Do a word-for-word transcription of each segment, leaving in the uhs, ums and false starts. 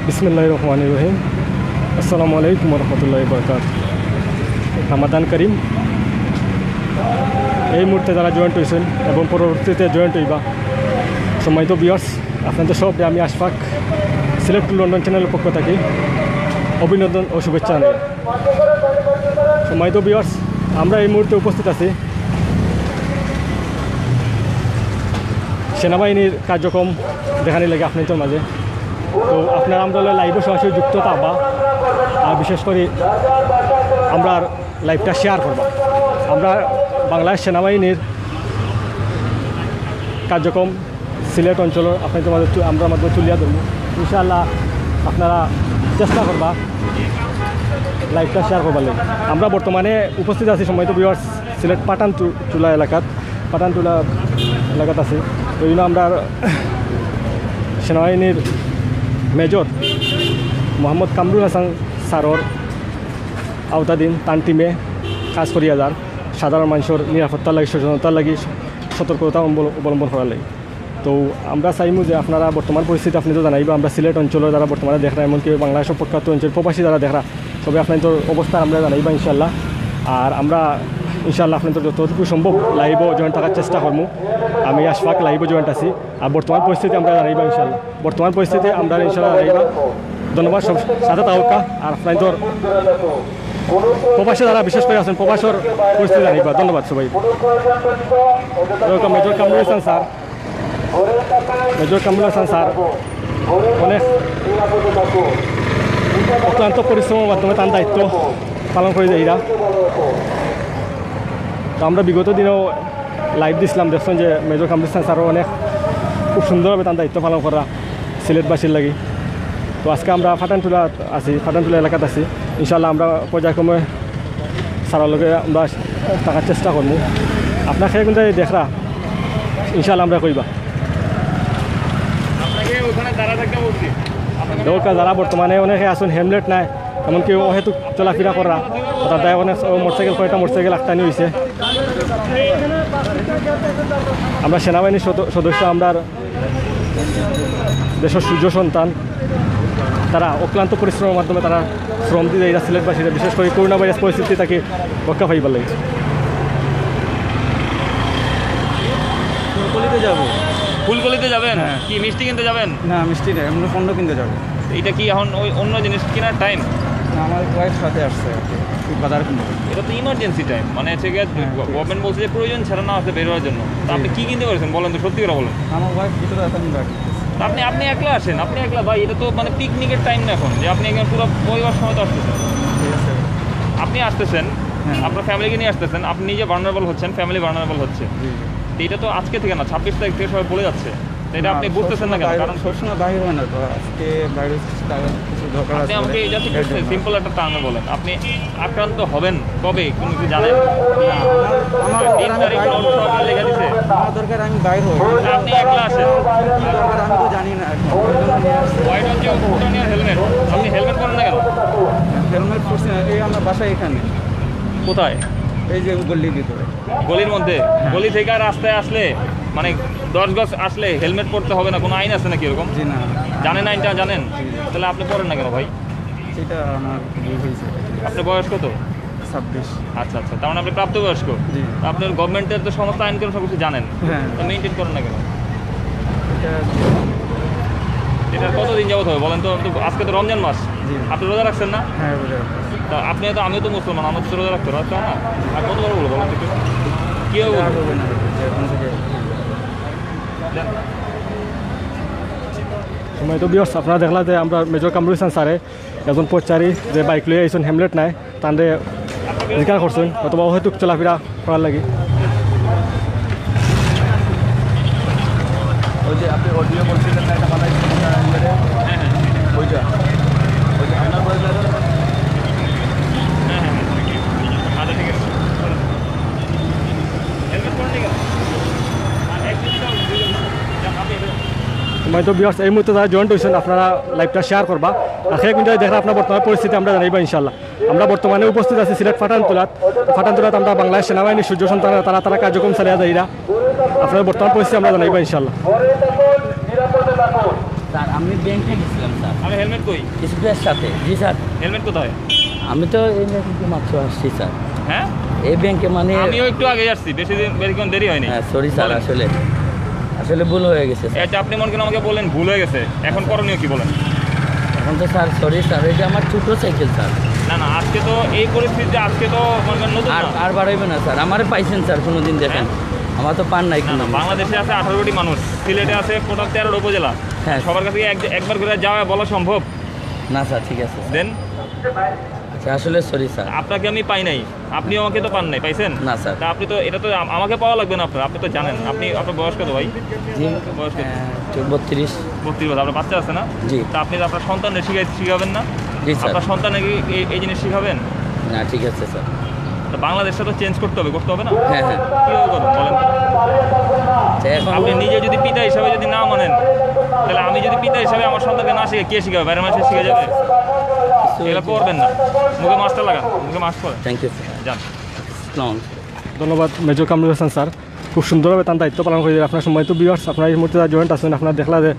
বিসমিল্লাহির রহমানির রহিম। আসসালামু আলাইকুম ওয়া রাহমাতুল্লাহি ওয়া বারাকাতুহু। রামাদান করিম। এই মুহূর্তে যারা জয়েন্ট হইছেন এবং পরবর্তীতে জয়েন্ট হইবা, সম্মানিত ভিউয়ার্স, আপনাদের সবরে আমি আশফাক সিলেট টু লন্ডন চ্যানেলের পক্ষ থাকি অভিনন্দন ও শুভেচ্ছা জানাই। সম্মানিত ভিউয়ার্স, আমরা এই মুহূর্তে উপস্থিত আছি সেনাবাহিনীর কার্যক্রম দেখানির লাগি আপনাদের মাঝে। তো আপনারা আমরার লগে লাইভো সরাসরি যুক্ত থাকবা, আর বিশেষ করি আমরার লাইভটা শেয়ার করবা। আমরা বাংলাদেশ সেনাবাহিনীর কার্যক্রম সিলেট অঞ্চলর আপনাদের মাঝে তু-, আমরার মাধ্যমে তুলিয়া ধরমু। ইনশাআল্লাহ আপনারা চেষ্টা করবা লাইভটা শেয়ার করবার লাগি। আমরা বর্তমানে উপস্থিত আছি সম্মানিত ভিউয়ার্স সিলেট পাঠানটুলা এলাকাত, পাঠানটুলা এলাকাত আছি। তো এই জন্য আমরা সেনাবাহিনীর মেজর মোহাম্মদ কামরুল হাসান স্যারর আওতাধীন তান টিমে কাজ করিয়া যার সাধারণ মানুষের নিরাপত্তার লাগি, সচেতনতার লাগি সতর্কতা অবল-, অবলম্বন করার লাগি। তো আমরা চাইমু যে আপনারা বর্তমান পরিস্থিতি আপনি তো জানাইবা, আমরা সিলেট অঞ্চলের যারা বর্তমানে দেখরা, এমনকি বাংলাদেশের প্রখ্যাত অঞ্চল প্রবাসী যারা দেখরা, সবে আপনাদের অবস্থা আমরা জানাইবা ইনশাল্লাহ। আর আমরা ইনশাল্লাহ আপনাদের যতটুকু সম্ভব লাইভও জয়েন্ট থাকার চেষ্টা করমু। আমি আশফাক লাইভও জয়েন্ট আছি। আর বর্তমান পরিস্থিতি আমরা জানাইবা ইনশাল্লাহ, বর্তমান পরিস্থিতি আমরা ইনশাল্লাহ জানাইবা। ধন্যবাদ সব সাথে থাকুক্কা। আর আপনাদের প্রবাসে যারা বিশেষ করে আছেন, প্রবাসের পরিস্থিতি জানাইবা। ধন্যবাদ সবাই। মেজর কামরুল হাসান স্যার, মেজর কামরুল হাসান স্যার অনেক অক্লান্ত পরিশ্রমের মাধ্যমে তার দায়িত্ব পালন করে যাইরা। তো আমরা বিগত দিনেও লাইভ দিছিলাম, দেখছেন যে মেজর কামরুল হাসান স্যারও অনেক খুব সুন্দরভাবে তার দায়িত্ব পালন করা সিলেটবাসীর লাগি। তো আজকে আমরা পাঠানটুলা আছি, পাঠানটুলা এলাকাত আছি। ইনশাআল্লাহ আমরা পর্যায়ক্রমে স্যারর লগে আমরা থাকার চেষ্টা করমু। আপনারা কে কুন জাগাত দেখরা, ইনশাআল্লাহ আমরা কইবা। আপনাকে ওখানে দাঁড়া থাকতে বলছি। দরকার যারা বর্তমানে অনেকে আছেন হেলমেট নাই, এমনকি অহেতুক চলাফেরা করা, তারা অনেক মোটরসাইকেল, কয়টা মোটরসাইকেল আটকানি হইছে। আমরা সেনাবাহিনীর সদ-, সদস্য, আমরা দেশের সূর্য সন্তান, তারা অক্লান্ত পরিশ্রমের মাধ্যমে তারা শ্রম দিয়ে এরা সিলেটবাসীরা বিশেষ করে করোনা ভাইরাস পরিস্থিতি তাকে রক্ষা পাইবার লাগে। ফুলকলিতে যাব। ফুলকলিতে যাবেন? হ্যাঁ। কি মিষ্টি কিনতে যাবেন? না, মিষ্টি না, আমরা পণ্য কিনতে যাব। এটা কি এখন ওই অন্য জিনিস কেনার টাইম? না, আমার ওয়াইফ সাথে আসছে আর কি, একটু বাজার কিনতে। এটা তো ইমার্জেন্সি টাইম, মানে হচ্ছে গিয়ে হ্যাঁ, ঠিক আছে। গভর্নমেন্ট বলছে যে প্রয়োজন ছাড়া না আসলে বের হওয়ার জন্য। তো জি। আপনি কি কিনতে পারছেন বলেন তো, সত্যি করে বলেন। আমার ওয়াইফ ভিতরে আছে, আমি বাকি। আপনি, আপনি একলা আসেন, আপনি একলা ভাই, এটা তো মানে পিকনিকের টাইম না এখন, যে আপনি একজন পুরো পরিবার সমেত আসতেছেন। ঠিক আছে। আপনি আসতেছেন, হ্যাঁ। আপনার ফ্যামিলিকে নিয়ে আসতেছেন, আপনি নিজে ভালনারেবল হচ্ছেন, ফ্যামিলি ভালনারেবল হচ্ছে। জি, জি। তো এটা তো আজকে থেকে না, ছাব্বিশ তারিখ থেকে সবাই বলে যাচ্ছে। তো এটা না, আপনি বুঝতেছেন না সবসময় কেন? বাইরে, কারণ সবসময় বাইরে হয় না তো, আজকে বাইরে কিছু কারণ, কিছু দরকার আপনি আছে আমাকে বলে, just একটু এর জন্য। সিম্পল একটা টার্মে বলেন, আপনি আক্রান্ত হবেন কবে, কোনো কিছু জানেন? না, আমার, আমার দিন দরকার আমি তারিখ বাইরে নোট হই। সহকারে লেখা দিছে। আমার দরকার আমি বাইরে হই। আপনি একলা আছেন। কি দরকার আমি তো জানি না এখন, ওই জন্য নিয়ে আসছি। Why don't you put on your helmet? আপনি হেলমেট পরেন না কেন? হেলমেট পরছি না, এই আমার বাসা এখানে। কোথায়? এই যে গল্লির ভিতরে। গলির মধ্যে? হ্যাঁ। গলি থেকে রাস্তায় আসলে মানে দশ গজ আসলে হেলমেট পরতে হবে না, কোনো আইন আছে নাকি এরকম? জি না। জানেন আইনটা, জানেন? জি। তাহলে আপনি পরেন না কেন ভাই? সেটা আমার ভুল হয়েছে। আপনার বয়স কত? ছাব্বিশ। আচ্ছা, আচ্ছা, তার মানে আপনি প্রাপ্তবয়স্ক। জি। আপনার গভর্নমেন্টের তো সমস্ত আইন কানুন সব কিছু জানেন। হ্যাঁ। তো মেইনটেইন করেন না কেন? এটা এটা কতদিন যাবত হবে বলেন তো? তো আজকে তো রমজান মাস। জি। আপনি রোজা রাখছেন না? হ্যাঁ, রোজা রাখছি। তা আপনি তো, আমিও তো মুসলমান, আমাদের তো রোজা রাখতে হবে, তাই না? আর কতবার বলবো বলেন তো একটু? কি হবে এটা বলবো? আর হবে না, যে এখন থেকে। সম্মানিত ভিউয়ার্স, আপনারা দেখলা যে আমরা মেজর কামরুল হাসান স্যারে একজন পথচারী যে বাইক লইয়া আইছইন, হেলমেট নাই, তানরে জিকার করছইন, অথবা অহেতুক চলাফেরা করার লাগি। ওই যে আপনি অডিও বলছিলেন না, এটা বানাইছেন, এটা ইয়ে রে? ওইটা, ওই যে আপনার বয়স দাদা? সম্মানিত ভিউয়ার্স, এই মুহূর্তে যারা জয়েন্ট হইছেন, আপনারা লাইভটা শেয়ার করবা। আর কে কুন জাগাত দেখরা, আপনার বর্তমান পরিস্থিতি আমরা জানাইবা ইনশাআল্লাহ। আমরা বর্তমানে উপস্থিত আছি সিলেট পাঠানটুলাত। পাঠানটুলাত আমরা বাংলাদেশ সেনাবাহিনীর সূর্য সন্তানরা তারা, তারা কার্যক্রম চালিয়ে যাইরা। আপনারা বর্তমান পরিস্থিতি আমরা জানাইবা ইনশাআল্লাহ। স্যার, আমি ব্যাংকে গেছিলাম স্যার, আমি হেলমেট কই? স্কুলের সাথে। জি স্যার। হেলমেট কোথায়? আমি তো এই ব্যাংকে মাত্র আসছি স্যার। হ্যাঁ? এই ব্যাংকে মানে আমিও একটু আগে আসছি, বেশি দিন, বেশিক্ষণ দেরি হয়নি। হ্যাঁ, সরি স্যার, বলেন। আসলে আসলে ভুল হয়ে গেছে স্যার। এটা আপনি মনে করেন আমাকে বলেন ভুল হয়ে গেছে, এখন করণীয় কি বলেন? এখন তো স্যার, সরি স্যার, এটা আমার ছোট সাইকেল স্যার। না না, আজকে তো এই পরিস্থিতি, আজকে তো মনে করেন নতুন আর না। আর বাড়াইবে না স্যার, আমারে পাইছেন স্যার কোনোদিন দেখেন, হ্যাঁ? আমার তো পান নাই না কোনো না, দিন। বাংলাদেশে আছে আঠারোটি মানুষ, সিলেটে আছে টোটাল তেরোটা উপজেলা। হ্যাঁ। সবার কাছে কি এক- একবার করে যাওয়া বলা সম্ভব? না স্যার, ঠিক আছে স্যার। দেন আচ্ছা, আসলে সরি স্যার। আপনাকে আমি পাই নাই, আপনি আমাকে তো পান নাই, পাইছেন? না স্যার। তা আপনি তো, এটা তো আম- আমাকে পাওয়া লাগবে না আপনার, আপনি তো জানেন। আপনি, আপনার বয়স কত ভাই? জি। বয়স কত? আহ, তো বত্রিশ। বত্রিশ বছর। আপনার বাচ্চা আছে না? জি। তা আপনি আপনার সন্তানকে শিখাই শিখাবেন না? জি স্যার। আপনার সন্তানকে এই, এই জিনিস শিখাবেন? না, ঠিক আছে স্যার। তো বাংলাদেশটা তো চেঞ্জ করতে হবে, করতে হবে না? হ্যাঁ, হ্যাঁ। কীভাবে করবেন বলেন তো? আচ্ছা, এখন আপনি নিজে যদি পিতা হিসাবে যদি না মানেন, তাহলে আমি যদি পিতা হিসাবে আমার সন্তানকে না শিখে, কে শিখাবে? বাইরের মানুষে শিখে যাবে? এগুলো করবেন না। মুখে মাস্কটা লাগান, মুখে মাস্ক পরেন। Thank you sir. যান। আসসালামু আলাইকুম। ধন্যবাদ মেজর কামরুল হাসান স্যার, খুব সুন্দরভাবে তার দায়িত্ব পালন করে। আপনার সম্মানিত ভিউয়ার্স, আপনারা এই মুহূর্তে যারা জয়েন্ট আছেন, আপনারা দেখলা যে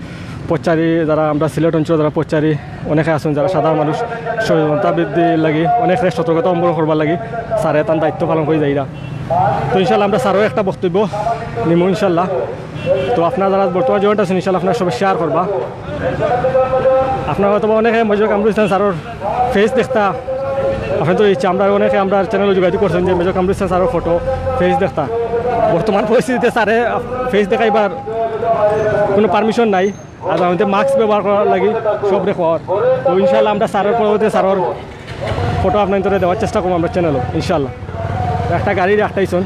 পথচারী, যারা আমরা সিলেট অঞ্চলে যারা পথচারী অনেকে আছেন, যারা সাধারণ মানুষ, সচেতনতা বৃদ্ধি লাগি, অনেকে সতর্কতা অবলম্বন করবার লাগি স্যারে তার দায়িত্ব পালন করে যাইরা। তো ইনশাল্লাহ আমরা স্যারও একটা বক্তব্য নিমু ইনশাল্লাহ। তো আপনারা যারা বর্তমানে জয়েন্ট আছেন, ইনশাল্লাহ আপনারা সবাই শেয়ার করবা। আপনারা হয়তো বা অনেকে মেজর কামরুল ইসলাম স্যারের ফেস দেখতা, আপনার তো ইচ্ছা, আমরা অনেকে আমরা চ্যানেলে যোগাযোগ করছেন যে মেজর কামরুল ইসলাম স্যারের ফটো, ফেস দেখতা। বর্তমান পরিস্থিতিতে স্যারে ফেস দেখাইবার কোনো পারমিশন নাই, আর আমাদের মাস্ক ব্যবহার করার লাগি সবরে কওয়ার। তো ইনশাল্লাহ আমরা স্যারের পরবর্তী স্যারের ফটো আপনাদের দেওয়ার চেষ্টা করবো আমরা চ্যানেলে ইনশাল্লাহ। একটা গাড়ি রাখতাইছন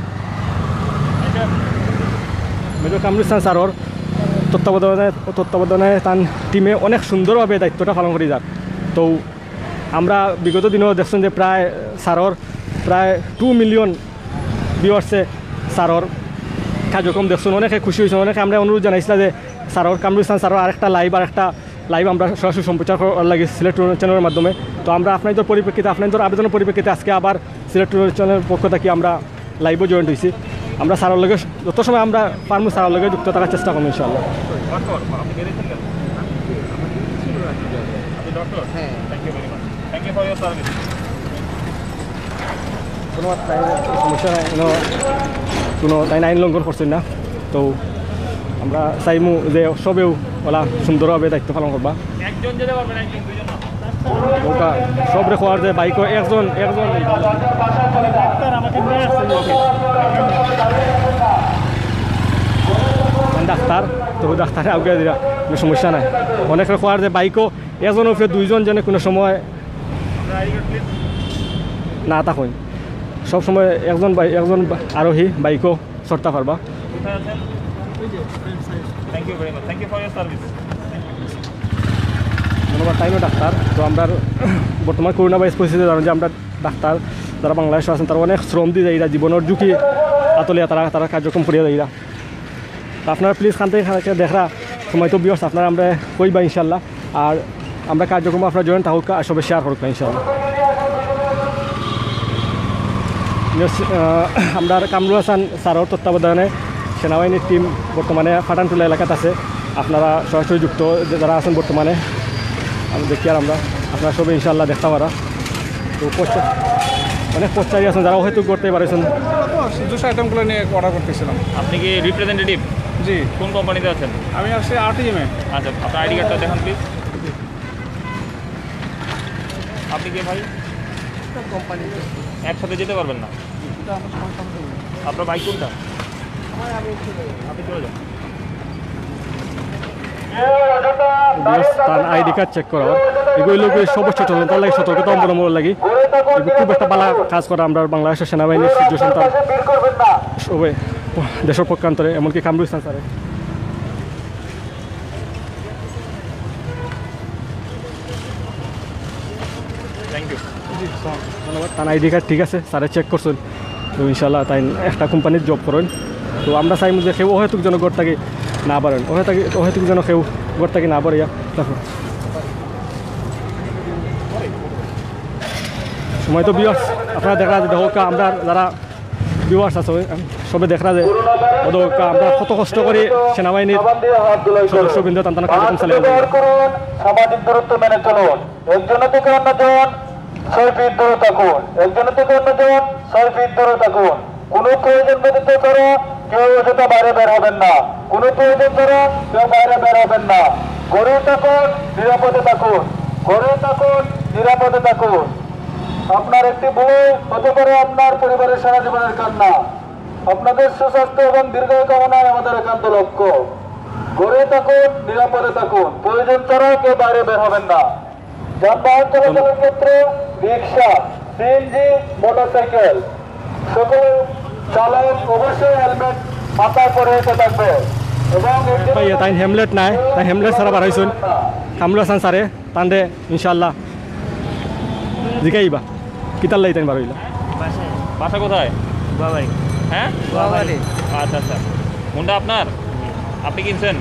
মেজর কামরুল ইসলাম স্যারের তত্ত্বাবধানে, তত্ত্বাবধানে তার টিমে অনেক সুন্দরভাবে দায়িত্বটা পালন করি যার। তো আমরা বিগত দিনও দেখছেন যে প্রায় স্যারের প্রায় টু মিলিয়ন ভিউয়ার্সে স্যারের কার্যক্রম দেখছেন, অনেকে খুশি হয়েছেন। অনেকে আমরা অনুরোধ জানাইছিলাম যে স্যারের, কামরুল ইসলাম স্যারের আরেকটা লাইভ, আরেকটা লাইভ আমরা সরাসরি সম্প্রচার করার লাগি সিলেট চ্যানেলের মাধ্যমে। তো আমরা আপনাদের পরিপ্রেক্ষিতে, আপনাদের আবেদনের পরিপ্রেক্ষিতে আজকে আবার সিলেট চ্যানেলের পক্ষ থেকে আমরা লাইভও জয়েন্ট হয়েছি। আমরা স্যারের লগে যত সময় আমরা পারমু স্যারের লগে যুক্ত থাকার চেষ্টা করবো ইনশাআল্লাহ। কোনো সমস্যা নাই, কোনো, কোনো তাইন আইন লঙ্ঘন করছেন না। তো আমরা চাইমু যে সবেউ ওলা সুন্দরভাবে দায়িত্ব পালন করবা। একজন যেতে পারবেন, একজন, দুইজন না। ওটা সবরে কওয়ার যে বাইকও একজন, একজন ডাক্তার, তো ডাক্তারে আগে দিরা, কোনো সমস্যা নাই। অনেকে কওয়ার যে বাইকও একজন উপরে দুইজন যেন কোনো সময় না থাকইন, সব সময় একজন বাই-, একজন বা-, আরোহী বাইকও চড়তা পারবা। কোথায় আছেন? Thank you very much. Thank you for your service. ধন্যবাদ। তাইনও ডাক্তার। তো আমরা বর্তমান করোনা ভাইরাস পরিস্থিতি জানো যে আমরা ডাক্তার যারা বাংলাদেশে আছেন, তারা অনেক শ্রম দিয়ে যাইরা, জীবনের ঝুঁকি আতলিয়া তারা, তারা কার্যক্রম করিয়া যাইরা। তো আপনারা প্লিজ খান থেকে খান থেকে দেখরা, সময় তো ভিউয়ার্স আপনারা আমরা কইবা ইনশাল্লাহ। আর আমরা কার্যক্রম আপনারা জয়েন থাকুক আর সবাই শেয়ার করুক ইনশাল্লাহ। Yes, আহ, আমরা কামরুল হাসান স্যারের তত্ত্বাবধানে সেনাবাহিনীর টিম বর্তমানে ফাটানটুলা এলাকাত আছে। আপনারা সরাসরি যুক্ত যে যারা আছেন বর্তমানে, আমি দেখি আর আমরা, আপনারা সবাই ইনশাল্লাহ দেখতে পারা। তো পথচা-, অনেক পথচারী আছেন যারা হয়তো করতে পারেছেন। তো শুধু আইটেমগুলো নিয়ে অর্ডার করতেছিলাম। আপনি কি রিপ্রেজেন্টেটিভ? জি। কোন কোম্পানিতে আছেন? আমি আছি আরটিএমে। আচ্ছা, আপনার আইডি কার্ডটা দেখান প্লিজ। আপনি কে ভাই? কোম্পানিতে। একসাথে যেতে পারবেন না। এটা আমার সংস্থান করবে। আপনার বাইক কোনটা? আমার আমি একটু দেবো। আপনি চলে যান। Yes, তার আইডি কার্ড চেক করা হয়। এগুলো লোক সব সচেতনতার লাগি, সতর্কতা অবলম্বন লাগি। এগুলো খুব একটা ভালো কাজ করে আমরা বাংলাদেশের সেনাবাহিনীর সূর্য সন্তান সবাই দেশের পক্ষান্তরে, এমনকি কামরুল ইসলাম স্যারে। Thank you. জি, স্যার, ধন্যবাদ। তার আইডি কার্ড ঠিক আছে, স্যারে চেক করছেন। তো ইনশাল্লাহ তাই একটা কোম্পানির জব করেন। তো আমরা চাইমু যে কেউ অহেতুক যেন ঘর থাকি না বারইন, অহেতুক, অহেতুক যেন কেউ ঘর থাকি না বারইয়া। দেখো, সময় তো ভিউয়ার্স, আপনারা দেখা, দেখো আমরা যারা ভিউয়ার্স আছে, ওই, সবে দেখরা যে কত, আমরা কত কষ্ট করি সেনাবাহিনীর সদস্যবৃন্দ তান তান কার্যক্রম চালিয়ে যাচ্ছে। সামাজিক দূরত্ব মেনে চলুন। একজন থেকে অন্যজন ছয় ফিট দূরে থাকুন। একজন থেকে অন্যজন ছয় ফিট দূরে থাকুন। কোনো প্রয়োজন ব্যতীত ছাড়া কেউ অযথা বাইরে বের হবেন না। কোনো প্রয়োজন ছাড়া কেউ বাইরে বের হবেন না। ঘরে থাকুন, নিরাপদে থাকুন। ঘরে থাকুন, নিরাপদে থাকুন। আপনার একটি ভুল হতে পারে আপনার পরিবারের সারা জীবনের কান্না। আপনাদের সুস্বাস্থ্য এবং দীর্ঘায়ু কামনায় আমাদের একান্ত লক্ষ্য। ঘরে থাকুন, নিরাপদে থাকুন। প্রয়োজন ছাড়া কেউ বাইরে বের হবেন না। যানবাহন চলাচলের ক্ষেত্রে রিক্সা, সিএনজি, মোটরসাইকেল, সকল চালক অবশ্যই হেলমেট মাথায় পরিহিত থাকবে। এবং একজন ভাই, তাই হেলমেট নাই, তাই হেলমেট ছাড়া বার হইছুন। কামরুল হাসান স্যারে, তানরে ইনশাআল্লাহ জিগাইবা। কিতার লাগি তাইন বার হইলা? বাসায়। বাসা কোথায়? বাবাই। হ্যাঁ? বাবাই। আচ্ছা, আচ্ছা। হুন্ডা আপনার? আপনি কিনছেন?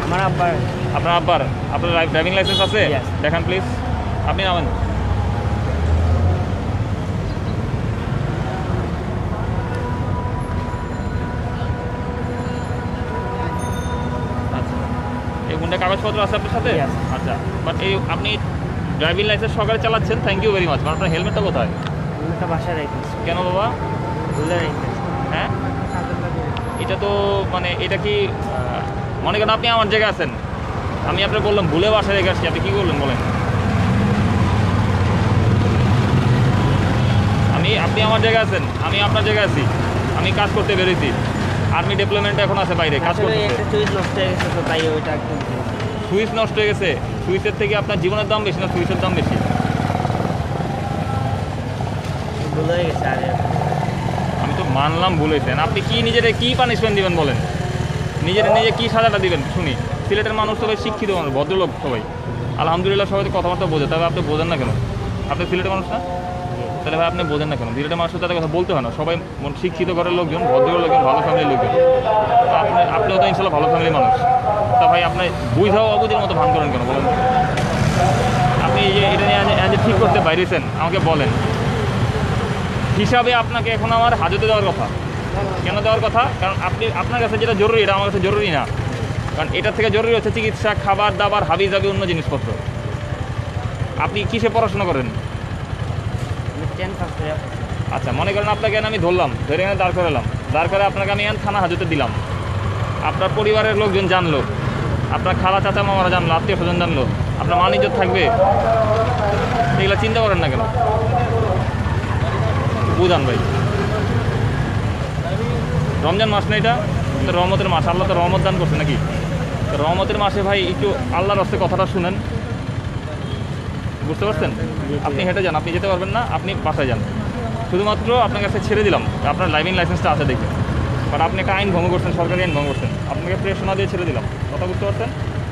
আমার আব্বার। আপনার আব্বার? আপনার ড্রাইভ-, ড্রাইভিং লাইসেন্স আছে? Yes। দেখান প্লিজ। আপনি নামেন। আচ্ছা। এই হুন্ডা কাগজপত্র আছে আপনার সাথে? Yes। আচ্ছা। বাট এই আপনি ড্রাইভিং লাইসেন্স সহকারে চালাচ্ছেন, thank you very much. But আপনার হেলমেটটা কোথায়? হেলমেটটা বাসায় রেখেছি। কেন বাবা? ভুলে রেখেছি। হ্যাঁ? এটা তো মানে এটা কি, আহ, মনে করেন আপনি আমার জায়গায় আছেন, আমি আপনাকে বললাম ভুলে বাসায় রেখে আসছি, আপনি কি করলেন বলেন? আমি, আপনি আমার জায়গায় আছেন, আমি আপনার জায়গায় আছি, আমি কাজ করতে বেরোইছি, আর্মি ডিপ্লয়মেন্ট এখন আছে বাইরে কাজ আসলে করতেছে। একটা সুইচ নষ্ট হয়ে গেছে তো, তাই ওইটা একদম সুইচ নষ্ট হয়ে গেছে। সুইচের থেকে আপনার জীবনের দাম বেশি না সুইচের দাম বেশি? ভুল হয়ে গেছে আগে। আমি তো মানলাম ভুল হয়েছে। আপনি কি নিজেরে কি পানিশমেন্ট দিবেন বলেন? নিজেরে নিজে কি সাজাটা দিবেন শুনি? সিলেটের মানুষ সবাই শিক্ষিত মানুষ, ভদ্রলোক সবাই। আলহামদুলিল্লাহ সবাই তো কথাবার্তা বোঝে, তবে আপনি বোঝেন না কেন? আপনি সিলেটের মানুষ না? তাহলে ভাই আপনি বোঝেন না কেন? সিলেটের মানুষ তো তাদের কথা বলতে হয় না, সবাই মন শিক্ষিত ঘরের লোকজন, ভদ্র লোকজন, ভালো ফ্যামিলির লোকজন। আপনি, আপনিও তো ইনশাল্লাহ ভালো ফ্যামিলির মানুষ। তা ভাই আপনি বুঝাও অবুঝের মতো ভান করেন কেন বলেন? আপনি এই যে এটা নিয়ে আজ, আজ ঠিক করতে বাইরেছেন, আমাকে বলেন। হিসাবে আপনাকে এখন আমার হাজতে দেওয়ার কথা। কেন দেওয়ার কথা? কারণ আপনি, আপনার কাছে যেটা জরুরি, এটা আমার কাছে জরুরি না। কারণ এটার থেকে জরুরি হচ্ছে চিকিৎসা, খাবার দাবার, হাবি জাবি, অন্য জিনিসপত্র। আপনি কিসে পড়াশোনা করেন? আমি টেন ফার্স্ট ইয়ার। আচ্ছা, মনে করেন আপনাকে আমি ধরলাম, ধরে এনে দাঁড় করালাম, দাঁড় করে আপনাকে আমি এখন থানা হাজতে দিলাম। আপনার পরিবারের লোকজন জানলো, আপনার খালা চাচা মামারা জানলো, আত্মীয় স্বজন জানলো, আপনার মান ইজ্জত থাকবে? এগুলো চিন্তা করেন না কেন? বুঝান ভাই, রমজান মাস না এটা? তো রহমতের মাস, আল্লাহ তো রহমত দান করছে নাকি? তো রহমতের মাসে ভাই একটু আল্লাহর রাস্তে কথাটা শুনেন, বুঝতে পারছেন? আপনি হেঁটে যান, আপনি যেতে পারবেন না, আপনি বাসায় যান। শুধুমাত্র আপনার কাছে ছেড়ে দিলাম, আপনার ড্রাইভিং লাইসেন্সটা আছে দেখে। বাট আপনি একটা আইন ভঙ্গ করছেন, সরকারি আইন ভঙ্গ করছেন। আপনাকে প্রেশার না দিয়ে ছেড়ে দিলাম, কথা বুঝতে পারছেন?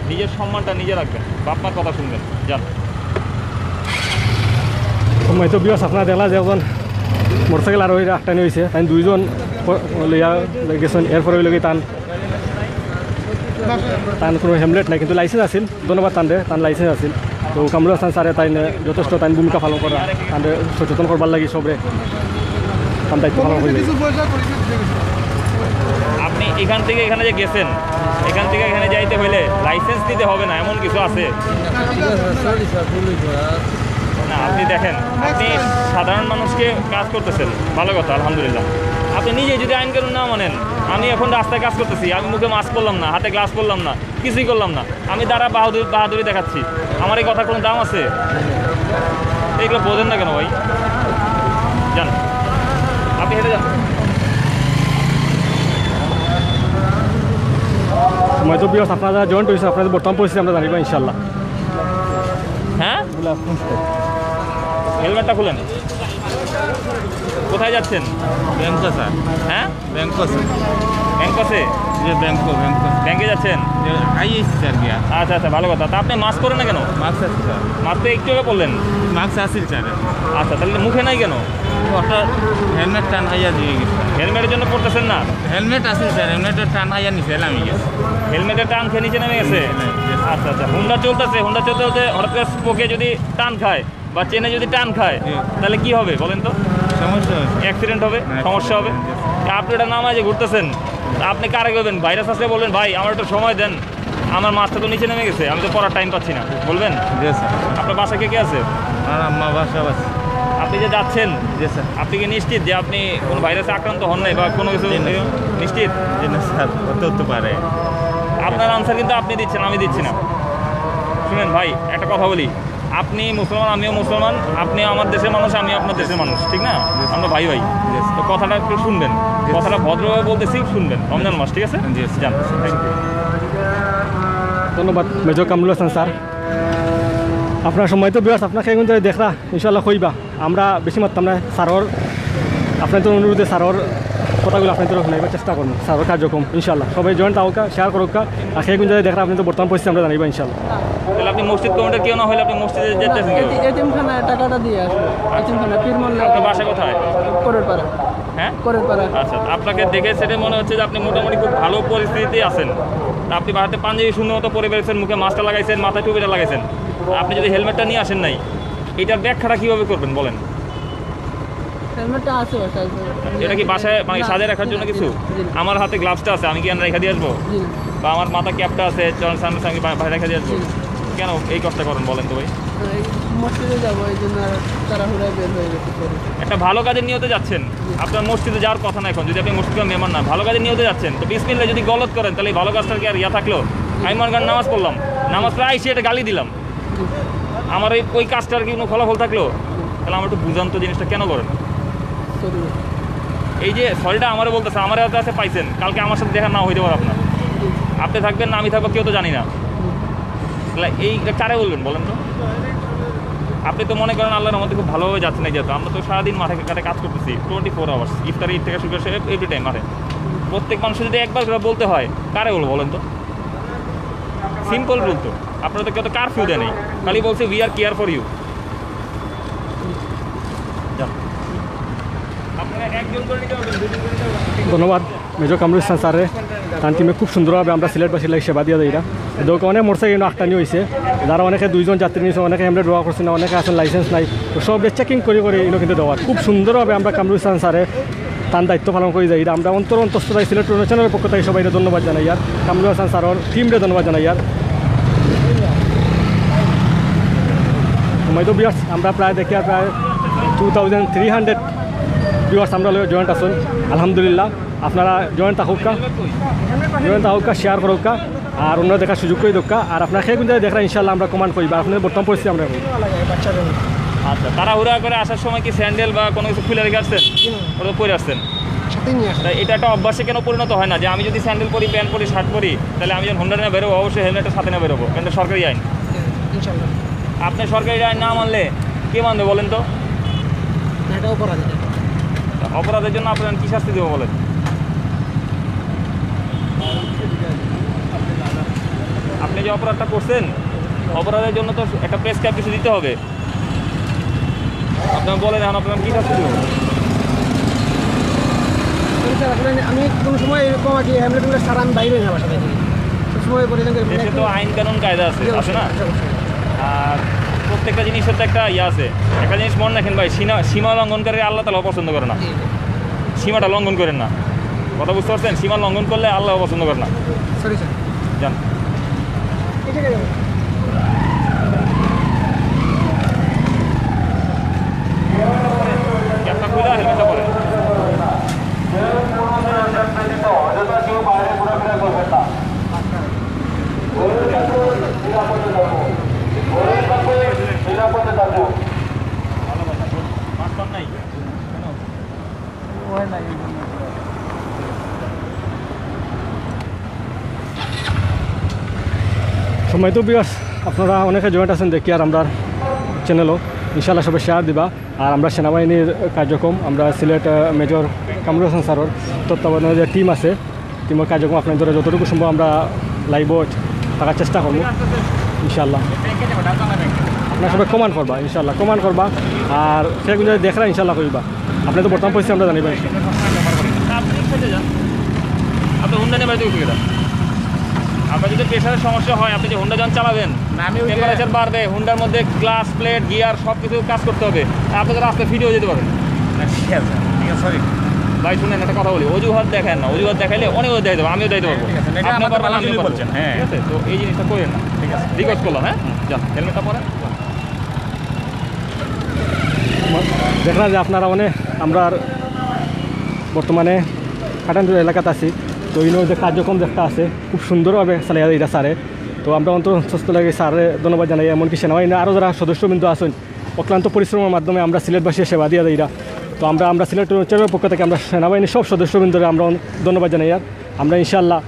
নিজের সম্মানটা নিজে রাখবেন, বাপ মার কথা শুনবেন। যান। সম্মানিত ভিউয়ার্স, আপনারা দেখলা যে একজন মোটরসাইকেল আরোহীর আটকানি হয়েছে, তাই দুইজন প-, লইয়া গেছেন। এরপরে হইল কি তান, তান কোনো হেলমেট নাই, কিন্তু লাইসেন্স আছিল। ধন্যবাদ তানরে, তান লাইসেন্স আছিল। তো কামরুল হাসান স্যারে তাই যথেষ্ট তাই ভূমিকা পালন করা, তানরে সচেতন করবার লাগি সবরে তান দায়িত্ব পালন করে। আপনি এখান থেকে এখানে যে গেছেন, এখান থেকে এখানে যাইতে হইলে লাইসেন্স নিতে হবে না, এমন কিছু আছে? না, আপনি দেখেন, আপনি সাধারণ মানুষকে কাজ করতেছেন, ভালো কথা, আলহামদুলিল্লাহ। আপনি নিজে যদি আইন কানুন না মানেন, আমি এখন রাস্তায় কাজ করতেছি, আমি মুখে মাস্ক পরলাম না, হাতে গ্লাভস পরলাম না, কিছুই করলাম না, আমি দাঁড়া বাহাদুর, বাহাদুরি দেখাচ্ছি, আমার এই কথার কোনো দাম আছে? এগুলো বোঝেন না কেন ভাই? যান, আপনি হেঁটে যান। সম্মানিত ভিউয়ার্স, আপনারা যারা জয়েন্ট হয়েছেন, আপনাদের বর্তমান পরিস্থিতি আমরা জানিব ইনশাল্লাহ। হ্যাঁ, হেলমেটটা খুলেন। কোথায় যাচ্ছেন? Bank, sir. হ্যাঁ, ব্যাংক, স্যার। ব্যাংক আছে? যে ব্যাংক, ব্যাংক। ব্যাংকে যাচ্ছেন? যে আইএসি, স্যার, গিয়া। আচ্ছা, আচ্ছা, ভালো কথা। তা আপনি মাস্ক পরেন না কেন? মাস্ক আছে, স্যার। মাস্ক তো একটু আগে পরলেন। মাস্ক আছে, স্যার। আচ্ছা, তাহলে মুখে নাই কেন? ওটা হেলমেট টান খাইয়া দিয়ে গেছে। হেলমেটের জন্য পড়তেছেন না? হেলমেট আছে, স্যার, হেলমেটের টান খাইয়া নিচে নামে গেছে। হেলমেটের টান খেয়ে নিচে নেমে গেছে? নিচে নেমে গেছে। আচ্ছা, আচ্ছা, হুন্ডা চলতেছে, হুন্ডা চলতে চলতে হঠাৎ করে স্পোকে যদি টান খায়, বা চেনে যদি টান খায়, তাহলে কি হবে বলেন তো? সমস্যা হবে। অ্যাক্সিডেন্ট হবে, সমস্যা হবে। আপনি এটা নামায় যে ঘুরতেছেন, আপনি কারে কইবেন? ভাইরাস আছে বলবেন, "ভাই, আমার একটু সময় দেন, আমার মাছটা তো নিচে নেমে গেছে, আমি তো পড়ার টাইম পাচ্ছি না", বলবেন? জি স্যার। আপনার বাসায় কে কে আছে? আমার আম্মা, বাসা আছে। আপনি যে যাচ্ছেন, জি স্যার। আপনি কি নিশ্চিত যে আপনি কোনো ভাইরাসে আক্রান্ত হন নাই বা কোনো কিছু? জি না। নিশ্চিত? জি না স্যার, হতে হতে পারে। আপনার আনসার কিন্তু আপনি দিচ্ছেন, আমি দিচ্ছি না। শুনেন ভাই, একটা কথা বলি, আপনি মুসলমান, আমিও মুসলমান, আপনি আমার দেশের মানুষ, আমি আপনার দেশের মানুষ, ঠিক না? আমরা ভাই ভাই। তো কথাটা একটু শুনবেন, কথাটা ভদ্রভাবে বলতেছি, শুনবেন। রমজান মাস, ঠিক আছে? জি স্যার। যান। ধন্যবাদ মেজর কামরুল হাসান স্যার। আপনার সম্মানিত ভিউয়ার্স, আপনাকে এখন যারা দেখরা, ইনশাআল্লাহ কইবা, আমরা বেশি মারতাম না স্যারর। আপনাদের অনুরোধে স্যারর কথাগুলো আপনাদের শুনাইবার চেষ্টা করবো, স্যারর কার্যক্রম ইনশাআল্লাহ। সবাই জয়েন থাকুক্কা, শেয়ার করুক্কা, আর সেই গুণ যারা দেখরা, আপনাদের বর্তমান পরিস্থিতি আমরা জানাইবা ইনশাআল্লাহ। তাহলে আপনি মসজিদ কমিটির কেউ না হলে আপনি মসজিদে যেতেছেন কেন? এতি-, এতিমখানায় টাকাটা দিয়ে আসবো। এতিমখানা, পীর মোল্লা। আপনার বাসা কোথায়? করের পাড়া। হ্যাঁ? করের পাড়া। আচ্ছা, আপনাকে দেখে সেটা মনে হচ্ছে যে আপনি মোটামুটি খুব ভালো পরিস্থিতিতে আছেন। তা আপনি বাসাতে পাঞ্জাবি সুন্দর মতো পরে বেরোচ্ছেন, মুখে মাস্কটা লাগাইছেন, মাথায় টুপিটা লাগাইছেন। আপনি যদি হেলমেটটা নিয়ে আসেন নাই, এটার ব্যাখ্যাটা কিভাবে করবেন বলেন? হেলমেটটা আছে বাসায়। এটা কি বাসায়, মানে, জি না, সাজায় রাখার জি জন্য না, কিছু? জি না, জি না। আমার হাতে গ্লাভসটা আছে, আমি কি এনে রেখে দিয়ে আসবো? জি না। বা আমার মাথা ক্যাপটা আছে, সানগ্লাস আমি বা-, বাইরে রেখে দিয়ে আসবো? জি না। কেন এই কষ্টটা করেন বলেন তো ভাই? এই মসজিদে যাবো, এই জন্য আর তাড়াহুড়ায় বের হয়ে গেছি। একটা ভালো কাজের নিয়তে যাচ্ছেন, জি। আপনার মসজিদে যাওয়ার কথা না এখন, যদি আপনি মসজিদের মেম্বার না, ভালো কাজের নিয়তে যাচ্ছেন, তো বিসমিল্লাহ যদি গলত করেন, তাহলে এই ভালো কাজটার কি আর ইয়া থাকলো? আমি মনে করেন নামাজ পড়লাম, নামাজ পড়ে আইসি একটা গালি দিলাম, আমার ওই, ওই কাজটার কি কোনো ফলাফল থাকলো? তাহলে আমার একটু বুঝান তো জিনিসটা কেন করেন? সরি। এই যে সরিটা আমারে বলতেছে, আমার হাতে আছে পাইছেন, কালকে আমার সাথে দেখা না হইতে পারে আপনার। আপনি থাকবেন না আমি থাকবো, কেউ তো জানি না। তাহলে এই, এটা কারে বলবেন বলেন তো? আপনি তো মনে করেন আল্লাহর রহমতে খুব ভালোভাবে যাচ্ছেন এই যেহেতু। আমরা তো সারাদিন মাঠে ঘাটে কাজ করতেছি, টোয়েন্টি ফোর আওয়ার্স, ইফতারি থেকে শুরু করে এভরি টাইম মাঠে। প্রত্যেক মানুষ যদি একবার করে বলতে হয়, কারে বলবো বলেন তো? সিম্পল রুল তো। আপনারা তো কেউ তো কারফিউ দেয় নাই, খালি বলছে, "We are care for you।" যান। আপনারা একজন করে নিতে পারবেন, দুইজন করে নিতে পারবেন। ধন্যবাদ মেজর কামরুল ইসলাম স্যারে, তার টিমে খুব সুন্দরভাবে আমরা সিলেটবাসীর লাগি সেবা দিয়া যাইরা। এদিকে অনেক মোটরসাইকেল আটকানি হইছে, যারা অনেকে দুইজন যাত্রী নিছে, অনেকে হেলমেট ব্যবহার করছে না, অনেকে আছেন লাইসেন্স নাই, তো সব চেকিং করি করি ইনো কিন্তু দেওয়ার। খুব সুন্দরভাবে আমরা কামরুল ইসলাম স্যারে তার দায়িত্ব পালন করি যাইরা। আমরা অন্তর অন্তঃস্থ সিলেট চ্যানেলের পক্ষ থেকে সবাইকে ধন্যবাদ জানাইয়ার, কামরুল হাসান স্যারর টিমরে ধন্যবাদ জানাইয়ার। সময় তো ভিউয়ার্স, আমরা প্রায় দেখি আর প্রায় two thousand three hundred viewers আমরা লগে জয়েন্ট আছেন, আলহামদুলিল্লাহ। আপনারা জয়েন্ট থাকুক্কা, জয়েন্ট থাকুক্কা, শেয়ার করুক্কা, আর অন্যরে দেখার সুযোগ করি দেউক্কা। আর আপনারা সেই গুণ দেখরা ইনশাআল্লাহ আমরা কমান্ড করি, বা আপনাদের বর্তমান পরিস্থিতি আমরা করি। আচ্ছা, তাড়াহুড়া করে আসার সময় কি স্যান্ডেল বা কোনো কিছু খুলে রেখে আসছেন? জি না। ওটা পরে আসছেন? সাথেই নিয়ে আসছি। তা এটা একটা অভ্যাসে কেন পরিণত হয় না যে আমি যদি স্যান্ডেল পরি, প্যান্ট পরি, শার্ট পরি, তাহলে আমি যখন হোন্ডা নিয়ে বেরোবো, অবশ্যই হেলমেটটা সাথে নিয়ে বেরোবো, কারণ এটা সরকারি আইন। ইনশাল্লাহ। আপনি সরকারি আইন না মানলে কে মানবে বলেন তো? এটা অপরাধ এটা। তা অপরাধের জন্য আপনার কি শাস্তি দেবো বলেন? আপনি যে অপরাধটা করছেন, অপরাধের জন্য তো একটা প্রেসক্রাইব কিছু দিতে হবে। আপনার বলেন, এখন আপনার কি শাস্তি দেবো? স্যার, আসলে আমি কোনো সময় এরকম আর কি হেলমেট টেলমেট ছাড়া আমি বাইরে না বাসা থেকে। সবসময় পরিধান করে দেশে তো আইন কানুন কায়দা আছে, জি, আছে না? অবশ্যই, অবশ্যই। আর প্রত্যেকটা জিনিসের তো একটা ইয়ে আছে। একটা জিনিস মনে রাখেন ভাই, সীমা, সীমা লঙ্ঘনকারী আল্লাহ তাআলা পছন্দ করে না। জি, জি। সীমাটা লঙ্ঘন করেন না। কথা বুঝতে পারছেন? সীমা লঙ্ঘন করলে আল্লাহ পছন্দ করে না। Sorry sir. যান। ক্যাপটা খুলে হেলমেটটা পরেন। সম্মানিত ভিউয়ার্স, আপনারা অনেকে জয়েন্ট আছেন দেখি আর আমরার চ্যানেলও। ইনশাআল্লাহ সবাই শেয়ার দিবা। আর আমরা সেনাবাহিনীর কার্যক্রম, আমরা সিলেট, আহ, মেজর কামরুল হাসান স্যারর তত্ত্বাবধানে যে টিম আছে, টিমর কার্যক্রম আপনাদের যতটুকু সম্ভব আমরা লাইভও থাকার চেষ্টা করবো ইনশাআল্লাহ। আপনারা সবাই কমান্ড করবা ইনশাআল্লাহ, কমান্ড করবা। আর সেগুলো দেখরা ইনশাআল্লাহ কইবা। আপনাদের বর্তমান পরিস্থিতি আমরা জানাইবা। আপনি খেতে যান, আপনি হোন্ডা নিয়ে বাড়িতে উঠে গেলেন। আপনার যদি প্রেশারের সমস্যা হয়, আপনি যে হোন্ডা যখন চালাবেন, আমি ওই যে টেম্পারেচার বাড়বে, হুন্ডার মধ্যে ক্লাচ প্লেট গিয়ার সব কিছু কাজ করতে হবে। আপনি তো রাস্তায় ফিটেও যেতে পারেন। না, ঠিক আছে, ঠিক আছে, সরি। ভাই শুনেন, একটা কথা বলি, অজুহাত দেখায় না, অজুহাত দেখাইলে অনেক অজুহাত দেখাইতে পারবো, আমিও দেখাইতে পারবো। এটা আপনি আমার পারবেন, বাবা আমিও যদি পারবো। বলছেন, হ্যাঁ। ঠিক আছে, তো এই জিনিসটা করেন না। ঠিক আছে, হেলমেটটা পরেন। যান, হেলমেটটা পরেন। দেখলা যে আপনারা অনেক, আমরা বর্তমানে কাটানটুলা এলাকাত আছি। তো ইনো যে কার্যক্রম দেখতা আছে, খুব সুন্দরভাবে চালাইয়া যাইরা স্যারে। তো আমরা অন্তর সস্থ লাগে স্যারে ধন্যবাদ জানাই, এমনকি সেনাবাহিনীর আরও যারা সদস্যবৃন্দ আছেন, অক্লান্ত পরিশ্রমের মাধ্যমে আমরা সিলেটবাসীর সেবা দিয়া যাইরা। তো আমরা, আমরা সিলেট অঞ্চলের পক্ষ থেকে আমরা সেনাবাহিনীর সব সদস্যবৃন্দরে আমরা অন-, ধন্যবাদ জানাই। আর আমরা ইনশাআল্লাহ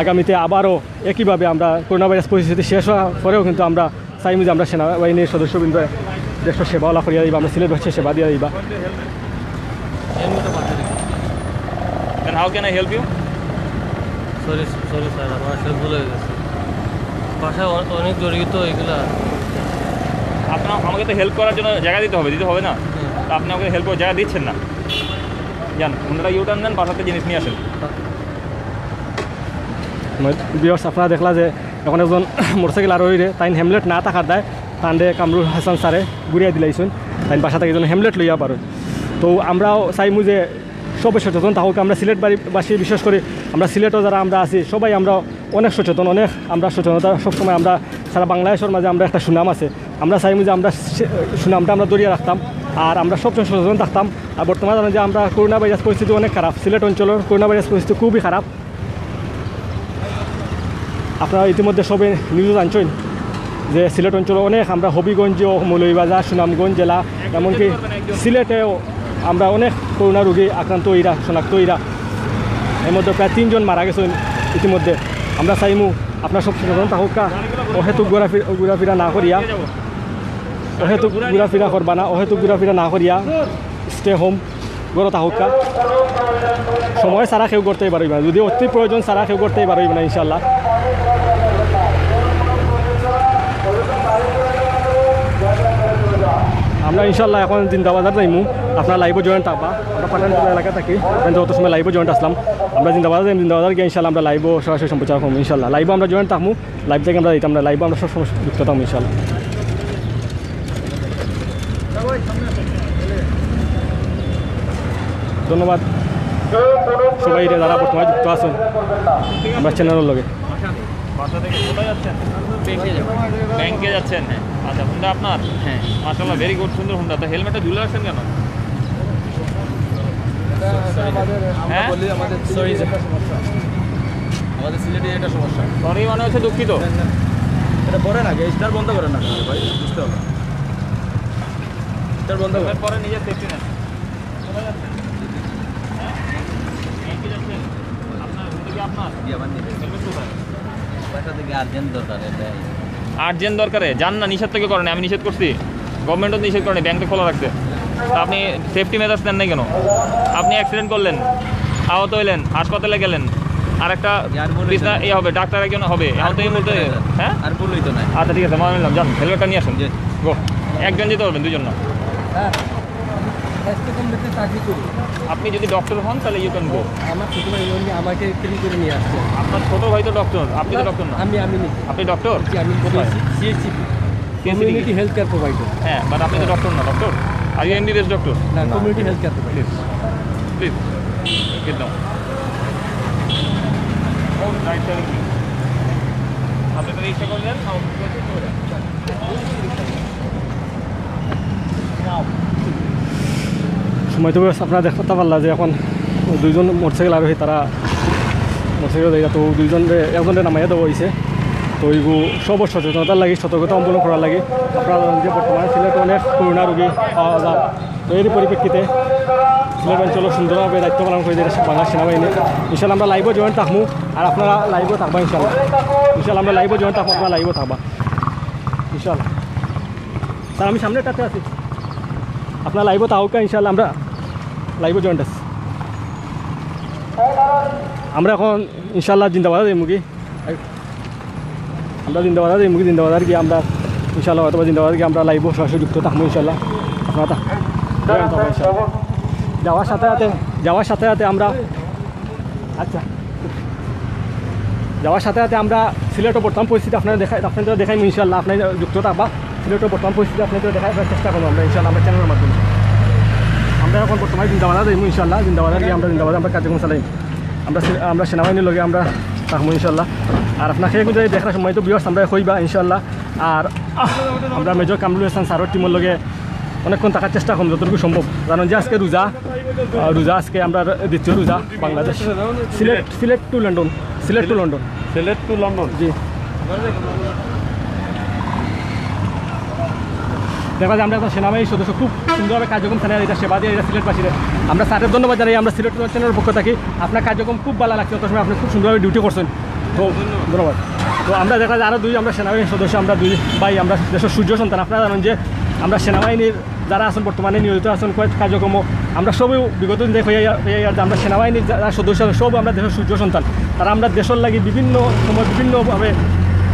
আগামীতে আবারও একইভাবে আমরা করোনা ভাইরাস পরিস্থিতি শেষ হওয়ার পরেও কিন্তু আমরা চাইমু যে আমরা সেনাবাহিনীর সদস্যবৃন্দ দেশের সেবা ওলা করিয়া দিবা, আমরা সিলেটবাসীর সেবা দিয়া দিবা। Then how can I help you? Sorry, sorry sir, আমার আসলে ভুল হয়ে গেছে। বাসায় অ-, অনেক জরুরি তো এগুলা। আপনার, আমাকে তো হেল্প করার জন্য জায়গা দিতে হবে, দিতে হবে না? হুম। তা আপনি আমাকে হেল্প করার জায়গা দিচ্ছেন না। যান, ওনারা ইউটার্ন নেন, বাসাতে জিনিস নিয়ে আসেন। ভিউয়ার্স, আপনারা দেখলা যে এখন একজন মোটরসাইকেল আরোহীরে তাইন হেলমেট না থাকার দায় তানরে কামরুল হাসান স্যারে ঘুরিয়ে দিলাইছুন। তাইন বাসা থেকে একজন হেলমেট লইয়া পারো। তো আমরাও চাইমু যে সবে সচেতন থাকুক। আমরা সিলেট বাড়ি-, বাসী, বিশেষ করে আমরা সিলেটও যারা আমরা আছি, সবাই আমরা অনেক সচেতন, অনেক আমরা সচেতনতা সবসময় আমরা সারা বাংলাদেশের মাঝে আমরা একটা সুনাম আছে। আমরা চাইমু যে আমরা সে সুনামটা আমরা ধরিয়া রাখতাম, আর আমরা সবসময় সচেতন থাকতাম। আর বর্তমানে জানেন যে আমরা করোনা ভাইরাস পরিস্থিতি অনেক খারাপ, সিলেট অঞ্চলের করোনা ভাইরাস পরিস্থিতি খুবই খারাপ। আপনারা ইতিমধ্যে সবে নিউজ জানছেন যে সিলেট অঞ্চলে অনেক, আমরা হবিগঞ্জ, মৌলভীবাজার, সুনামগঞ্জ জেলা, এমনকি সিলেটেও আমরা অনেক করোনা রোগী আক্রান্ত হইরা, শনাক্ত হইরা। এর মধ্যে প্রায় তিনজন মারা গেছেন ইতিমধ্যে। আমরা চাইমু আপনারা সব সচেতন থাকুক্কা, অহেতুক ঘোরাফি-, ঘোরাফিরা না করিয়া, অহেতুক ঘোরাফিরা করবা না, অহেতুক ঘোরাফিরা না করিয়া স্টে হোম, ঘরো থাকুক্কা। সময় ছাড়া কেউ করতেই পারইবা না, যদি অতি প্রয়োজন ছাড়া কেউ করতেই পারইবা না ইনশাল্লাহ। আমরা ইনশাল্লাহ এখন জিন্দাবাজার যাইমু, আপনারা লাইভও জয়েন থাকবা। আমরা পাঠানপুর এলাকা থাকি, এখান থেকে অত সময় লাইভও জয়েন আসলাম। আমরা জিন্দাবাজার যাইমু, জিন্দাবাজার গিয়ে ইনশাল্লাহ আমরা লাইভও সরাসরি সম্প্রচার করবো ইনশাল্লাহ। লাইভও আমরা জয়েন থাকমু, লাইভ থেকে আমরা যাইতাম না, লাইভও আমরা সবসময় যুক্ত থাকবো ইনশাল্লাহ। ধন্যবাদ সবাই যারা বর্তমানে যুক্ত আছেন আমরা চ্যানেলের লগে। বাসা থেকে কোথায় যাচ্ছেন? ব্যাংকে যাচ্ছেন। আচ্ছা, হুন্ডা আপনার? হ্যাঁ। মাশাআল্লাহ, ভেরি গুড, সুন্দর হুন্ডা। তো হেলমেটটা ঝুলে রাখছেন কেন? হ্যাঁ? Sorry, sir. আমাদের সিলেটি এটা সমস্যা। সরি মানে হচ্ছে দুঃখিত। এটা পড়ে না, স্টার্ট বন্ধ করে না ভাই, বুঝতে হবে। স্টার্ট বন্ধ করে। পরে নিজের সেফটি নেন। কোথায় যাচ্ছেন? হ্যাঁ? ব্যাংকে যাচ্ছেন? আপনার, হুন্ডা কি আপনার? জি, আমার নিজের। হেলমেট কোথায়? বাসা থেকে আর্জেন্ট দরকার, এটাই। আর্জেন্ট দরকারে যান না, নিষেধ তো কেউ করেনি, আমি নিষেধ করছি? গভর্নমেন্টও নিষেধ করেনি, ব্যাংক তো খোলা রাখছে। তা আপনি সেফটি মেজার্স নেন নাই কেন? আপনি অ্যাক্সিডেন্ট করলেন, আহত হইলেন, হাসপাতালে গেলেন, আর একটা বিছনা ইয়ে হবে, ডাক্তার একজন হবে, এখন তো এই মুহূর্তে। হ্যাঁ, আর ভুল হইতো না। আচ্ছা, ঠিক আছে, মানলাম, যান, হেলমেটটা নিয়ে আসুন। গো। একজন যেতে পারবেন, দুজন না। স্বাস্থ্য কেন্দ্রে চাকরি করি। আপনি যদি ডক্টর হন, তাহলে ইউ ক্যান গো। আমার ছোট ভাই উনি আমাকে ফ্রি করে নিয়ে আসছে। আপনার ছোট ভাই তো ডক্টর, আপনি তো ডক্টর না। আমি, আমি নিজে। আপনি ডক্টর? জি, আমি কোথায়? CHC. Community health care provider. হ্যাঁ, বাট আপনি তো ডক্টর না, doctor? Are you MBBS doctor? না, community health care provider. Please, please, get down. Right সাইডে কি? আপনি তো রিক্সা করে দেন, না, অফিস করে দেন। সময় তো বেশ আপনারা দেখতে পারলা যে এখন দুইজন মোটরসাইকেল আরোহী, তারা মোটরসাইকেল যাইরা, তো দুইজনরে, একজনরে নামাইয়া দেওয়া হয়েছে। তো এইগু সব সচেতনতার লাগি, সতর্কতা অবলম্বন করার লাগি। আপনারা জানেন যে বর্তমানে সিলেটে অনেক করোনা রোগী পাওয়া যায়। তো এর পরিপ্রেক্ষিতে সিলেট অঞ্চলে সুন্দরভাবে দায়িত্ব পালন করে দিয়ে বাংলাদেশ সেনাবাহিনী। ইনশাল্লাহ আমরা লাইভও জয়েন থাকমু, আর আপনারা লাইভও থাকবা ইনশাল্লাহ। ইনশাল্লাহ আমরা লাইভও জয়েন থাকবো, আপনারা লাইভও থাকবা ইনশাল্লাহ। স্যার, আমি সামনেটাতে আছি, আপনারা লাইভও থাকুক্কা, ইনশাল্লাহ আমরা লাইভও জয়েন্ট আছি। আমরা এখন ইনশাল্লাহ জিন্দাবাজার যাইমুগি, আমরা জিন্দাবাজার যাইমুগি, জিন্দাবাজার গিয়ে আমরা ইনশাল্লাহ হয়তো বা জিন্দাবাজার গিয়ে আমরা লাইভও সরাসরি যুক্ত থাকবো ইনশাল্লাহ। আপনারা থাক-, জয়েন্ট হবো ইনশাল্লাহ। যাওয়ার সাথে সাথে, যাওয়ার সাথে সাথে আমরা, আচ্ছা, যাওয়ার সাথে সাথে আমরা সিলেটর বর্তমান পরিস্থিতি আপনারা দেখাই, আপনারা দেখাইমু ইনশাআল্লাহ। আপনারা যুক্ত থাকবা, সিলেটর বর্তমান পরিস্থিতি আপনারা দেখাই চেষ্টা করবো আমরা ইনশাআল্লাহ আমার চ্যানেলের মাধ্যমে। আমরা এখন বর্তমানে জিন্দাবাজার যাইমু ইনশাআল্লাহ। জিন্দাবাজার গিয়া আমরা জিন্দাবাজার আমরা কার্যক্রম চালাই। আমরা সে-, আমরা সেনাবাহিনীর লগে আমরা থাকবো ইনশাআল্লাহ। আর আপনারা কেউ যদি দেখরা সময় তো ভিউয়ার্স আমরা কইবা ইনশাআল্লাহ। আর, আহ, আমরা মেজর কামরুল হাসান স্যারর টিমর লগে অনেকক্ষণ থাকার চেষ্টা করবো যতটুকু সম্ভব। কারণ যে আজকে রোজা, আহ, রোজা আজকে আমরা দ্বিতীয় রোজা Bangladesh, Sylhet, Sylhet to London, Sylhet to London. Sylhet to London. জি। দেখা যায় আমরা একটা সেনাবাহিনীর সদস্য খুব সুন্দরভাবে কার্যক্রম চালিয়ে এটা সেবা দিয়ে এটা সিলেটবাসীরা। আমরা স্যারের ধন্যবাদ জানাই, আমরা সিলেট চ্যানেলের পক্ষ থাকি। আপনার কার্যক্রম খুব ভালো লাগছে, অত সময় আপনি খুব সুন্দরভাবে ডিউটি করছেন। তো ধন্যবাদ। তো আমরা দেখা যায় আরও দুই আমরা সেনাবাহিনীর সদস্য, আমরা দুই ভাই, আমরা দেশের সূর্য সন্তান। আপনারা জানেন যে আমরা সেনাবাহিনীর যারা আছেন বর্তমানে নিয়োজিত আছেন কয়েক কার্যক্রম, আমরা সবই বিগত দিন থেকে হইয়া, হইয়া, হইয়া আমরা সেনাবাহিনীর যারা সদস্য আছেন সব আমরা দেশের সূর্য সন্তান। তারা আমরা দেশের লাগি বিভিন্ন সময় বিভিন্নভাবে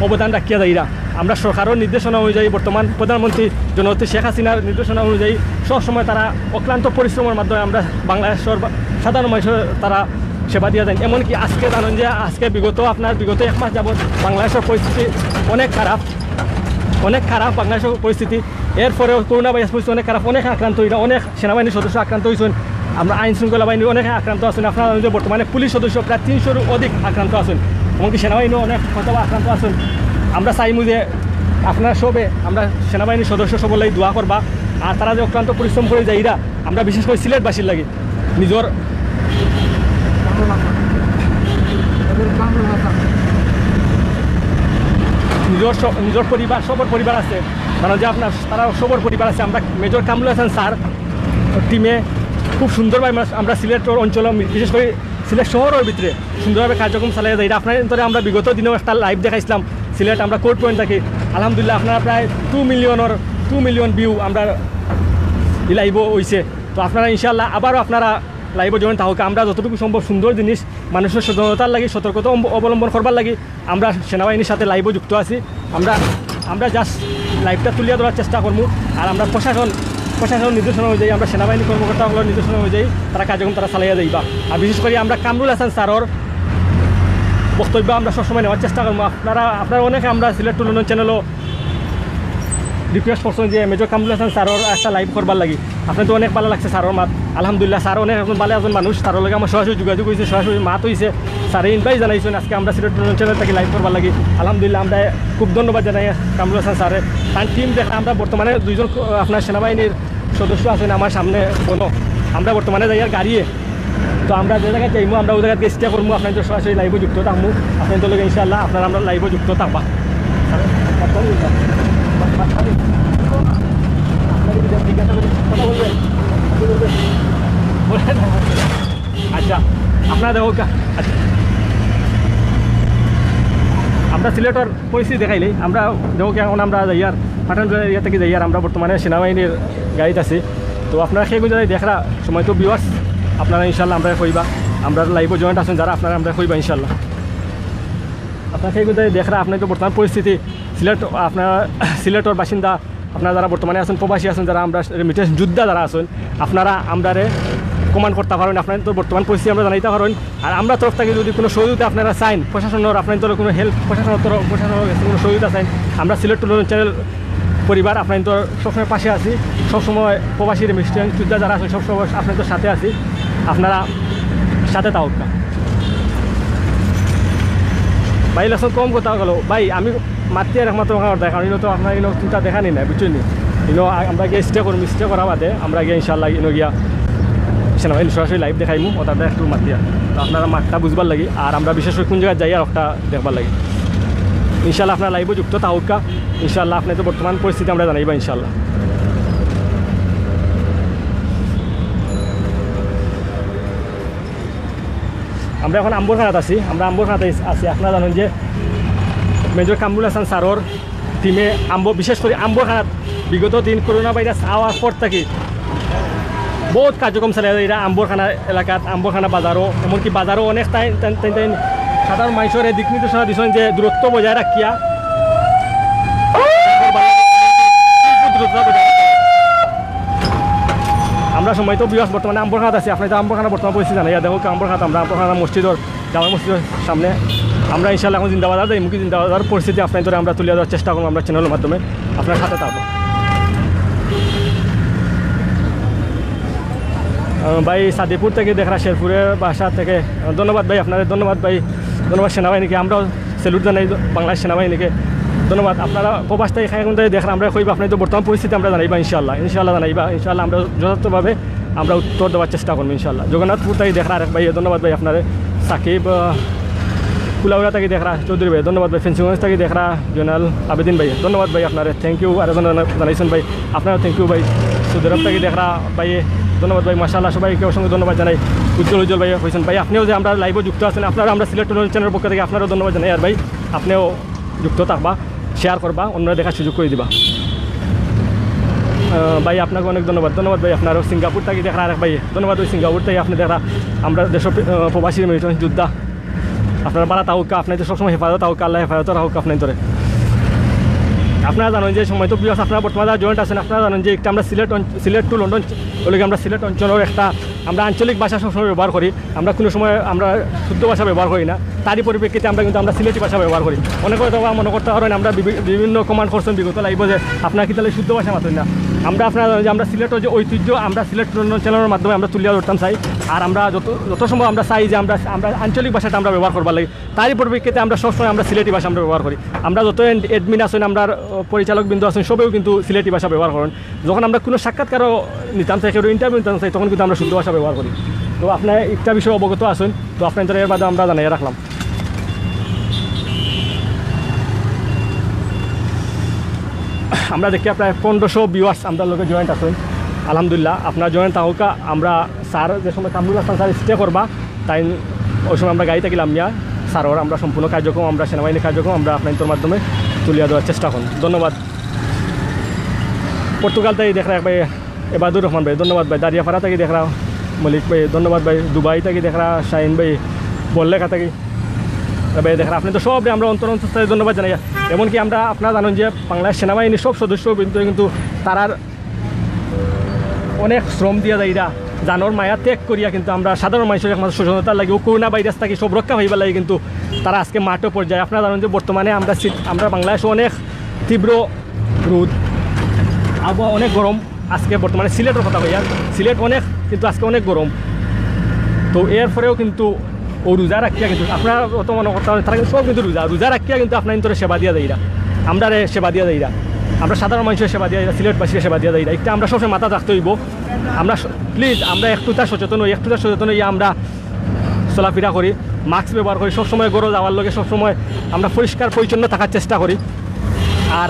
অবদান রাখিয়া যাইরা। আমরা সরকারের নির্দেশনা অনুযায়ী, বর্তমান প্রধানমন্ত্রী জননেত্রী শেখ হাসিনার নির্দেশনা অনুযায়ী সব সময় তারা অক্লান্ত পরিশ্রমের মাধ্যমে আমরা বাংলাদেশের বা-, সাধারণ মানুষের তারা সেবা দিয়া যান। এমনকি আজকে জানেন যে আজকে বিগত আপনার বিগত এক মাস যাবত বাংলাদেশের পরিস্থিতি অনেক খারাপ, অনেক খারাপ বাংলাদেশের পরিস্থিতি। এরপরেও করোনা ভাইরাস পরিস্থিতি অনেক খারাপ, অনেক আক্রান্ত হইরা, অনেক সেনাবাহিনীর সদস্য আক্রান্ত হইছেন। আমরা আইন শৃঙ্খলা বাহিনীর অনেক আক্রান্ত আছেন। আপনারা জানেন যে বর্তমানে পুলিশ সদস্য প্রায় তিনশোর অধিক আক্রান্ত আছেন, এমনকি সেনাবাহিনীও অনেক হয়তো বা আক্রান্ত আছেন। আমরা চাইমু যে আপনারা সবে আমরা সেনাবাহিনীর সদস্য সবর লাগি দোয়া করবা, আর তারা যে অক্লান্ত পরিশ্রম করে যাইরা, আমরা বিশেষ করে সিলেটবাসীর লাগি নিজের নিজের স-, নিজের পরিবার, সবর পরিবার আছে, মানে যে আপনার তারা সবর পরিবার আছে। আমরা মেজর কামরুল হাসান স্যার টিমে খুব সুন্দরভাবে আমরা, আমরা সিলেট অঞ্চল, বিশেষ করে সিলেট শহরের ভিতরে সুন্দরভাবে কার্যক্রম চালিয়ে যাই। এটা আপনার ভিতরে আমরা বিগত দিনেও একটা লাইভ দেখাইছিলাম সিলেট, আমরা কোর্ট পয়েন্ট থাকি। আলহামদুলিল্লাহ, আপনারা প্রায় টু মিলিয়নের, টু মিলিয়ন ভিউ আমরা এই লাইভও হইছে। তো আপনারা ইনশাআল্লাহ আবারও আপনারা লাইভও জয়েন্ট থাকুক। আমরা যতটুকু সম্ভব সুন্দর জিনিস মানুষের সচেতনতার লাগি, সতর্কতা অব-, অবলম্বন করবার লাগি আমরা সেনাবাহিনীর সাথে লাইভও যুক্ত আছি। আমরা, আমরা জাস্ট লাইভটা তুলিয়া ধরার চেষ্টা করবো। আর আমরা প্রশাসন, প্রশাসন নির্দেশনা অনুযায়ী, আমরা সেনাবাহিনী কর্মকর্তা হকলর নির্দেশনা অনুযায়ী তারা কার্যক্রম তারা চালাইয়া যাইবা। আর বিশেষ করে আমরা কামরুল হাসান স্যারর বক্তব্য আমরা সবসময় নেওয়ার চেষ্টা করবো। আপনারা, আপনারা অনেকে আমরা সিলেট টু লন্ডন চ্যানেলও রিকোয়েস্ট করছেন যে মেজর কামরুল হাসান স্যারর একটা লাইভ করবার লাগি। আপনার তো অনেক ভালো লাগছে স্যারর মাত। আলহামদুলিল্লাহ, স্যার অনেক একজন ভালো একজন মানুষ। স্যারর লগে আমার সরাসরি যোগাযোগ হইছে, সরাসরি মাত হইছে। স্যারে ইনভাইট জানাইছেন আজকে আমরা সিলেট চ্যানেল থেকে লাইভ করবার লাগি। আলহামদুলিল্লাহ, আমরা খুব ধন্যবাদ জানাই কামরুল হাসান স্যারে। তার টিম দেখা আমরা বর্তমানে দুইজন ক-, আপনার সেনাবাহিনীর সদস্য আছেন আমার সামনে কোনো। আমরা বর্তমানে যাই আর গাড়িয়ে তো আমরা যে জায়গায় যাইমু, আমরা ওই জায়গায় স্টে করবো, আপনাদের সরাসরি লাইভে যুক্ত থাকবো। আপনাদের লগে ইনশাআল্লাহ আপনারা আমরা লাইভে যুক্ত থাকবা। আচ্ছা, আপনারা দেখো কা-, আচ্ছা, আমরা সিলেটর পরিস্থিতি দেখাইলে আমরা দেখো কি এখন আমরা যাইয়ার পাঠানটুলি এরিয়া থেকে যাইয়ার আমরা বর্তমানে সেনাবাহিনীর গাড়িত আছি। তো আপনারা সেই গুঞ্জায় দেখরা সময় তো ভিউয়ার্স, আপনারা ইনশাল্লাহ আমরা কইবা, আমরা লাইভও জয়েন্ট আছেন যারা, আপনারা আমরা কইবা ইনশাল্লাহ। আপনারা সেই গুঞ্জায় দেখরা, আপনারা তো বর্তমান পরিস্থিতি সিলেট, আপনারা সিলেটর বাসিন্দা, আপনারা যারা বর্তমানে আছেন, প্রবাসী আছেন, যারা আমরা রেমিটেন্স যোদ্ধা যারা আছেন, আপনারা আমরারে কমেন্ট করতে পারেন। আপনারা তো বর্তমান পরিস্থিতি আমরা জানাইতে পারেন। আর আমরা তরফ থেকে যদি কোনো সহযোগিতা আপনারা চাইন, প্রশাসনের আপনারা তো কোনো হেল্প, প্রশাসনের তরফ, প্রশাসনের কাছে কোনো সহযোগিতা চাইন, আমরা সিলেট টু লন্ডন চ্যানেল পরিবার আপনারা তো সবসময় পাশে আছি, সবসময় প্রবাসী রেমিটেন্স যোদ্ধা যারা আছেন, সবসময় আপনারা তো সাথে আছি, আপনারা সাথে থাকুক। ভাই, লেসন কম কথা গেল ভাই, আমি মাতি আর একমাত্র কারণ দেখা, ইনো তো আপনার ইনো চিন্তা দেখা নি না, বুঝছেন নি? ইনো আ-, আমরা গিয়ে স্টে করবো, স্টে করার বাদে আমরা গিয়ে ইনশাল্লাহ ইনো গিয়া সেনাবাহিনী সরাসরি লাইভ দেখাইমু, ওটা একটু মাতিয়া। তো আপনারা মাঠটা বুঝবার লাগি, আর আমরা বিশেষ করে কোন জায়গায় যাই আর একটা দেখবার লাগি। ইনশাল্লাহ আপনারা লাইভও যুক্ত থাকুক্কা। ইনশাল্লাহ আপনি তো বর্তমান পরিস্থিতি আমরা জানাইবা ইনশাল্লাহ। আমরা এখন আম্বরখানাত আছি, আমরা আম্বরখানাত আছি। আপনারা জানেন যে মেজর কামরুল হাসান স্যারর টিমে আম্ব, বিশেষ করে আম্বরখানাত বিগত দিন করোনা ভাইরাস আওয়ার পর থেকে বহুত কার্যক্রম চালিয়ে যায় এরা আম্বরখানা এলাকাত, আম্বরখানা বাজারও, এমনকি বাজারও অনেক টাইম টাইম টাইম টাইম সাধারণ মানুষের দিক নির্দেশনা দিচ্ছেন যে দূরত্ব বজায় রাখিয়া আমরা সময় তো বিয়াস বর্তমানে আম্বরখানাত আছি, আপনারা তো আম্বরখানা বর্তমান পরিস্থিতি জানাই, দেখো আম্বরখানাত আমরা আম্বরখানা মসজিদর জামে মসজিদর সামনে আমরা ইনশাআল্লাহ এখন জিন্দাবাজার যাইমুগি, জিন্দাবাজার পরিস্থিতি আপনাইন্তরে আমরা তুলিয়া ধরার চেষ্টা করমু আমরা চ্যানেলর মাধ্যমে, আপনারা সাথে থাকবা। আহ, ভাই সাদিপুর থাকি দেখরা, শেরপুরের বাসা থাকি, আহ, ধন্যবাদ ভাই আপনারে, ধন্যবাদ ভাই, ধন্যবাদ সেনাবাহিনীকে, আমরাও স্যালুট জানাই বাংলাদেশ সেনাবাহিনীকে, ধন্যবাদ। আপনারা প্রবাস থাকি খাই কোন দেখরা, আমরা কইবা আপনাইন্তরে বর্তমান পরিস্থিতি আমরা জানাইবা ইনশাআল্লাহ, ইনশাআল্লাহ জানাইবা ইনশাআল্লাহ, আমরা যথাযথভাবে আমরা উত্তর দেওয়ার চেষ্টা করমু ইনশাআল্লাহ। জগন্নাথপুর থাকি দেখরা আরেক ভাই, ধন্যবাদ ভাই আপনারে। সাকিব, আহ, কুলাউড়া থাকি দেখরা চৌধুরী ভাই, ধন্যবাদ ভাই। ফেঞ্চুগঞ্জ থাকি দেখরা জয়নাল আবেদিন ভাই, ধন্যবাদ ভাই আপনারে, থ্যাংক ইউ। আর একজন জানা-, জানাইছইন ভাই, আপনারেও থ্যাংক ইউ ভাই। সৌদি আরব থাকি দেখরা ভাই, ধন্যবাদ ভাই। মাশাআল্লাহ, সবাইকে অসংখ্য ধন্যবাদ জানাই। উজ্জ্বল উজ্জ্বল ভাই কইছইন ভাই, আপনেও যে আমরার লাইভো যুক্ত আছইন, আপনারেও আমরা সিলেট টেলিভিশন চ্যানেলর পক্ষ থাকি আপনারেও ধন্যবাদ জানাই। আর ভাই, আপনেও যুক্ত থাকবা, শেয়ার করবা, অন্যরে দেখার সুযোগ করি দিবা। আহ, ভাই, আপনাকে অনেক ধন্যবাদ। ধন্যবাদ ভাই, আপনারেও। সিঙ্গাপুর থাকি দেখরা আরেক ভাই, ধন্যবাদ। ওই সিঙ্গাপুর থাকি আপনে দেখরা, আমরা দেশ, আহ, প্রবাসী মিলিটারি যোদ্ধা। আপনারা ভালা থাকউক্কা, আপনাইন্তর সবসময় হেফাজত থাকউক্কা, আল্লায় হেফাজত রাখউক্কা আপনাইন্তরে। আপনারা জানইন যে সময় তো বিয়াস আপনারা বর্তমানে যারা জয়েন্ট আছইন, আপনারা জানইন যে একটা আমরা সিলেট অঞ্চ-, সিলেট to লন্ডন, ওই লগে আমরা সিলেট অঞ্চলর একটা আমরা আঞ্চলিক ভাষা সবসময় ব্যবহার করি। আমরা কুনু সময় আমরা শুদ্ধ ভাষা ব্যবহার করি না, তারই পরিপ্রেক্ষিতে আমরা কিন্তু আমরা সিলেটি ভাষা ব্যবহার করি। অনেকে হয়তো বা মনো করতা পারইন আমরা বিভি-, বিভিন্ন কমেন্ট করছইন বিগত লাইভো যে আপনারা কিতার লাগি শুদ্ধ ভাষা মাতইন না। আমরা, আপনারা জানইন যে আমরা সিলেটর যে ঐতিহ্য আমরা সিলেট টেলিভিশন চ্যানেলর মাধ্যমে আমরা তুলিয়া ধরতাম চাই। আর আমরা যত, যত সম্ভব আমরা চাই যে আমরা, আমরা আঞ্চলিক ভাষাটা আমরা ব্যবহার করবার লাগি। তারই পরিপ্রেক্ষিতে আমরা সবসময় আমরা সিলেটি ভাষা আমরা ব্যবহার করি। আমরা যত এড-, অ্যাডমিন আছইন, আমরার, আহ, পরিচালকবৃন্দ আছইন, সবেও কিন্তু সিলেটি ভাষা ব্যবহার করইন। যখন আমরা কুনু সাক্ষাৎকারও নিতাম চাই, কেউর ইন্টারভিউ নিতাম চাই, তখন কিন্তু আমরা শুদ্ধ ভাষা ব্যবহার করি। তো আপনারা একটা বিষয়ে অবগত আছইন, তো আপনাইন্তরে এর বাদে আমরা জানাইয়া রাখলাম। আমরা দেখি প্রায় পনেরোশো ভিউয়ার্স আমরার লগে জয়েন্ট আছইন। আলহামদুলিল্লাহ, আপনারা জয়েন্ট থাকউক্কা। আমরা স্যার যে সময় কামরুল হাসান স্যার স্টে করবা, তাইন ওই সময় আমরা গাড়ি থাকি লামিয়া স্যারর আমরা সম্পূর্ণ কার্যক্রম, আমরা সেনাবাহিনীর কার্যক্রম আমরা আপনাইন্তর মাধ্যমে তুলিয়া ধরার চেষ্টা করমু। ধন্যবাদ। পর্তুগাল থাকি দেখরা এক ভাই এবাদুর রহমান ভাই, ধন্যবাদ ভাই। দারিয়াপাড়া থাকি দেখরা মলিক ভাই, ধন্যবাদ ভাই। দুবাই থাকি দেখরা শাহিন ভাই, বড়লেখা থাকি ভাই দেখরা, আপনাইন্তর সবরে আমরা অন্তর অন্তঃস্থলে ধন্যবাদ জানাই। এমনকি আমরা, আপনারা জানইন যে বাংলাদেশ সেনাবাহিনীর সব সদস্যবৃন্দ কিন্তু তারার অনেক শ্রম দিয়া যাইরা, জানর মায়া ত্যাগ করিয়া কিন্তু আমরা সাধারণ মানষর একমাত্র সচেতনতার লাগি, ও করোনা ভাইরাস থাকি সব রক্ষা পাইবার লাগি কিন্তু তারা আজকে মাঠো পর্যায়ে। আপনারা জানইন যে বর্তমানে আমরা সি-, আমরা বাংলাদেশো অনেক তীব্র রোদ, আবহাওয়া অনেক গরম। আজকে বর্তমানে সিলেটর কথা কইয়ার, সিলেট অনেক, কিন্তু আজকে অনেক গরম। তো এরপরেও কিন্তু ও রোজা রাখিয়া কিন্তু, আপনারা অত মনো করতা পারইন, তারা কিন্তু সব কিন্তু রোজা, রোজা রাখিয়া কিন্তু আপনাইন্তরে সেবা দিয়া যাইরা, আমরারে সেবা দিয়া যাইরা, আমরা সাধারণ মানষর সেবা দিয়া যাইরা, সিলেটবাসীর সেবা দিয়া যাইরা। ইটা আমরা সবসময় মাথাত রাখতে অইবো। আমরা স-, প্লিজ, আমরা একটুতা সচেতন অই, একটুতা সচেতন অইয়া আমরা চলাফিরা করি, মাস্ক ব্যবহার করি, সবসময় ঘরো যাওয়ার লগে সবসময় আমরা পরিষ্কার পরিচ্ছন্ন থাকার চেষ্টা করি। আর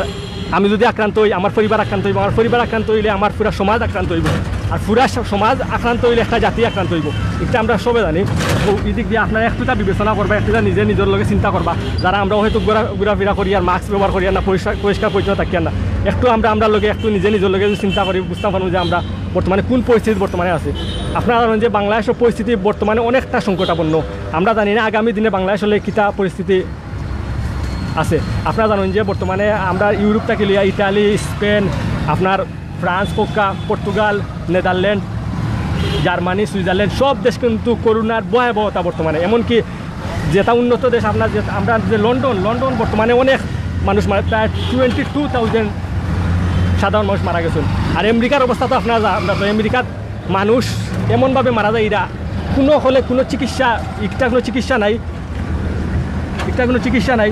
আমি যদি আক্রান্ত অই, আমার পরিবার আক্রান্ত অইবো, আমার পরিবার আক্রান্ত অইলে আমার পুরা সমাজ আক্রান্ত অইবো, আর পুরা স-, সমাজ আক্রান্ত অইলে একটা জাতি আক্রান্ত অইবো, ইটা আমরা সবে জানি। তো ই দিক দিয়া আপনারা একটুতা বিবেচনা করবা, একটুতা নিজে নিজর লগে চিন্তা করবা। যারা আমরা হয়তো ঘুরা-, ঘুরাফিরা করিয়ার, মাস্ক ব্যবহার করিয়ার না, পরিষ্কার, পরিষ্কার পরিচ্ছন্ন থাকিয়ার না, একটু আমরা, আমরার লগে একটু নিজে নিজর লগে যদি চিন্তা করি, বুঝতাম পারমু যে আমরা বর্তমানে কুন পরিস্থিতিত বর্তমানে আছি। আপনারা জানইন যে বাংলাদেশর পরিস্থিতি বর্তমানে অনেকটা সংকটাপন্ন। আমরা জানি না আগামী দিনে বাংলাদেশর লাগি কিতা পরিস্থিতি আছে। আপনারা জানইন যে বর্তমানে আমরা ইউরোপ থাকি লইয়া ইটালি, স্পেন, আপনার ফ্রান্স, কউক্কা, পর্তুগাল, নেদারল্যান্ড, জার্মানি, সুইজারল্যান্ড, সব দেশ কিন্তু করোনার ভয়াবহতা বর্তমানে। এমনকি যেটা উন্নত দেশ, আপনার যে, আমরা যে লন্ডন, লন্ডন বর্তমানে অনেক মানুষ মারা, প্রায় টোয়েন্টি টু থাউজেন্ড সাধারণ মানুষ মারা গেছইন। আর আমেরিকার অবস্থা তো আপনারা জা-, আমরা তো আমেরিকার মানুষ এমনভাবে মারা যাইরা, কুনু হলে কুনু চিকিৎসা, একটা কুনু চিকিৎসা নাই, একটা কুনু চিকিৎসা নাই,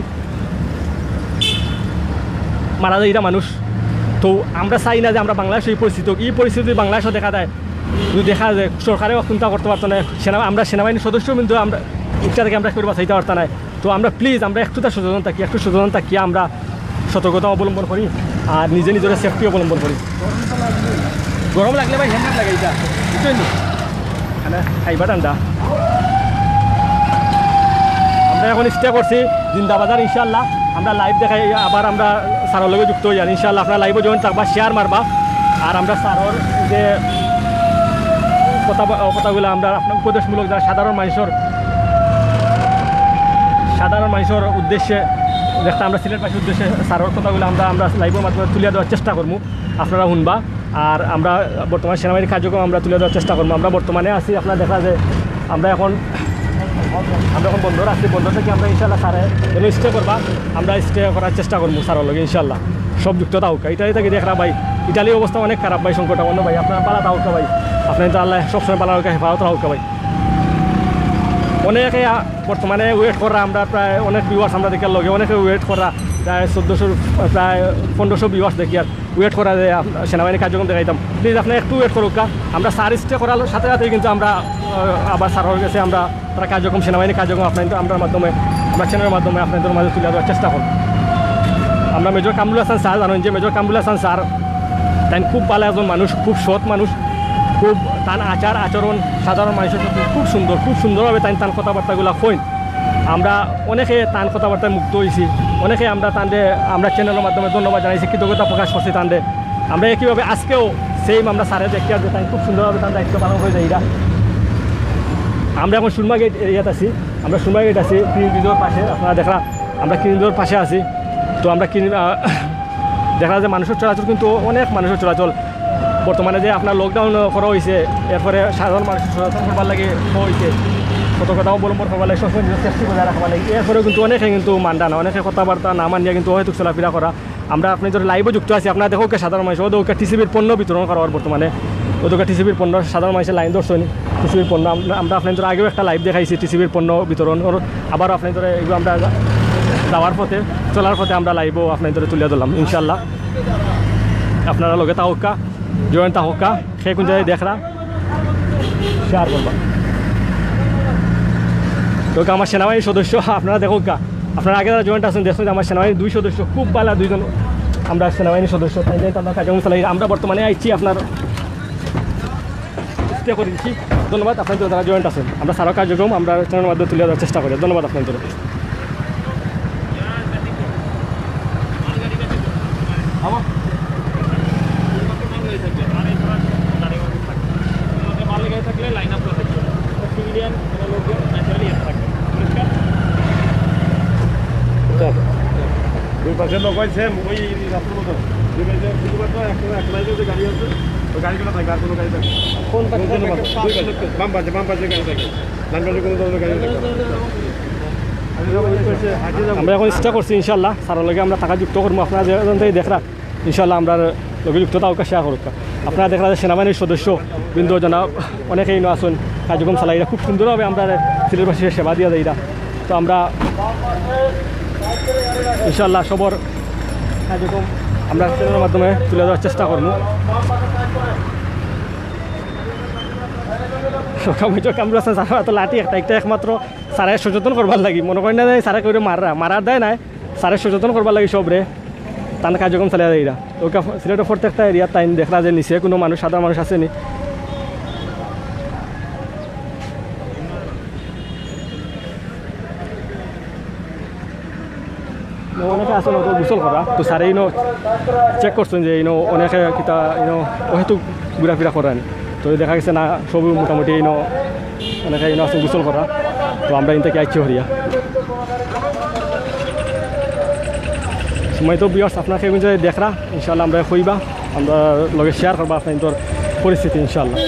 মারা যাইরা মানুষ। তো আমরা চাই না যে আমরা বাংলাদেশো ই পরিস্থিতি অউক। ই পরিস্থিতি যদি বাংলাদেশো দেখা দেয়, যদি দেখা যায় সরকারেও কুন্তা করতা পারতা নায়, সেনা-, আমরা সেনাবাহিনীর সদস্য কিন্তু আমরা ইটা থাকি আমরা কেউরে বাঁচাইতা পারতা নায়। তো আমরা প্লিজ, আমরা একটুতা সচেতন থাকি, একটু সচেতন থাকিয়া আমরা সতর্কতা অবলম্বন করি আর নিজে নিজরে সেফটি অবলম্বন করি। গরম লাগলে ভাই হেলমেট লাগাইতা, বুঝছইন নি? মানে খাইবা ঠান্ডা। আমরা এখন স্টে করছি জিন্দাবাজার, ইনশাআল্লাহ আমরা লাইভ দেখাই, আবার আমরা স্যারর লগে যুক্ত অইয়ার ইনশাআল্লাহ। আপনারা লাইভো জয়েন থাকবা, শেয়ার মারবা, আর আমরা স্যারর যে কথা, কথাগুলা আমরা আপনার উপদেশমূলক, যারা সাধারণ মানষর, সাধারণ মানষর উদ্দেশ্যে, যেটা আমরা সিলেটবাসীর উদ্দেশ্যে স্যারর কথাগুলা আমরা, আমরা লাইভর মাধ্যমে তুলিয়া ধরার চেষ্টা করমু, আপনারা হুনবা। আর আমরা বর্তমানে সেনাবাহিনীর কার্যক্রম আমরা তুলিয়া ধরার চেষ্টা করমু। আমরা বর্তমানে আছি, আপনারা দেখরা যে আমরা এখন আমরা এখন বন্দর আছি, বন্দর থাকি আমরা ইনশাল্লাহ স্যারে যেন স্টে করবা, আমরা স্টে করার চেষ্টা করমু স্যারর লগে ইনশাল্লাহ। সব যুক্ত থাকউক্কা। ইটালি থাকি দেখরা ভাই, ইটালির অবস্থা অনেক খারাপ ভাই, সংকটাপন্ন ভাই। আপনারা ভালা থাকউক্কা ভাই, আপনারারে তো আল্লায় সবসময় ভালা রাখউক্কা, হেফাজত রাখউক্কা ভাই। অনেকে আ, বর্তমানে ওয়েট কররা, আমরা প্রায় অনেক ভিউয়ার্স আমরা দেখার লগে অনেকে ওয়েট কররা, প্রায় চোদ্দশো, প্রায় পনেরোশো ভিউয়ার্স দেখিয়ার ওয়েট কররা যে আপ-, সেনাবাহিনীর কার্যক্রম দেখাইতাম। প্লিজ আপনারা একটু ওয়েট করউক্কা। আমরা স্যার স্টে করার সাথে সাথেই কিন্তু আমরা, আহ, আবার স্যারর গেছে আমরা তারা কার্যক্রম, সেনাবাহিনীর কার্যক্রম আপনারার, আমরার মাধ্যমে, আমরার চ্যানেলর মাধ্যমে আপনারার মাঝে তুলিয়া ধরার চেষ্টা করমু। আমরা মেজর কামরুল হাসান স্যার, জানইন যে মেজর কামরুল হাসান স্যার, তাইন খুব ভালা একজন মানুষ, খুব সৎ মানুষ, খুব তান আচার আচরণ সাধারণ মানুষর সাথে খুব সুন্দর, খুব সুন্দরভাবে তাইন তান কথাবার্তাগুলা কইন। আমরা অনেকে তান কথাবার্তায় মুগ্ধ অইছি, অনেকে আমরা তানরে আমরার চ্যানেলর মাধ্যমে ধন্যবাদ জানাইছি, কৃতজ্ঞতা প্রকাশ করছি তানরে। আমরা একইভাবে আজকেও সেম আমরা স্যারে দেখিয়ার যে তাইন খুব সুন্দরভাবে তান দায়িত্ব পালন করি যাইরা। আমরা এখন সুরমা গেট এরিয়াত আছি, আমরা সুরমা গেট আছি, ক্রিম ব্রিজর পাশে। আপনারা দেখরা আমরা ক্রিম ব্রিজর পাশে আছি। তো আমরা ক্রিম, আহ, দেখরা যে মানুষর চলাচল, কিন্তু অনেক মানুষর চলাচল। বর্তমানে যে আপনার লকডাউন করা অইছে, এরপরে সাধারণ মানুষ সচেতন করবার লাগি কওয়া অইছে, সতর্কতা অবলম্বন করবার লাগি, সবসময় নিজের সেফটি বজায় রাখবার লাগি। এরপরেও কিন্তু অনেকে কিন্তু মানরা না, অনেকে কথাবার্তা না মানিয়া কিন্তু অহেতুক চলাফেরা করা। আমরা আপনারার লাইভও যুক্ত আছি, আপনারা দেখউক্কা সাধারণ মানুষ, ও দেখউক্কা টিসিবির পণ্য বিতরণ করা অর বর্তমানে, ও দেখউক্কা টিসিবির পণ্য, সাধারণ মানুষে লাইন ধরছইন টিসিবির পণ্য। আমরা, আমরা আপনারার আগে একটা লাইভ দেখাইছি টিসিবির পণ্য বিতরণ, আবার আপনারারে এগুলো আমরা যাওয়ার পথে, চলার পথে আমরা লাইভও আপনারারে তুলিয়া ধরলাম ইনশাল্লাহ। আপনারা লগে থাকউক্কা, জয়েন্ট থাকউক্কা, কে কুন জাগাত দেখরা, শেয়ার করবা। তো আমার সেনাবাহিনীর সদস্য আপনারা দেখউক্কা, আপনারা আগে যারা জয়েন্ট আছইন, দেখছইন যে আমার সেনাবাহিনীর দুই সদস্য খুব ভালা দুইজন, আমরা সেনাবাহিনীর সদস্য, তাইন তান কার্যক্রম চালাই। আমরা বর্তমানে আইছি আপনার স্টে করি দিছি। ধন্যবাদ আপনারারে যারা জয়েন্ট আছইন। আমরা স্যারর কার্যক্রম আমরা চ্যানেলর মাধ্যমে তুলিয়া ধরার চেষ্টা করি। ধন্যবাদ আপনারারে। মাল গাড়ি থাকলে লাইন আপ থাকবে। সিভিলিয়ান কোনো লোকজন ন্যাচারালি এসে থাকবে। পরিষ্কার? দুই পাশে লোক হয় সেম, ওই রাস্তার মতো। দুই পাশে শুধুমাত্র একটা, একটা লাইনে যে গাড়ি আছে, ওই গাড়িগুলো থাকবে, আর কোনো গাড়ি থাকবে না। কোন পাশে? দুই পাশে। বাম পাশে, বাম পাশে গাড়ি থাকবে। ডান পাশে কোনো ধরনের গাড়ি থাকবে না। আমরা এখন স্টে করছি ইনশাল্লাহ, স্যারর লগে আমরা থাকা যুক্ত করমু, আপনারা যে যেখান থাকি দেখরা। ইনশাআল্লাহ আমরার লগে যুক্ত থাকউক্কা, শেয়ার করউক্কা। আপনারা দেখরা যে সেনাবাহিনীর সদস্য বৃন্দ জনাব অনেকেই ইনো আছইন, কার্যক্রম চালাইরা খুব সুন্দরভাবে আমরারে সিলেটবাসীরে সেবা দিয়া যাইরা। তো আমরা ইনশাআল্লাহ সবর কার্যক্রম আমরা চ্যানেলর মাধ্যমে তুলিয়া ধরার চেষ্টা করমু। সকাল মেজর কামরুল হাসান স্যার তো লাঠি একটা, একটা একমাত্র স্যারে সচেতন করবার লাগি, মনো করি না যে স্যারে কেউরে মাররা, মারার দায় নায়, স্যারে সচেতন করবার লাগি সবরে। তান কার্যক্রম চালাইয়া যাইরা। ওকা সিলেটর প্রত্যেকটা এরিয়াত তাইন দেখরা যে নিচে কোনো মানুষ, সাধারণ মানুষ আছে নি। অনেকে আছইন অত গোসল করা, তো স্যারে ইনো চেক করছইন যে ইনো অনেকে কিতা ইনো অহেতুক ঘুরাফিরা করেন, তো দেখা গেছে না সব মোটামুটি ইনো অনেকে ইনো আছইন গোসল করা, তো আমরা ইন থাকি আইছি হরিয়া। সম্মানিত ভিউয়ার্স, আপনারা কেউ যদি দেখরা, ইনশাআল্লাহ আমরারে কইবা, আমরার লগে শেয়ার করবা আপনারার পরিস্থিতি ইনশাআল্লাহ।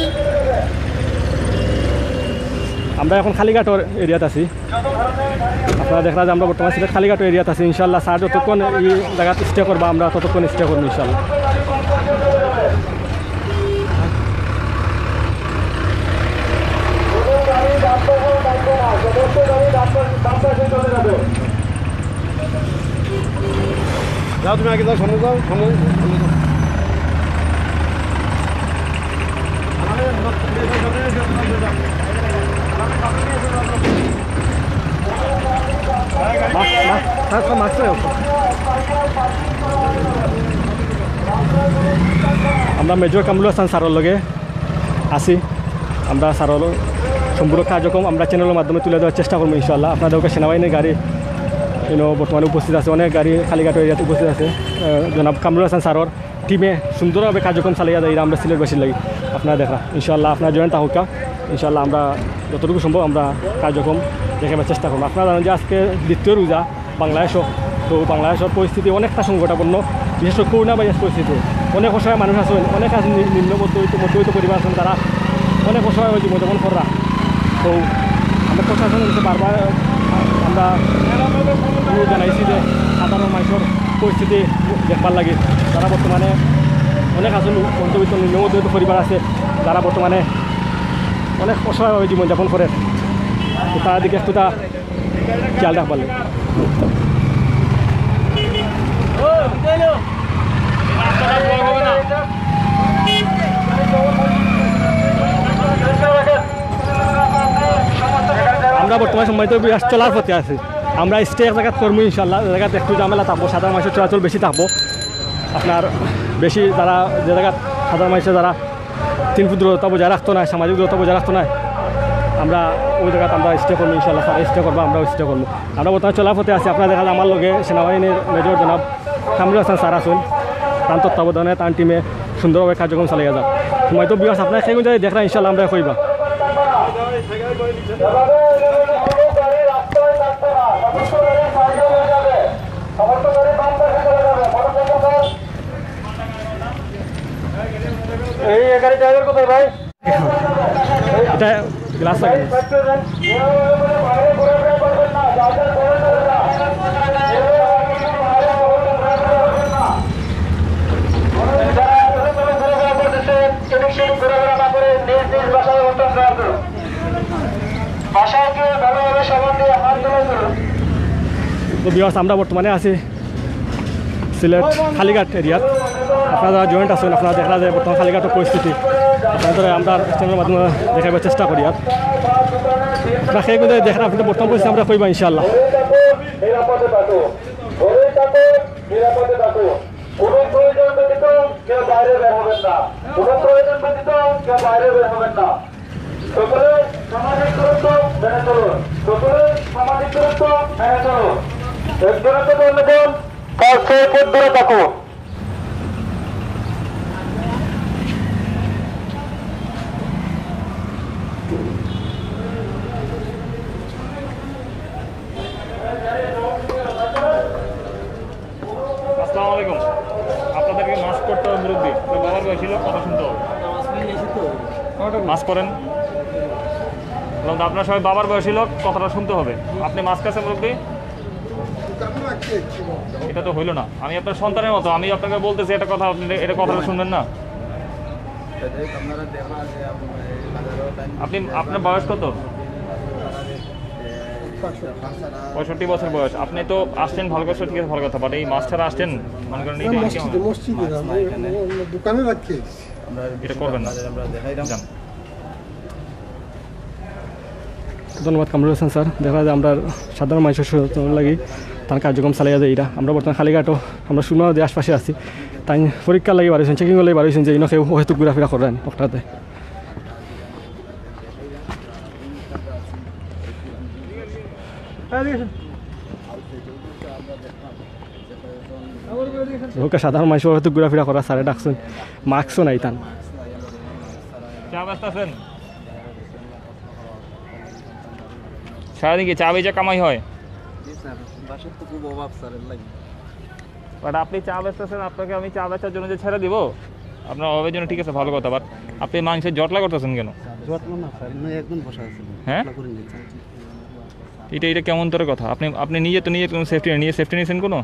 আমরা এখন কালীঘাটর এরিয়াত আছি। আপনারা দেখরা যে আমরা বর্তমানে সিলেট কালীঘাটর এরিয়াত আছি। ইনশাআল্লাহ স্যার যতক্ষণ ই জাগাত স্টে করবা, আমরা ততক্ষণ স্টে করমু ইনশাআল্লাহ। যাও, তুমি আগে যাও, সামনে যাও, সামনে, সামনে যাও। Mask, mask, sir, sir, mask নাই। আমরা মেজর কামরুল হাসান স্যারর লগে আছি। আমরা স্যারর সম্পূর্ণ কার্যক্রম আমরা চ্যানেলর মাধ্যমে তুলিয়া ধরার চেষ্টা করমু ইনশাআল্লাহ। আপনারা দেখউক্কা সেনাবাহিনীর গাড়ি ইনো বর্তমানে উপস্থিত আছে, অনেক গাড়ি কালীঘাট এরিয়াত উপস্থিত আছে। আহ, জনাব কামরুল হাসান স্যারর টিমে সুন্দরভাবে কার্যক্রম চালাইয়া যাইরা আমরা সিলেটবাসীর লাগি। আপনারা দেখরা, ইনশাআল্লাহ আপনারা জয়েন্ট থাকউক্কা। ইনশাআল্লাহ আমরা যতটুকু সম্ভব আমরা কার্যক্রম দেখাইবার চেষ্টা করমু। আপনারা জানইন যে আজকে দ্বিতীয় রোজা, বাংলাদেশও। তো বাংলাদেশর পরিস্থিতি অনেকটা সংকটাপন্ন, বিশেষ করে করোনা ভাইরাস পরিস্থিতি। অনেক অসহায় মানুষ আছইন, অনেক আছে নি-, নিম্ন মধ্যবিত্ত, মধ্যবিত্ত পরিবার আছইন, তারা অনেক অসহায় জীবনযাপন কররা। তো আমরা প্রশাসনের কাছে বারবার আমরা অনুরোধ জানাইছি যে সাধারণ মানুষের পরিস্থিতি দেখবার লাগি, যারা বর্তমানে অনেক আছেন মধ্যবিত্ত, নিম্ন মধ্যবিত্ত পরিবার আছে, যারা বর্তমানে অনেক অসহায়ভাবে জীবনযাপন করে, তো তারা দিকে একটু তা খেয়াল রাখবার লাগি। আমরা বর্তমানে সম্মানিত বিয়াস চলার পথে আছি। আমরা স্টে এক জায়গাত করবো ইনশাল্লাহ, যে জায়গাত একটু ঝামেলা থাকবো, সাধারণ মানুষের চলাচল বেশি থাকবো। আপনার বেশি যারা, যে জায়গাত সাধারণ মানুষের যারা তিন ফুট দূরত্ব বজায় রাখতো না, সামাজিক দূরত্ব বজায় রাখতো না, আমরা ওই জায়গাত আমরা স্টে করবো ইনশাল্লাহ। তারা স্টে করবো, আমরাও স্টে করবো। আমরা বর্তমানে চলার পথে আছি। আপনারা দেখা যায় আমার লগে সেনাবাহিনীর মেজর জনাব কামরুল হাসান স্যার আছেন, তার তত্ত্বাবধানে তার টিমে সুন্দরভাবে কার্যক্রম চালিয়ে যাক। সময় তো বিয়াস আপনারা কেউ যদি দেখরা ইনশাল্লাহ আমরা কইবা। এই গাড়ি ড্রাইভার কোথায় ভাই? এটা গ্লাস লাগানো। তো ভিউয়ার্স, আমরা বর্তমানে আছি সিলেট কালীঘাট এরিয়াত। আপনারা যারা জয়েন্ট আছেন, আপনারা দেখা যায় বর্তমান কালীঘাটের পরিস্থিতি আপনাদের আমরা স্ট্যান্ডের মাধ্যমে দেখাবার চেষ্টা করি। আর আপনারা সেই মধ্যে দেখেন, আপনাদের বর্তমান পরিস্থিতি আমরা কইবা ইনশাআল্লাহ। নিরাপদে থাকো, ঘরেই থাকো, নিরাপদে থাকো। কোনো প্রয়োজন ব্যতীত কেউ বাইরে বের হবেন না, কোনো প্রয়োজন ব্যতীত কেউ বাইরে বের হবেন না। সকলে সামাজিক দূরত্ব মেনে চলুন, সকলে সামাজিক দূরত্ব মেনে চলুন। একজনের থেকে অন্যজন পাঁচ ছয় ফুট দূরে থাকুন। আসসালামু আলাইকুম। আপনাদেরকে মাস্ক করতে হবে মুরব্বী, আপনার বাবার বয়সী লোক কথা শুনতে হবে। মাস্ক করেন। বললাম তো, আপনার সবাই বাবার বয়সী লোক, কথাটা শুনতে হবে। আপনি মাস্ক আছে মুরব্বী? এটা তো হইলো না। আমি আপনার সন্তানের মতো, আমি আপনাকে বলতেছি একটা কথা, আপনি এটা কথাটা শুনবেন না। আপনার বয়স কত? পঁয়ষট্টি বছর বয়স। আপনি তো আসছেন ভালো কথা, ঠিক আছে, ভালো কথা, but এই মাস্ক ছাড়া আসছেন, মনে করেন, এটা মসজিদে, মসজিদে না, দোকানে রাখি। এটা করবেন না। ধন্যবাদ কামরুল হাসান স্যার। দেখা যায় আমরা সাধারণ মানুষের সচেতন লাগি তার কার্যক্রম চালিয়ে যায়। এটা আমরা বর্তমানে কালীঘাটও, আমরা সুরমা নদীর আশপাশে আছি। তাই পরীক্ষার লাগি বার হইছেন, চেকিং লাগি বার হইছেন যে ইনো কেউ হয়তো ঘোরাফেরা করেন ওটাতে। ওকে, সাধারণ মানুষ হয়তো ঘোরাফেরা করা, স্যারে ডাকছেন, মাস্কও নাই তান। চা ব্যস্ত আছেন? সারাদিন কি চা বেচা কামাই হয়? জি স্যার, বাসার তো খুব অভাব স্যার, এর লাগি। But আপনি চা বেচতেছেন, আপনাকে আমি চা বেচার জন্য যে ছেড়ে দিব, আপনার অভাবের জন্য, ঠিক আছে, ভালো কথা, but আপনি মানুষের জটলা করতেছেন কেন? জটলা না স্যার, এমনি একদম বসা আছে। হ্যাঁ? জটলা করে নিচ্ছি। এটা, এটা কেমন ধরনের কথা? আপনি, আপনি নিজে তো নিজে কোনো সেফটি নেই, নিজে সেফটি নিয়েছেন কোনো?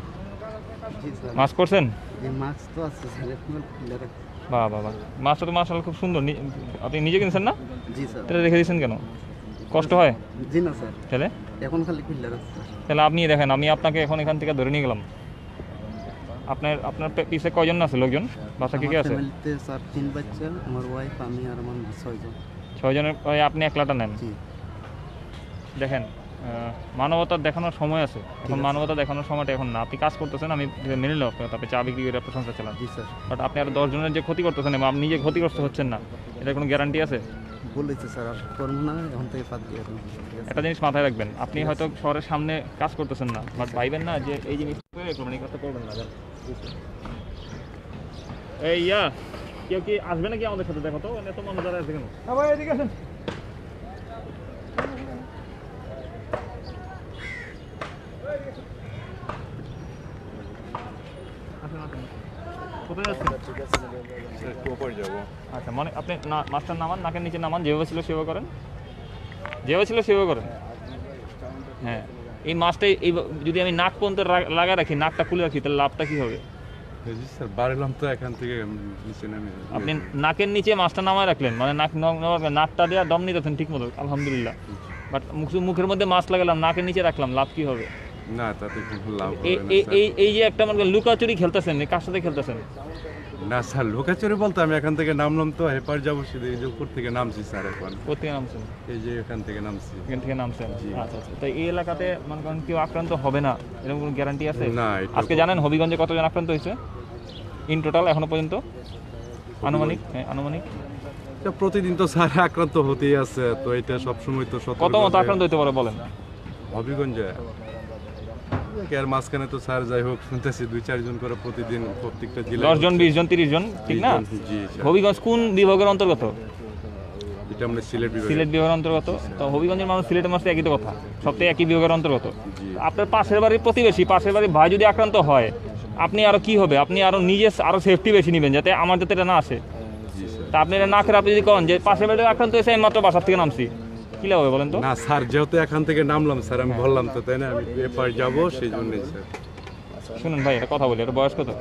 জি স্যার। মাস্ক করছেন? এই মাস্ক তো আছে স্যার, এখন খুলে রাখছি। বাহ, বাহ, বাহ। মাস্কটা তো মাশাআল্লাহ খুব সুন্দর। নি-, আপনি নিজে কিনছেন না? জি স্যার। এটা রেখে দিয়েছেন কেন? কষ্ট হয়? জি না স্যার। তাহলে? এখন খালি খুলে রাখছি স্যার। তাহলে আপনি দেখেন, আমি আপনাকে এখন এখান থেকে ধরে নিয়ে গেলাম। আপনার, আপনার পে-, পিছে কয়জন আছে লোকজন? বাসা কে কে আমার আছে? ফ্যামিলিতে স্যার তিন বাচ্চা, আমার ওয়াইফ, আমি আর আমার মা, ছয়জন। ছয়জনের, ওই আপনি একলাটা নেন? জি। দেখেন, আহ, মানবতা দেখানোর সময় আছে, এখন ঠিক আছে। মানবতা দেখানোর সময়টা এখন না। আপনি কাজ করতেছেন, আমি মেনে নিলাম আপনার, তারপরে চা বিক্রি করে আপনার সংসার চালান। জি স্যার। But আপনি আরো দশ জনের যে ক্ষতি করতেছেন এবং আপনি নিজে ক্ষতিগ্রস্ত হচ্ছেন না, এটার কোনো গ্যারান্টি আছে? বলেছে স্যার, আর করবো না, এখন থেকে বাদ দিয়ে এখন। ঠিক আছে। একটা জিনিস মাথায় রাখবেন, আপনি ঠিক আছে। হয়তো শহরের সামনে কাজ করতেছেন না, but ভাইবেন না যে এই জিনিস মানে এই কাজটা করবেন না, জান। এই ইয়া, কেউ কি আসবে নাকি আমাদের সাথে? দেখো তো, এত মানুষ দাঁড়ায় আছে কেন? হ্যাঁ ভাই, এদিকে আসেন। আসেন, আসেন। কোথায় যাচ্ছেন? স্যার, একটু উপরে যাবো। আচ্ছা, মানে আপনি না, মাস্কটা নামান, নাকের নিচে নামান, যেভাবে ছিল সেভাবে করেন। যেভাবে ছিল সেভাবে করে। হ্যাঁ, এই মাছটা এই, যদি আমি নাক পর্যন্ত রা-, লাগায় রাখি, নাকটা খুলে রাখি, তাহলে লাভটা কি হবে? জি স্যার, বাড়ালাম তো এখান থেকে, নিচে নামে। আপনি নাকের নিচে মাছটা নামায় রাখলেন, মানে নাক ন- ন- নাকটা দিয়ে দম নিতেছেন ঠিক মতো, আলহামদুলিল্লাহ। বাট মুখ, মুখের মধ্যে মাছ লাগালাম, নাকের নিচে রাখলাম, লাভ কি হবে? না, তাতে কোনো লাভ এই হবে না এই স্যার। এই এই যে একটা মানে লুকাচুরি খেলতেছেন, এই কার সাথে খেলতেছেন? না স্যার, লুকাচুরি বলতে আমি এখান থেকে নামলাম তো, এপার যাবো সিধা, এই যে উপর থেকে নামছি স্যার এখন। কোথেকে নামছেন? এই যে এখান থেকে নামছি। এখান থেকে নামছেন? জি। আচ্ছা আচ্ছা। তো এই এলাকাতে মনে করেন কেউ আক্রান্ত হবে না, এরকম কোনো গ্যারান্টি আছে? না, এটা আজকে তো- জানেন হবিগঞ্জে কতজন আক্রান্ত হয়েছে ইন টোটাল এখনো পর্যন্ত? আনুমানিক, হ্যাঁ, আনুমানিক। এটা প্রতিদিন তো স্যার আক্রান্ত হতেই আছে, তো এটা সবসময় তো সতর্ক কত মতো হয়ে- আক্রান্ত হতে পারে বলেন? হবিগঞ্জে। এর মাঝখানে তো স্যার যাই হোক শুনতেছি দুই চারজন করে প্রতিদিন প্রত্যেকটা জেলায় দশ জন, হচ্ছে। বিশ জন, তিরিশ জন, ঠিক না? জি স্যার। হবিগঞ্জ কোন বিভাগের অন্তর্গত? এটা আমরা সিলেট বিভাগ। সিলেট বিভাগের অন্তর্গত। তো হবিগঞ্জের মানুষ সিলেটের মানুষ তো একই তো কথা, সব তো একই বিভাগের অন্তর্গত। জি। আপনার পাশের বাড়ির প্রতিবেশী, পাশের বাড়ির ভাই যদি আক্রান্ত হয়, আপনি আরো কি হবে? আপনি আরো নিজে আরো সেফটি বেশি নেবেন, যাতে আমার যাতে এটা না আসে। জি স্যার। তা আপনি এটা না করে আপনি যদি কন যে পাশের বাড়ির আক্রান্ত হয়েছে, আমি মাত্র বাসার থেকে নামছি, কি লাভ হবে বলেন তো? না স্যার, যেহেতু এখান থেকে নামলাম স্যার, আমি বললাম তো, তাই না? আমি এপার যাবো, সেই জন্যই স্যার। শুনুন ভাই, একটা কথা বলি, এটা বয়স কত? বস,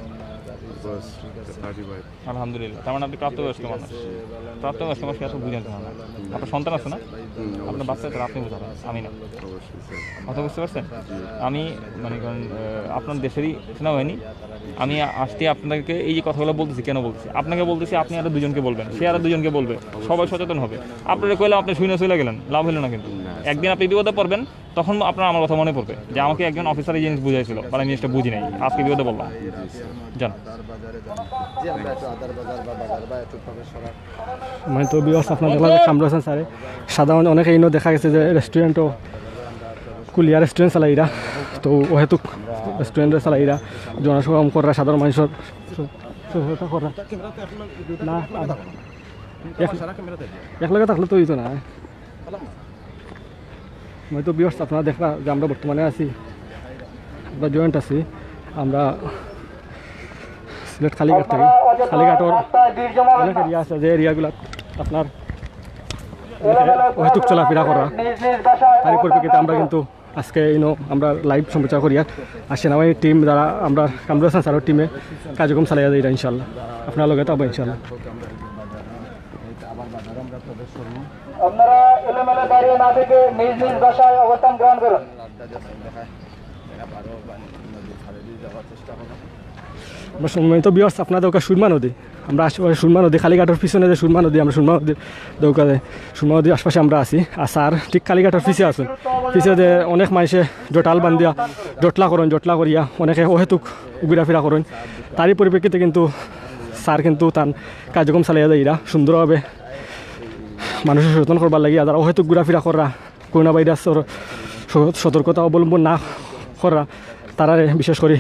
থার্টি ফাইভ। আলহামদুলিল্লাহ, তার মানে আপনি প্রাপ্তবয়স্ক মানুষ। প্রাপ্তবয়স্ক মানুষ এত বুঝেন না। আপনার সন্তান আছে না? হুম, আপনার বাচ্চা, তারা আপনি বোঝাবেন, আমি না। অবশ্যই স্যার। কথা বুঝতে পারছেন? আমি মনে করেন আহ, আপনার দেশেরই সেনাবাহিনী। আমি আসতে আপনাদেরকে এই যে কথাগুলো বলতেছি, কেন বলতেছি? আপনাকে বলতেছি, আপনি আরো দুজনকে বলবেন, সে আরো দুজনকে বলবে, সবাই সচেতন হবে। আপনারা কইলাম, আপনি শুনে চলে গেলেন, লাভ হলো না কিন্তু। একদিন আপনি বিপদে পড়বেন, তখন আপনার আমার কথা মনে পড়বে যে আমাকে একজন অফিসার এই জিনিস বুঝাইছিল, মানে আমি জিনিসটা বুঝি নাই, আজকে বিপদে পড়লাম। জান। জি, আমরা একটু আদার বাজার বা বাজার বা একটু প্রবেশ করার মানে তো ভিউয়ার্স, আপনারা দেখলা যে কামরুল হাসান স্যারে সাধারণ অনেকে ইনো দেখা গেছে যে রেস্টুরেন্টও খুলিয়া রেস্টুরেন্ট চালাইরা, তো অহেতুক রেস্টুরেন্ট চালাইরা, জনসভা কররা, সাধারণ মানুষের সহায়তা কররা। না, এক- এক লগে থাকলে তো হইতো না। হয়তো ভিউয়ার্স, আপনারা দেখরা যে আমরা বর্তমানে আছি, আমরা জয়েন্ট আছি, আমরা সিলেট কালীঘাট থাকি। কালীঘাটর অনেক এরিয়া আছে, যে এরিয়াগুলো আপনার অনেকে অহেতুক চলাফেরা করা, তারই পরিপ্রেক্ষিতে আমরা কিন্তু আজকে ইনো আমরা লাইভ সম্প্রচার করি। আর আর সেনাবাহিনীর টিম যারা আমরা কামরুল হাসান স্যারের টিমে কার্যক্রম চালাইয়া যাইরা ইনশাল্লাহ, আপনারা লগে থাকবো ইনশাল্লাহ। আপনারা এলোমেলো দাঁড়িয়ে না থেকে নিজ নিজ বাসায় অবস্থান গ্রহণ করুন। আমরা সম্মানিত ভিউয়ার্স, আপনারা দেখরা সুরমা নদী, আমরা আশেপাশে সুরমা নদী, কালীঘাটর পিছনে যে সুরমা নদী, আমরা সুরমা নদীর দেখরা, সুরমা নদীর আশেপাশে আমরা আছি। আর স্যার ঠিক কালীঘাটর পিছে আছইন, পিছে যে অনেক মানুষে জটাল বান্ধিয়া জটলা করইন, জটলা করিয়া অনেকে অহেতুক ঘুরাফিরা করইন। তারই পরিপ্রেক্ষিতে কিন্তু স্যার কিন্তু তান কার্যক্রম চালাইয়া যাইরা সুন্দরভাবে মানুষরে সচেতন করবার লাগি। আর যারা অহেতুক ঘুরাফিরা কররা, করোনা ভাইরাসর স-, সতর্কতা অবলম্বন না কররা, তারারে বিশেষ করি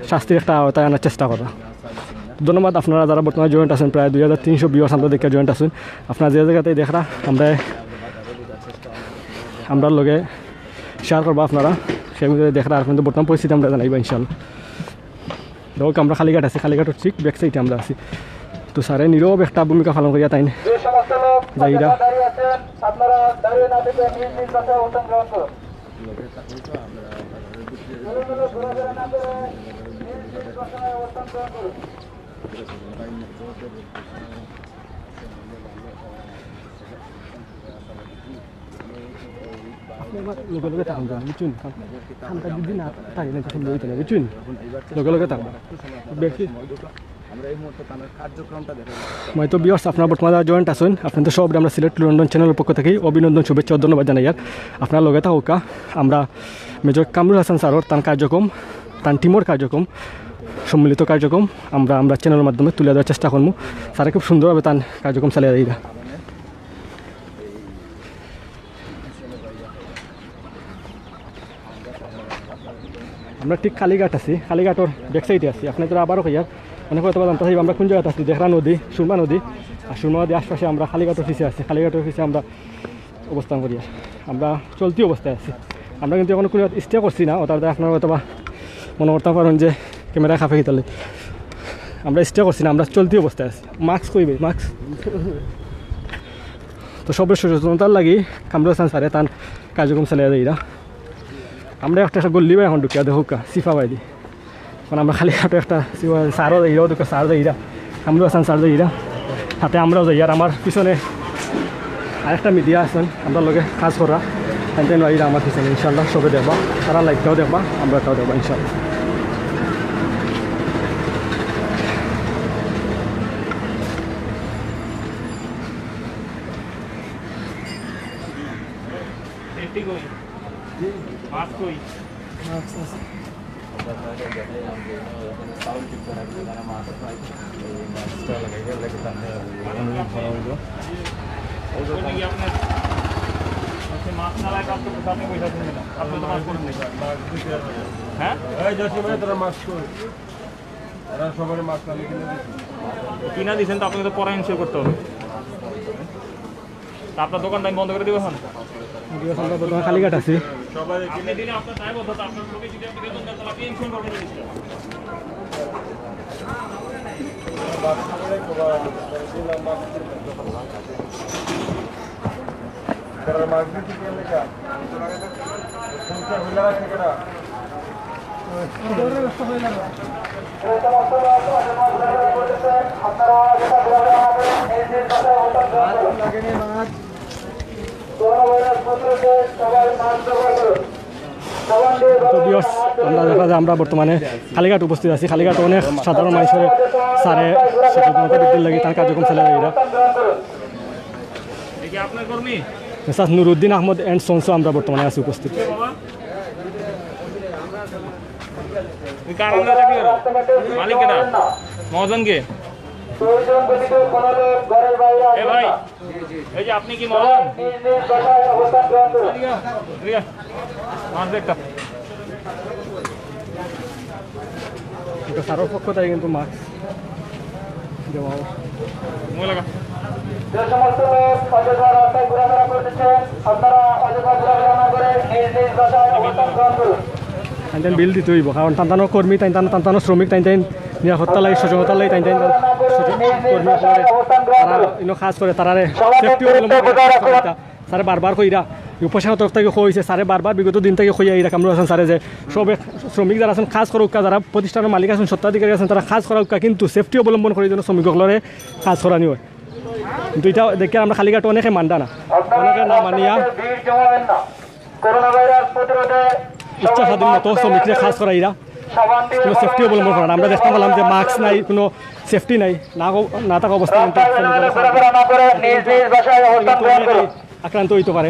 শাস্তির একটা আওতায় আনার চেষ্টা কররা। ধন্যবাদ আপনারা যারা বর্তমানে জয়েন্ট আছইন, প্রায় দুই হাজার তিনশো ভিউয়ার্স আমরা দেখে জয়েন্ট আছইন। আপনারা যে জায়গাতেই দেখরা, আমরা, আমরার লগে শেয়ার করবা আপনারা, সেই অনুযায়ী দেখরা। আর কিন্তু বর্তমান পরিস্থিতি আমরা জানাইবা ইনশাল্লাহ। দেখো, আমরা কালীঘাট আছি, কালীঘাটর ঠিক ব্যাক সাইডে আমরা আছি। তো স্যারে নীরব একটা ভূমিকা পালন করিয়া তাইন যে সমস্ত লোক যাইরা। দাঁড়িয়ে আছেন, আপনারা দাঁড়িয়ে না থেকে নিজ নিজ বাসায় অবস্থান গ্রহণ করুন। এলোমেলো ঘোরাফেরা না করে নিজ নিজ বাসায় অবস্থান গ্রহণ করুন। আপনি আমার লগে লগে থাকুন, বুঝছইন? কারণ ঠান্ডা যদি না থাকে, না, তখন লইতে না, বুঝছইন? লগে লগে থাকুন। বেশি আমরা এই মুহূর্তে তার কার্যক্রমটা দেখা হয়তো ভিউয়ার্স, আপনারা বর্তমানে জয়েন্ট আছইন, আপনাদের সব আমরা সিলেট লন্ডন চ্যানেলের পক্ষ থেকে অভিনন্দন, শুভেচ্ছা ও ধন্যবাদ জানাইয়ার। আপনারা লগে থাকুক্কা, আমরা মেজর কামরুল হাসান স্যারর তান কার্যক্রম, তান টিমর কার্যক্রম, সম্মিলিত কার্যক্রম আমরা, আমরা চ্যানেলের মাধ্যমে তুলে দেওয়ার চেষ্টা করমু। স্যারে খুব সুন্দরভাবে তান কার্যক্রম চালিয়ে যাইরা। আমরা ঠিক কালীঘাট আছি, কালীঘাটর ব্যাক সাইডে আছি। আপনারা আবারও কইয়ার, অনেকে হয়তো বা জানতা চাইবা আমরা কোন জাগাত আছি। দেখরা নদী, সুরমা নদী, আর সুরমা নদীর আশপাশে আমরা কালীঘাটর পিছে আছি। কালীঘাটর পিছে আমরা অবস্থান করি, আমরা চলতি অবস্থায় আছি। আমরা কিন্তু এখনো কোনো স্টে করছি না, ওটার দ্বারা আপনারা হয়তো বা মনে করতে পারেন যে ক্যামেরায় খাপে গেতালে। আমরা স্টে করছি না, আমরা চলতি অবস্থায় আছি। মাস্ক কইবে, মাস্ক। তো সবর সচেতনতার লাগি কামরুল হাসান স্যারে তান কার্যক্রম চালাইয়া যাইরা। আমরা একটা, একটা গল্লি বায় এখন ঢুকিয়া দেখউক্কা, সিফা বায়দি। এখন আমরা কালীঘাটো একটা সিফা, স্যারও যাইরা, ওদিকে স্যার যাইরা, কামরুল হাসান স্যার যাইরা, সাথে আমরাও যাইয়ার। আর আমার পিছনে আরেকটা মিডিয়া আছইন, আমরার লগে কাজ করা, তাইন তাইন যাইরা আমার পিছনে, ইনশাআল্লাহ সবে দেখবা, তারা লাইভটাও দেখবা, আমরাটাও দেখবা ইনশাআল্লাহ। সেফটি কই? মাস্ক কই? মাস্ক আছে। মাস্ক না লাগাইলে আপনি, আপনি মাস্ক না লাগাইলে আপনি, আপনি পয়সা দিবেন না। আপনি তো মাস্ক করেন নাই। হ্যাঁ? এই জসিম ভাই, তোরা মাস্ক কই? এরা সবারই মাস্ক আমি কিনে দিছি। কিনা দিছেন তো, আপনাকে তো পরে ইনশিওর করতে হবে। তা আপনার দোকান আমি বন্ধ করে দিব এখন। দিবস আমরা বর্তমানে কালীঘাট আছি। আপনি দিলে আপনার দায়বদ্ধতা, আপনার লোকে যদি আপনি বেতন দেন, তাহলে আপনি ইনশিওর করবেন জিনিসটা। তো ভিউয়ার্স, আমরা দেখা যায় আমরা বর্তমানে কালীঘাট উপস্থিত আছি। কালীঘাট অনেক সাধারণ মানুষের স্যারে সচেতনতা বৃদ্ধির লাগি তার কার্যক্রম চালাইরা। এ কি আপনার কর্মী? মিসেস নুরুদ্দিন আহমদ and সন্স আমরা বর্তমানে আছি উপস্থিত। তুমি কার আন্ডারে চাকরি করো? মালিক কেডা? মহাজন কে? এ ভাই, এই যে আপনি কি মহাজন? ঠিক আছে। মাস্ক দে একটা। কিন্তু স্যারর পক্ষ থাকি কিন্তু মাস্ক দেওয়া অয়। মুখে লাগা। যে সমস্ত লোক অযথা রাস্তায় ঘোরাফেরা করতেছেন, আপনারা অযথা ঘোরাফেরা না করে নিজ নিজ বাসায় অবস্থান গ্রহণ করুন। তাইন তাইন বিল দিতে অইবো, কারণ তান তানর কর্মী, তাইন তান, তান তানর শ্রমিক, তাইন তাইন নিরাপত্তা লাগি, সচেতনতা লাগি, তাইন তাইন সচেতন কর্মী অকলরে তারা ইনো কাজ করে, তারারে সেফটি অবলম্বন করে কাজ করে। স্যারে বারবার কইরা, এই প্রশাসনের তরফ থাকি কইছে, স্যারে বারবার বিগত দিন থাকি কইয়া আইরা কামরুল হাসান স্যারে যে সব এক শ্রমিক যারা আছইন কাজ করউক্কা, যারা প্রতিষ্ঠানর মালিক আছইন, স্বত্বাধিকারী আছইন, তারা কাজ করউক্কা, কিন্তু সেফটি অবলম্বন করি যেন শ্রমিক অকলরে কাজ করানি অয়। কিন্তু ইটা দেখিয়ার আমরা কালীঘাটো অনেকে মানরা না, অনেকে না মানিয়া ইচ্ছা স্বাধীন মতো শ্রমিকরে কাজ করাইরা, কোনো সেফটি অবলম্বন করা না। আমরা দেখতাম পারলাম যে মাস্ক নাই, কোনো সেফটি নাই, না থাকা অবস্থায় কিন্তু শ্রমিকরা কাজ করে। আক্রান্ত অইতে পারে।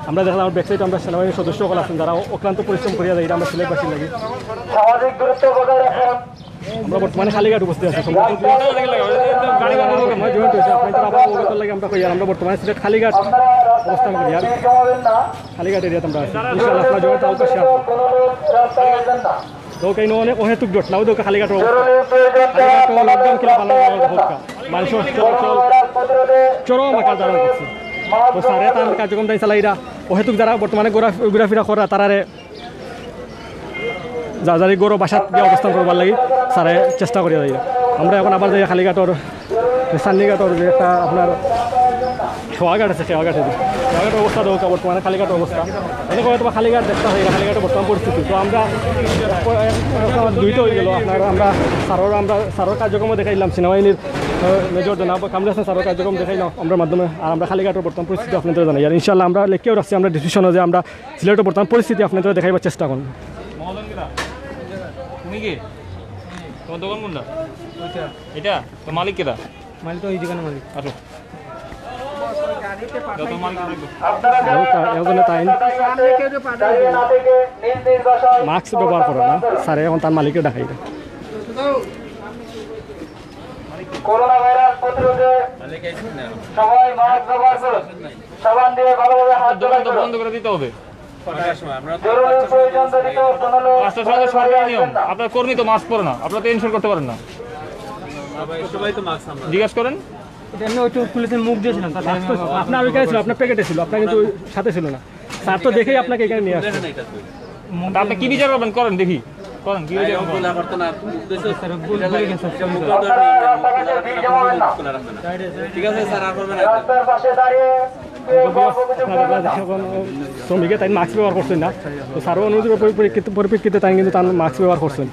আমরা দেখলাম আমার ব্যাক সাইডে আমরা সেনাবাহিনীর সদস্য অকল আছইন, যারা অক্লান্ত পরিশ্রম করিয়া যাইরা আমরা সিলেটবাসীর লাগি। সামাজিক দূরত্ব বজায় রাখুন। আমরা বর্তমানে কালীঘাট উপস্থিত আছি। আমরা জয়েন্ট অইছি, আপনারা আবার অবগত লাগি আমরা কইয়ার, আমরা বর্তমানে সিলেট কালীঘাট অবস্থান করিয়ার। কালীঘাট এরিয়াত আমরা আছি। ইনশাআল্লাহ আপনারা জয়েন্ট অইতে আছেন। তো কেন অনেক অহেতুক ঘটনা, ওই দেখো কালীঘাট অবস্থা। কালীঘাট লকডাউন কিলা পালন করা হোক, মানুষের চলাচল চরম আকার ধারণ করছে। তো স্যারে তার কার্যক্রম তাই চালাইরা, অহেতুক যারা বর্তমানে ঘোরা-, ঘোরাফেরা করা, তারারে যা যারি ঘরো বাসাত গিয়া অবস্থান করবার লাগি স্যারে চেষ্টা করিয়া যাইরা। আমরা এখন আবার যাই কালীঘাটর, চান্নিঘাটর যে একটা আপনার খেওয়াঘাট আছে, খেওয়াঘাটে যাই। খেওয়াঘাটর অবস্থা দেখো বর্তমানে কালীঘাটর অবস্থা। এনে করে তোমার কালীঘাট দেখতে হয়, কালীঘাটর বর্তমান পরিস্থিতি। তো আমরা দুইটা হয়ে গেল আপনার, আমরা স্যারর, আমরা স্যারর কার্যক্রম দেখাইলাম, সেনাবাহিনীর, আহ, মেজর জনাব কামরুল হাসান স্যারর কার্যক্রম দেখাইলাম আমরার মাধ্যমে। আর আমরা কালীঘাটর বর্তমান পরিস্থিতি আপনাদের জানাই। আর ইনশাআল্লাহ আমরা লেখিয়াও রাখছি আমরা ডিসক্রিপশনে যে আমরা সিলেটর বর্তমান পরিস্থিতি আপনাদের দেখাইবার চেষ্টা করব। মহাজন কিরা? তুমি কি? তোমার দোকান কোনটা? এটা? তো মালিক কিরা? মালিক তো ওই দোকানের মালিক। আসো। যত মালিক থাকবে। ওখানে তাই। মাস্ক ব্যবহার করে না, স্যারে এখন তার মালিকরে ডাকাই। করোনা ভাইরাস প্রতিরোধে সবাই মাস্ক ব্যবহার করুন, সাবান দিয়ে ভালোভাবে হাত আপনার দোকান তো ধোয়া করুন। বন্ধ করে দিতে হবে। জরুরি প্রয়োজন ব্যতীত কোনো লোক পাঁচটা সময় তো সরকারি নিয়ম। আপনার কর্মী তো মাস্ক পরে না, আপনারা তো এনশিওর করতে পারেন না। সবাই তো মাস্ক আমরা জিজ্ঞেস করেন। এটা এমনি ওই তো পুলিশের মুখ দিয়েছিলাম, তার মাস্ক তো আপনার ওইখানে ছিল, আপনার প্যাকেটে ছিল, আপনার কিন্তু ওই সাথে ছিল না। স্যার তো দেখেই আপনাকে এখানে নিয়ে আসছে। তা আপনি কি বিচার করবেন, করেন দেখি। করেন, কি হয়েছে এখন? খোলা করতে না, উদ্দেশ্য স্যার, ভুল, এটা ভুল লাগে, গেছে, এটা sorry, মুখ স্যার। ধরে নিয়ে মুখ খোলা রাখবে না। ঠিক আছে স্যার, আর করবে না এটা। রাস্তার পাশে দাঁড়িয়ে আপনারা দেখলা যে এখন শ্রমিকে তাই মাস্ক ব্যবহার করছেন না, তো স্যারও অনুরোধের পরিপ্রেক্ষিতে, পরিপ্রেক্ষিতে তাই কিন্তু তার মাস্ক ব্যবহার করছেন।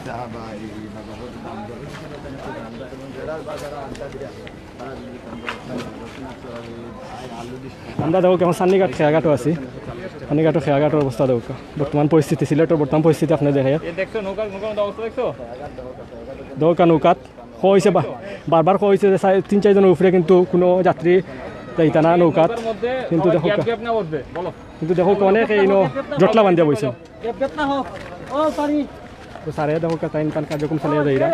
আমরা দেখো কেমন সান্নিঘাট খেয়াঘাটও আছি। সান্নিঘাটও খেয়াঘাটর অবস্থা দেখো, বর্তমান পরিস্থিতি, সিলেটর বর্তমান পরিস্থিতি আপনারা দেখাই। এ দেখছো নৌকা, নৌকার মধ্যে অবস্থা দেখছো? দেখো নৌকাত কইছে বা-, বারবার কইছে যে চাই-, তিন চারজনের উপরে কিন্তু কোনো যাত্রী যাইতা না নৌকাত। নৌকার মধ্যে কিন্তু সবাই দেখো gap gap না বসবে, বলো। কিন্তু দেখো অনেকে ইনো জটলা বান্ধিয়া বইছে। তো স্যারে দেখো তাইন তান কার্যক্রম চালিয়ে যাইরা।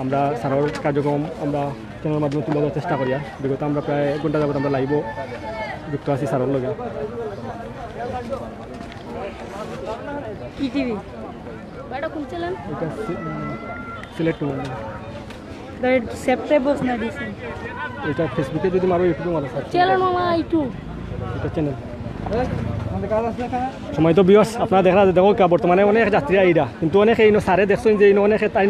আমরা স্যারের কার্যক্রম আমরা চ্যানেলের মাধ্যমে তুলে ধরার চেষ্টা করিয়া। বিগত আমরা প্রায় এক ঘন্টা যাবত আমরা লাইভও যুক্ত আছি স্যারের লগে। ইটিভি। এটা কোন চ্যানেল? এটা সি-, উম, সিলেট টু। সেপ্টেম্বর না দিছি। এটা ফেসবুকে যদি মারো, ইউটিউবে মারো, স্যার। চ্যানেল মামা ইউটিউব। এটা চ্যানেল। সময় তো ভিউয়ার্স, আপনারা দেখা যায়, দেখো কা-, বর্তমানে অনেক যাত্রী আইরা, কিন্তু অনেকে ইনো স্যারে দেখছেন যে ইনো অনেকে তাই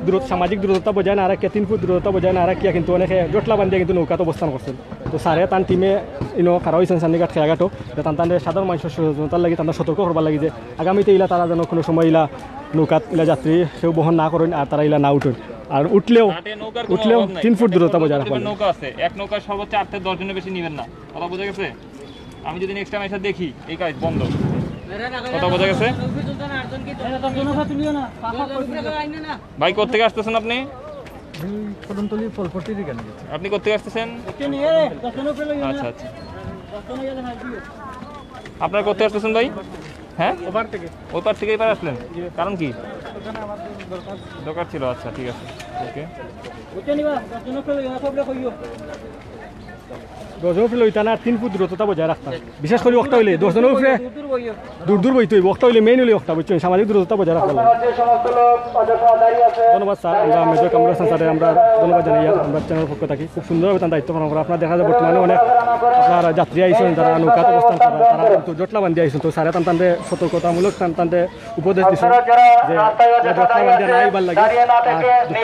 দূরত্ব, সামাজিক দূরত্বটা বজায় না রাখিয়া, তিন ফুট দূরত্বটা বজায় না রাখিয়া, কিন্তু অনেকে জটলা বান্ধিয়া কিন্তু নৌকাত অবস্থান করছেন। তো স্যারে তান টিমে ইনো খাড়া হইছেন সান্নিঘাট খেয়াঘাটও, যে তান তানরে সাধারণ মানুষের সচেতনতার লাগি, তানরে সতর্ক করবার লাগি যে আগামীতে ইলা তারা যেন কোনো সময় ইলা নৌকাত ইলা যাত্রী কেউ বহন না করেন আর তারা ইলা না উঠেন। আর উঠলেও, ঘাটে নৌকার কোনো উঠলেও অভাব নাই। তিন ফুট দূরত্ব বজায় রাখবেন। নৌকা আছে, এক নৌকা সর্বোচ্চ আট থেকে দশ জনের বেশি নিবেন না। কথা বুঝা গেছে? আমি যদি নেক্সট টাইম এসে দেখি এই কাজ বন্ধ। কথা বুঝা গেছে? ভাই, কোত্থেকে আসতেছেন আপনি? আমি কদমতলি ফলপট্টির এখানে গেছি। আপনি কোত্থেকে আসতেছেন? আচ্ছা, আচ্ছা। আপনারা কোত্থেকে আসতেছেন ভাই? হ্যাঁ, ওপার থেকে। ওই পার থেকে এপার আসলেন, কারণ কি? দরকার ছিল। আচ্ছা, ঠিক আছে, ওকে। দশ জন উপরে লইতা না, তিন ফুট দূরত্বটা বজায় রাখতাম। বিশেষ করে ওয়াক্ত হইলে দশ জনের উপরে দূর দূর বইতে হইব, ওয়াক্ত হইলে মেইন হইলে ওয়াক্ত, বুঝছেন, সামাজিক দূরত্বটা বজায় রাখতে হবে। ধন্যবাদ স্যার, আমরা মেজর কামরুল হাসান স্যারের আমরা ধন্যবাদ জানাই, আমরা চ্যানেলের পক্ষ থাকি। খুব সুন্দরভাবে তার দায়িত্ব পালন করে। আপনারা দেখা যায় বর্তমানে অনেক আপনার যাত্রী আইছেন, যারা নৌকাত অবস্থান করেন, তারা কিন্তু জটলা বান্ধি আইছেন। তো স্যারে তান তানরে সতর্কতামূলক তান তানরে উপদেশ দিচ্ছেন যে জটলা বান্ধিয়া না আইবার লাগি আর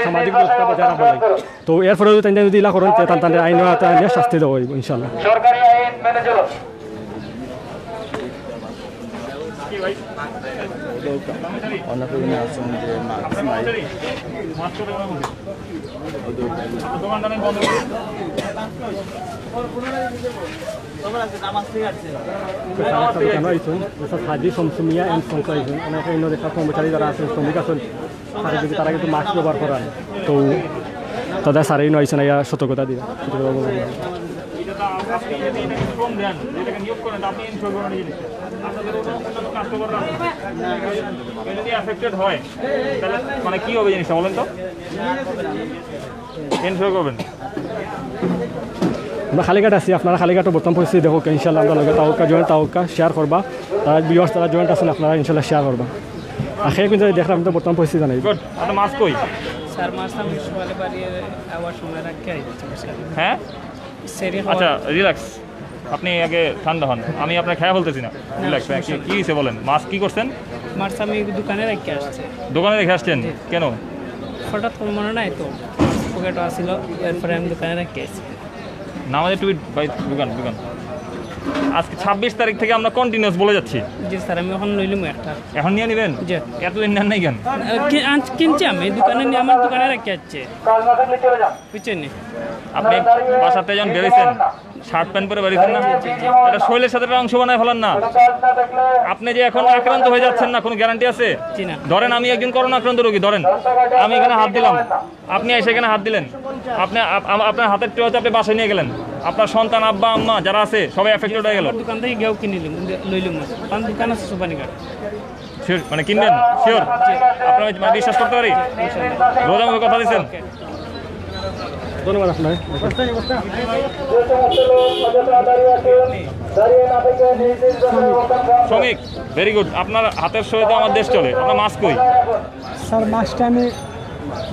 সামাজিক দূরত্ব বজায় রাখবার লাগি। তো এরপরে যদি তান তান যদি ইলা করেন, তে তান তানরে আইন আওতায় আনিয়া শাস্তি দেওয়া হইব ইনশাল্লাহ। সরকারি আইন মেনে চলো। অনেক দিন আছেন যে মাস্ক নাই। কেন আইছেন? হাজি শামসু মিয়া and sons আইছেন। অনেকে ইনো দেখা কর্মচারী যারা আছেন, শ্রমিক আছেন, তারা যদি, তারা কিন্তু মাস্ক ব্যবহার করেন। তো তাদের স্যারে ইনো আইছেন, আইয়া সতর্কতা দিবেন। এটা তো আজকে যদি এটা শ্রম দেন, যেটাকে নিয়োগ করেন, আপনি ইনশিওর করেন এই জিনিসটা। আপনাদের অন্য, অন্যান্য কাস্টমাররা আছে। কেউ যদি অ্যাফেক্টেড হয়, তাহলে মানে কি হবে জিনিসটা বলেন তো? ইনশিওর করবেন। আমরা কালীঘাট আছি, আপনারা কালীঘাটর বর্তমান পরিস্থিতি দেখউক্কা, ইনশাল্লাহ আমরা লগে থাকউক্কা, জয়েন্ট থাকউক্কা, শেয়ার করবা। তারা ভিউয়ার্স, তারা জয়েন্ট আছেন, আপনারা ইনশাল্লাহ শেয়ার করবা। আর সে কিন্তু দেখলাম তো বর্তমান পরিস্থিতি জানাই। গুড, আপনার মাস্ক কই? স্যার, মাস্ক আমি সকালে বাড়ি আওয়ার সময় রাখি আইছি। হ্যাঁ? সেরি আচ্ছা, খাওয়ার রিল্যাক্স। আপনি আগে ঠান্ডা হন, আমি আপনার খেয়া বলতেছি না। রিল্যাক্স। সমস্যা কি, নেই। কি হয়েছে বলেন? মাস্ক কি করছেন? মাস্ক আমি দোকানে রেখে আসছি। দোকানে রেখে আসছেন? জি। কেন? হঠাৎ করে মনে নাই তো, পকেটে আসিল, এরপরে আমি দোকানে রেখে আসছি। নামাজের টুপি ভাই, দোকান, দোকান। আজকে ছাব্বিশ তারিখ থেকে আমরা কন্টিনিউয়াস বলে যাচ্ছি। জি স্যার, আমি এখন লইলাম একটা। এখন নিয়ে নেবেন? জি। এতদিন নেন নাই কেন? আহ, কি-, আজ কিনছি আমি, দোকানে নিয়ে আমার দোকানে রেখে আসছে। বুঝছেন নি? আপনি বাসাতে যখন বেরোইছেন, শার্ট প্যান্ট পরে বেরোইছেন না? এটা শরীরের সাথে একটা অংশ বানায় ফেলান না। আপনি যে এখন আক্রান্ত হয়ে যাচ্ছেন না, কোনো গ্যারান্টি আছে? জি না। ধরেন আমি একজন করোনা আক্রান্ত রোগী, ধরেন আমি এখানে হাত দিলাম, আপনি এসে এখানে হাত দিলেন, আপনি আপ-, আম-, আপনার হাতের টুপিটা আপনি বাসায় নিয়ে গেলেন, আপনার সন্তান, আব্বা, আম্মা যারা আছে সবাই অ্যাফেক্টেড হয়ে গেল। আমার দোকান থেকে গিয়েও কিনে নিলাম, লইলাম না। কারণ দোকান আছে সুপানিঘাট। শিওর, মানে কিনবেন? শিওর? আপনার মানে বিশ্বাস করতে পারি? রোজা মুখে কথা দিচ্ছেন? ধন্যবাদ আপনার। শ্রমিক, ভেরি গুড। আপনার হাতের সহিত আমার দেশ চলে। আপনার মাস্ক কই? স্যার, মাস্কটা আমি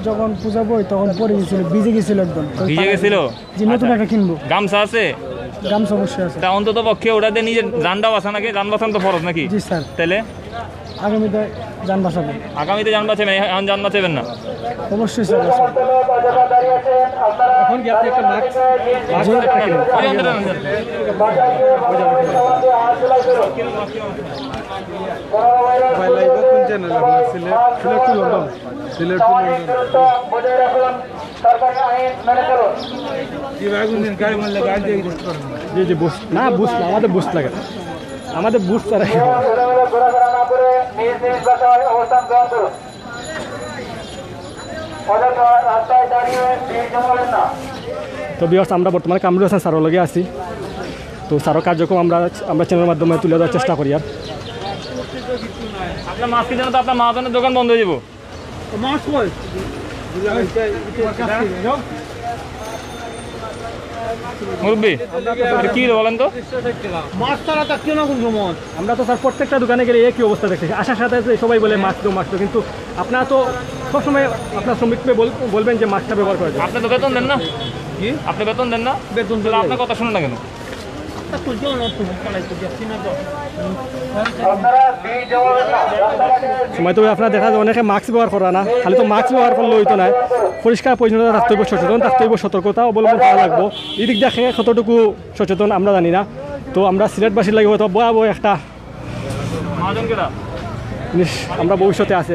যখন পূজা বই তখন পড়ে গেছিল, ভিজে গেছিল একদম। তো ভিজে তাই গেছিল? জি, নতুন আচ্ছা। একটা কিনবো। গামছা আছে? গামছা অবশ্যই আছে। তা অন্তত পক্ষে ওটা দিয়ে নিজের জানটা বাঁচা নাকি? জান বাঁচানো তো ফরজ নাকি? জি স্যার। তাহলে? আগামীতে জান বাঁচাবেন। আগামীতে জান বাঁচাবেন, এখন জান বাঁচাবেন না। অবশ্যই স্যার, বাঁচাবেন। এখন কি আপনি একটা মাস্ক, মাস্ক একটা কিনুন। ভাই, লাইভে কোন চ্যানেল আপনার? Sylhet, Sylhet to London. Sylhet to London. কি ভাই, কোন দিন গাড়ি মারলে গাড়ি দিয়ে বুঝতে পারবেন না। জি, জি, বুঝ-, না, বুঝ না, আমাদের বুঝ লাগে। আমাদের বুঝ তারা কি হবে? তো ভিউয়ার্স, আমরা বর্তমানে কামরুল হাসান স্যারর লগে আছি। তো স্যারর কার্যক্রম আমরা, আমরা চ্যানেলের মাধ্যমে তুলে ধরার চেষ্টা করি। আর আপনার মাস্ক কিনতে না তো আপনার মাহাজনের দোকান বন্ধ হয়ে যাবো। মুরব্বী, এটা কি হলো বলেন তো? মাস্ক ছাড়া থাকছে না কোন সময়। আমরা তো স্যার প্রত্যেকটা দোকানে গেলে একই অবস্থা দেখতেছি। আসার সাথে সাথে সবাই বলে, "মাস্ক দাও, মাস্ক দাও।" কিন্তু আপনারা তো সবসময় আপনার শ্রমিককে বল-, বলবেন যে মাস্কটা ব্যবহার করার জন্য। আপনি তো বেতন দেন না? কি? আপনি বেতন দেন না? বেতন তাহলে দেন। আপনার কথা শুনে না কেন? সময় তো আপনারা দেখা যায় অনেকে মাস্ক ব্যবহার করা না, খালি তো মাস্ক ব্যবহার করলে হইতো না, পরিষ্কার পরিচ্ছন্নতা রাখতে হইব, সচেতন থাকতে হইব, সতর্কতা অবলম্বন করা লাগবো। এই দিক দেখে কতটুকু সচেতন আমরা জানি না। তো আমরা সিলেটবাসীর লাগি হয়তো ভয়াবহ একটা মহাজন কেডা? জিনিস আমরা ভবিষ্যতে আছে,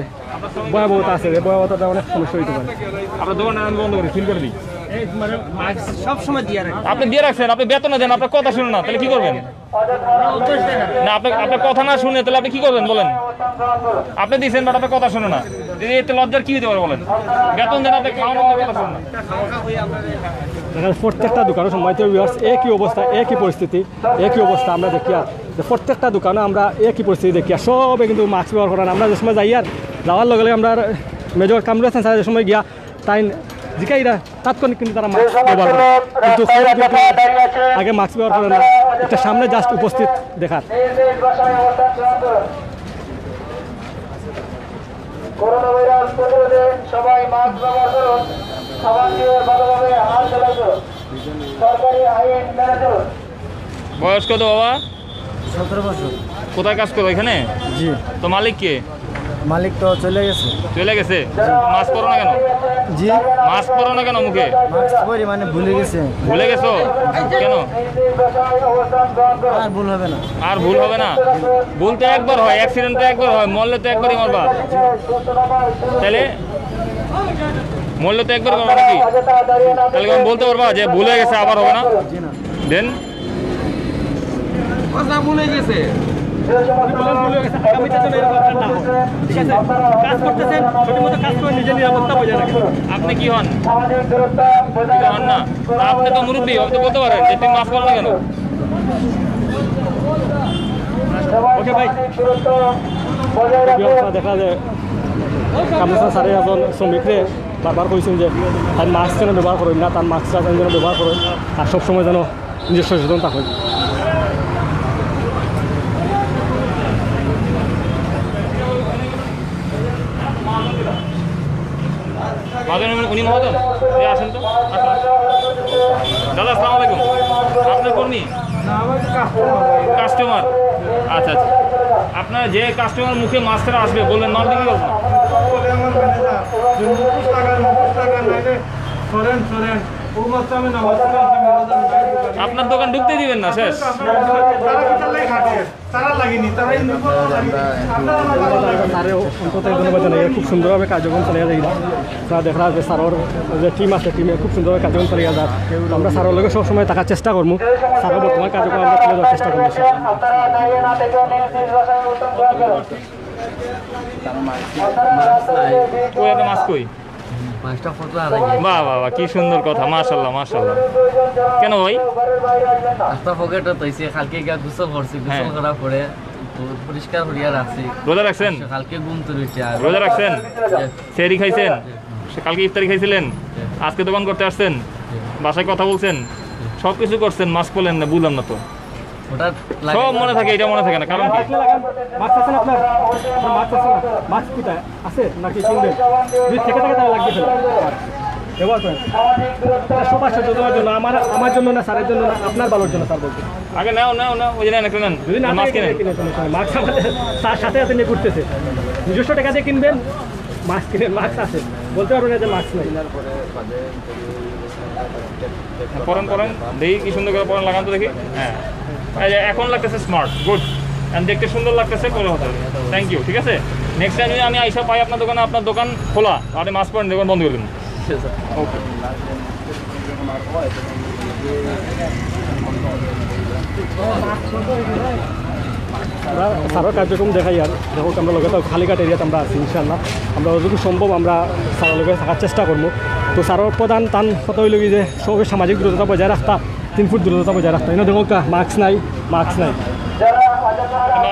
ভয়াবহতা আছে, যে ভয়াবহতাটা অনেক সমস্যা হইতে পারে। আপনার দোকানটা আমি বন্ধ করি, সিল করে দিই। সব সময় দিয়ে রাখে। আপনি দিয়ে রাখছেন, আপনি বেতন দেন, আপনার কথা শুনে না, তাহলে কি করবেন? না, আপনি, আপনার কথা না শুনে তাহলে আপনি কি করবেন বলেন? আপনি দিয়েছেন, বাট আপনার কথা শুনে না। এই এতে লজ্জার কি হতে পারে বলেন? বেতন দেন, আপনি খাওয়ানোর কথা শুনে না। দেখা যাচ্ছে প্রত্যেকটা দোকানে সম্মানিত ভিউয়ার্স একই অবস্থা, একই পরিস্থিতি, একই অবস্থা আমরা দেখি। আর যে প্রত্যেকটা দোকানে আমরা একই পরিস্থিতি দেখি, আর সবে কিন্তু মাস্ক ব্যবহার করেন। আমরা যে সময় যাই, আর যাওয়ার লগে লগে আমরা মেজর কামরুল হাসান স্যার যে সময় গিয়া তাই জিকাইরা তাৎক্ষণিক কিন্তু তারা মাস্ক ব্যবহার করে, কিন্তু কেউ কিন্তু আগে মাস্ক ব্যবহার করে না। একটা সামনে জাস্ট উপস্থিত দেখার। করোনা ভাইরাস প্রতিরোধে সবাই মাস্ক ব্যবহার করুন, সাবান দিয়ে ভালোভাবে হাত ধোয়া করুন, সরকারি আইন মেনে চলুন। বয়স কত বাবা? সতেরো বছর। কোথায় কাজ করো এখানে? জি। তো মালিক কে? মালিক তো চলে গেছে। চলে গেছে? মাস্ক পরো না কেন? জি। মাস্ক পরো না কেন মুখে? মাস্ক পরি মানে ভুলে গেছে। ভুলে গেছো? কেন? আর ভুল হবে না। আর ভুল হবে না। ভুল তো একবার হয়, অ্যাক্সিডেন্ট তো একবার হয়, মরলে তো একবারই মরবা। তাহলে মরলে তো একবার মরবা নাকি? তাহলে আমি বলতে পারবা যে ভুল হয়ে গেছে, আবার হবে না? দেন কথা ভুলে গেছে। আগামীতে যেন এরকম আপনার না হয়, ঠিক আছে? কাজ করতেছেন, সঠিক মতো কাজ করে নিজের নিরাপত্তা বজায় রাখেন। আপনি কি হন? কি হন না? তা আপনি তো মুরব্বী, আপনি তো বলতে পারেন যে তুমি মাস্ক পরো না কেন? ওকে ভাই। দেখা যায় কামরুল স্যারে একজন শ্রমিকরে বারবার কইছেন যে তাই মাস্ক যেন ব্যবহার করেন না, তার মাস্কটা যেন ব্যবহার করেন, আর সবসময় যেন নিজস্ব সচেতন থাকেন। মহাজন, উনি, উনি মহাজন? এই আসেন তো, আসেন। দাদা, আসসালামু আলাইকুম। আপনার কর্মী? কাস্টমার। আচ্ছা, আচ্ছা। আপনার যে কাস্টমার মুখে মাস্কটা আসবে, বলবেন, "মাল বিক্রি করবো না।" আপনার দোকান ঢুকতে দিবেন না, শেষ। তারা কিতার লাগি খাটে? তারা লাগেনি, তারা এই নির্ভর লাগেনি। আপনারা আমার ভালো লাগে। স্যারে অন্তত ধন্যবাদ জানাই, খুব সুন্দরভাবে কার্যক্রম চালিয়ে যাই। আপনারা দেখরা যে স্যারর যে টিম আছে, টিমে খুব সুন্দরভাবে কার্যক্রম চালিয়ে যার। তো আমরা স্যারর লগে সবসময় থাকার চেষ্টা করবো। স্যারর বর্তমান কার্যক্রম আমরা তুলে ধরার চেষ্টা করবো। আপনারা দাঁড়িয়ে না থেকে নিজ নিজ বাসায় অবস্থান গ্রহণ করুন। কই আপনার মাস্ক কই? মাস্কটা ফটো হারাই গেছে। বাহ, বাহ, বাহ, কি সুন্দর কথা, মাশাআল্লাহ, মাশাআল্লাহ। কেন ভাই? আস্তা পকেটে তৈছে, কালকে গিয়া গোসল করছি, গোসল হ্যাঁ। করার পরে প-, পরিষ্কার করিয়া রাখছি। রোজা রাখছেন? কালকে ঘুম তো রয়েছে আর রোজা রাখছেন? যে সেহরি খাইছেন? সে কালকে ইফতারি খাইছিলেন? আজকে দোকান করতে আসছেন? বাসায় কথা বলছেন? সব কিছু করছেন, মাস্ক পরলেন না, বুঝলাম না তো। হঠাৎ লাগে। সব মনে থাকে, এটা মনে থাকে না, কারণ কি? মাস্ক আছে না আপনার? আপনার মাস্ক আছে না? মাস্ক কোথায় আছে? নাকি কিনবেন? যদি থেকে থাকে তাহলে লাগিয়ে ফেলেন। ব্যবহার করেন। এটা সুপার সচেতনার জন্য, আমার, আমার জন্য না, স্যারের জন্য না, আপনার ভালোর জন্য স্যার বলছে। আগে নাও, নাও, নাও, ওই যে নেন, একটা নেন। যদি না থাকে, মাস্ক কিনে নেন। কিনে সমস্যা নেই। মাস্ক আমাদের তার সাথে সাথে নিয়ে ঘুরতেছে। নিজস্ব টাকা দিয়ে কিনবেন, মাস্ক কিনে, মাস্ক আছে। বলতে পারবেন না যে মাস্ক নেই। পরেন, পরেন, দেখি কি সুন্দর করে পরেন, লাগান তো দেখি। হ্যাঁ, এই যে এখন লাগতেছে স্মার্ট, গুড, এন্ড দেখতে সুন্দর লাগতেছে, পরে হতে হবে। Thank you. ঠিক আছে, নেক্সট টাইম যদি আমি আইসা পাই আপনার দোকানে, আপনার দোকান খোলা, আপনি মাস্ক পরেন, দোকান বন্ধ করে দিন। ওকে। আমরা স্যারের কার্যক্রম দেখাই আর দেখো, আমরা লগে তো কালীঘাট এরিয়াত আমরা আছি। ইনশাআল্লাহ আমরা যতটুকু সম্ভব আমরা স্যারের লগে থাকার চেষ্টা করবো। তো স্যারের প্রধান তান কথা হইল কি যে সবে সামাজিক দূরত্বটা বজায় রাখতা, তিন ফুট দূরত্বটা বজায় রাখতা। এনে দেখো, মাস্ক নাই, মাস্ক নাই।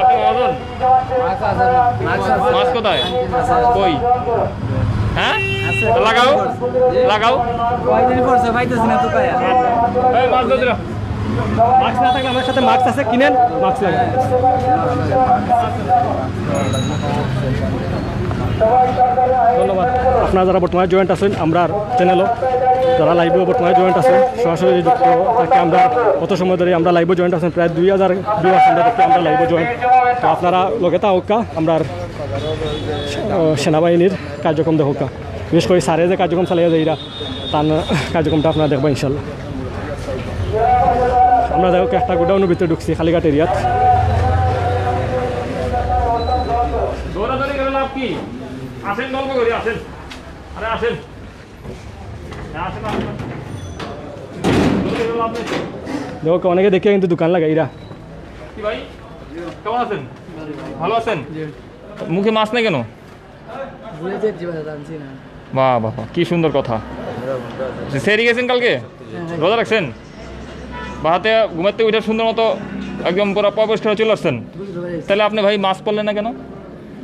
আপনি মহাজন? মাস্ক আছে, মাস্ক আছে। মাস্ক কোথায়? কই? হ্যাঁ? লাগাও, লাগাও। কয়দিন পড়ছে, পাইতেছি না তো কয়া। এই মাস্ক ধরে রাখ। মাস্ক না থাকলে আমার সাথে মাস্ক আছে, কিনেন, মাস্ক লাগান। ধন্যবাদ। আপনারা যারা বর্তমানে জয়েন্ট আছেন আমরার চ্যানেলও, যারা লাইভেও বর্তমানে জয়েন্ট আছেন, সরাসরি যুক্ত থাকি আমরা। কত সময় ধরে আমরা লাইভে জয়েন্ট আছেন, প্রায় দুই হাজার ভিউয়ার্স আমরা দেখি আমরা লাইভে জয়েন্ট। তো আপনারা লগে থাকুক্কা, আমরার, আহ, সেনাবাহিনীর কার্যক্রম দেখুক্কা, বিশেষ করে স্যারে যে কার্যক্রম চালিয়ে যায় এরা, তার কার্যক্রমটা আপনারা দেখবা ইনশাল্লাহ। আমরা যাই হোক একটা গোডাউনের ভিতরে ঢুকছি কালীঘাট এরিয়াত। দৌড়াদৌড়ি করে লাভ কি? আসেন, গল্প করি, আসেন। আরে আসেন। হ্যাঁ, আসেন, আসেন। দৌড়ে গেলে লাভ নেই। দেখো, অনেকে দেখে কিন্তু দোকান লাগাই এরা। কি ভাই, কেমন আছেন? ভালো আছেন? মুখে মাস্ক নাই কেন? ভুলে যাচ্ছি ভাই, জানছি না। বাহ, বাহ, বাহ, কি সুন্দর কথা। সেহরি গেছেন কালকে? হ্যাঁ, হ্যাঁ। রোজা রাখছেন? বাহাতে ঘুমাতে উঠে সুন্দর মতো একদম পুরো পরিষ্কার হয়ে চলে আসছেন। বুঝতে পারছি। তাহলে আপনি ভাই মাস্ক পরলেন না কেন?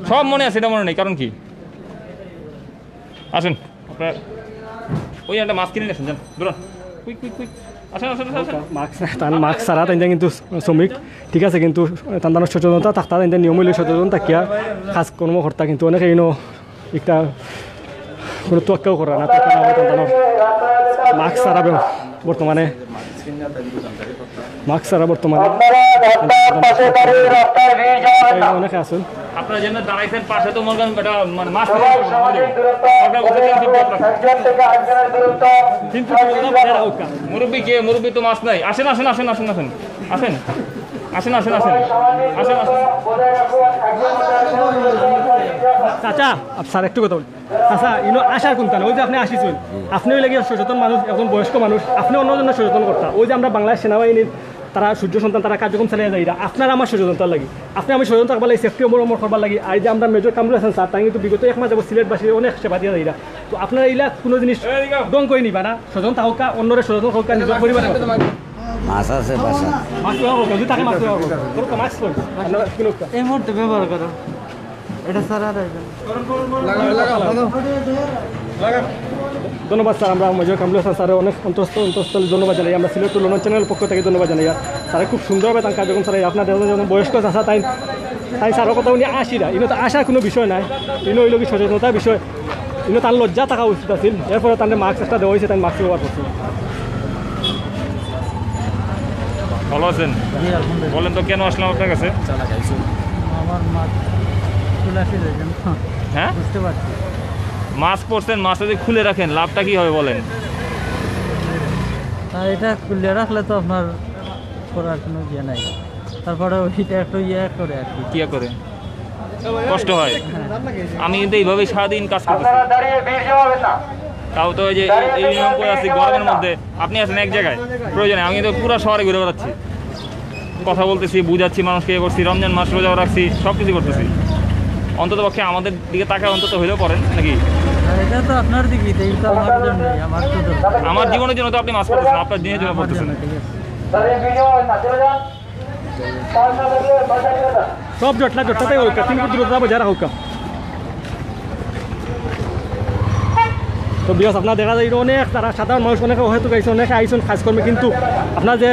সব মনে আছে, এটা মনে নেই, কারণ কি? আসেন, আপনার ওই একটা মাস্ক কিনে নিয়ে আসেন, যান, দৌড়ান। Quick, quick, quick. আসেন, আসেন, আসেন, আসেন। মাস্ক, তান মাস্ক ছাড়া তাইন কিন্তু শ্রমিক, ঠিক আছে, কিন্তু তান তান সচেতনতা থাকতা, তান নিয়ম হইলে সচেতন থাকিয়া কাজকর্ম করতা, কিন্তু অনেকে ইনো একটা কোনো তোয়াক্কাও করা না, তোয়াক্কা না হয়, তান তান মাস্ক ছাড়া বে-, বর্তমানে মাস্ক ছাড়া বর্তমানে আপনারা রাস্তার পাশে দাঁড়িয়ে রাস্তায় ভিড় জমাবেন না। অনেকে আছেন। আপনারা যেন দাঁড়াইছেন পাশে তো মনে করেন এটা মানে মাস্ক সবাই সামাজিক দূরত্ব বজায় রাখুন। একজন থেকে আরেকজনের দূরত্ব তিন ফুট দূরত্ব বজায় রাখুন। মুরব্বি কে? মুরব্বি তো মাস্ক নাই। আসেন, আসেন, আসেন, আসেন, আসেন। আসেন। আসেন, আসেন, আসেন। আসেন, আসেন। বজায় রাখুন। একজন থেকে আরেকজনের দূরত্ব। চাচা, আপ-, স্যার, একটু কথা বলি। আচ্ছা, ইনো আসার কোনটা না? ওই যে আপনি আসিছেন, আপনি হইলে গিয়ে সচেতন মানুষ, একজন বয়স্ক মানুষ, আপনি অন্যজনরে সচেতন করতা। ওই যে আমরা বাংলাদেশ সেনাবাহিনীর তারা সূর্য সন্তান, তারা কার্যক্রম চালিয়ে যাইরা, আপনার আমার সচেতনতার লাগি, আপনি আমি সচেতন থাকবার লাগি, সেফটি অবলম্বন করবার লাগি। আর এই যে আমরা মেজর কামরুল হাসান স্যার, তাই কিন্তু বিগত এক মাস যাবত সিলেটবাসীর অনেক সেবা দিয়ে যাইরা। তো আপনারা এইলা কোনো জিনিস ধ্বংস করে নিবা না, সচেতন থাকুক্কা, অন্যরে সচেতন করুক্কা, নিজের পরিবারের কথা। মাছ আছে বাসা। মাছ ব্যবহার করুক্কা, যদি থাকে মাছ ব্যবহার করুক্কা। করুক্কা, মাছ কই? আপনারা কিনুক্কা। এই মুহূর্তে ব্যবহার করো। এটা ছাড়া আর হইবে না। ধন্যবাদ স্যার, আমরা মেজর কামরুল হাসান স্যারের অনেক অন্তরস্থ, অন্তরস্থল ধন্যবাদ জানাই। আমরা সিলেট টু লন্ডন চ্যানেল পক্ষ থেকে ধন্যবাদ জানাই। স্যারে খুব সুন্দরভাবে তার কার্যক্রম চালাই। আপনার যেমন বয়স্ক চাচা, তাই, তাই স্যারের কথা উনি আশিরা, ইনো তো আসার কোনো বিষয় নাই, ইনো হইল কি সচেতনতার বিষয়, ইনো তার লজ্জা থাকা উচিত আছিল। এরপরে তার মাস্ক একটা দেওয়া হয়েছে, তাই মাস্ক ব্যবহার করছে। ভালো আছেন? জি, আলহামদুলিল্লাহ। বলেন তো, কেন আসলাম আপনার কাছে? আমার মাস্ক খুলে আসে দেখেন। হ্যাঁ? বুঝতে পারছি। মাস্ক পরছেন, মাস্ক যদি খুলে রাখেন, লাভটা কি হবে বলেন? আর এটা খুলে রাখলে তো আপনার করার কোনো ইয়ে নাই। তারপরে ওইটা একটু ইয়ে করে আর কি। কি করে? কষ্ট হয়। আমি কিন্তু এইভাবেই সারাদিন কাজ করতেছি। আপনারা দাঁড়িয়ে ভিড় জমাবেন না। তাও তো এই যে এই, এই নিয়ম করে আছি, গরমের মধ্যে আপনি আছেন এক জায়গায়, প্রয়োজনে আমি কিন্তু পুরো শহরে ঘুরে বেড়াচ্ছি, কথা বলতেছি, বুঝাচ্ছি মানুষকে, ইয়ে করছি, রমজান মাস রোজা রাখছি, সব কিছু করতেছি। অন্তত পক্ষে আমাদের দিকে তাকায় অন্তত হইলেও পড়েন নাকি? আর এটা তো আপনার দিকে, এটা তো আমার জন্য, আমার তো দরকার। আমার জীবনের জন্য তো আপনি মাস্ক করতেছেন, আপনার দিনের জন্য আমার করতেছেন। জন্য, ঠিক আছে। সব জটলা জটলাতেই হোক, কিন্তু দূরত্ব বজায় রাখুক। তো ভিউয়ার্স, আপনারা দেখা যায় অনেক তারা সাধারণ মানুষ, অনেকে হয়তো গাইছে, অনেকে আইছেন কাজকর্মে, কিন্তু আপনারা যে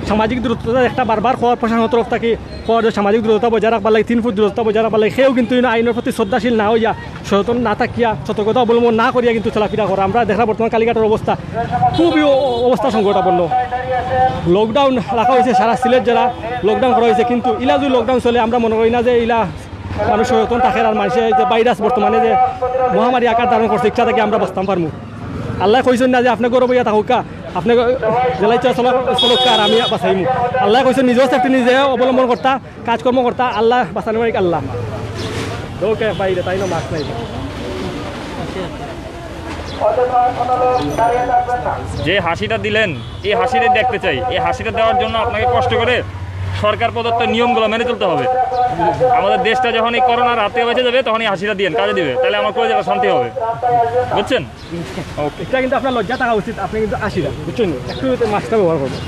সামাজিক দূরত্বটা একটা বারবার কওয়ার প্রশাসনের তরফ থাকি কওয়ার যে সামাজিক দূরত্বটা বজায় রাখবার লাগি, তিন ফুট দূরত্বটা বজায় রাখবার লাগি, কেউ কিন্তু ইনো আইনের প্রতি শ্রদ্ধাশীল না অইয়া, সচেতন না থাকিয়া, সতর্কতা অবলম্বন না করিয়া কিন্তু চলাফেরা করা। আমরা দেখরা বর্তমান কালীঘাটর অবস্থা খুবই অ-, অ-, অবস্থা সংকটাপন্ন। লকডাউন রাখা অইছে সারা সিলেট জেলা, লকডাউন করা অইছে, কিন্তু ইলা যদি লকডাউন চলে, আমরা মনে করি না যে ইলা মানুষ সচেতন থাকের আর মানষে এই যে ভাইরাস বর্তমানে যে মহামারী আকার ধারণ করছে, ইটা থাকি আমরা বাঁচতাম পারমু। আল্লায় কইছইন না যে আপনে ঘরো বইয়া থাকউক্কা, আপনে জেলা ইচ্ছা চলা-, চলউক্কা আর আমি বাঁচাইমু। আল্লায় কইছইন নিজর সেফটি নিজে অবলম্বন করতা, কাজকর্ম করতা, আল্লায় বাঁচানির মালিক আল্লাহ। ওকে ভাই, রে তাই না, মাস্ক নাই। যে হাসিটা দিলেন, এই হাসিটা দেখতে চাই। এই হাসিটা দেওয়ার জন্য আপনাকে কষ্ট করে সরকার প্রদত্ত নিয়মগুলো মেনে চলতে হবে। আমাদের দেশটা যখন এই করোনার হাত থেকে বেঁচে যাবে, তখন এই হাসিটা দিয়েন, কাজে দিবে, তাহলে আমার কলেজটা শান্তি হবে। বুঝছেন? ওকে। এটা কিন্তু আপনার লজ্জা থাকা উচিত, আপনি কিন্তু আশিরা, বুঝছেন? একটু মাস্কটা ব্যবহার করবেন।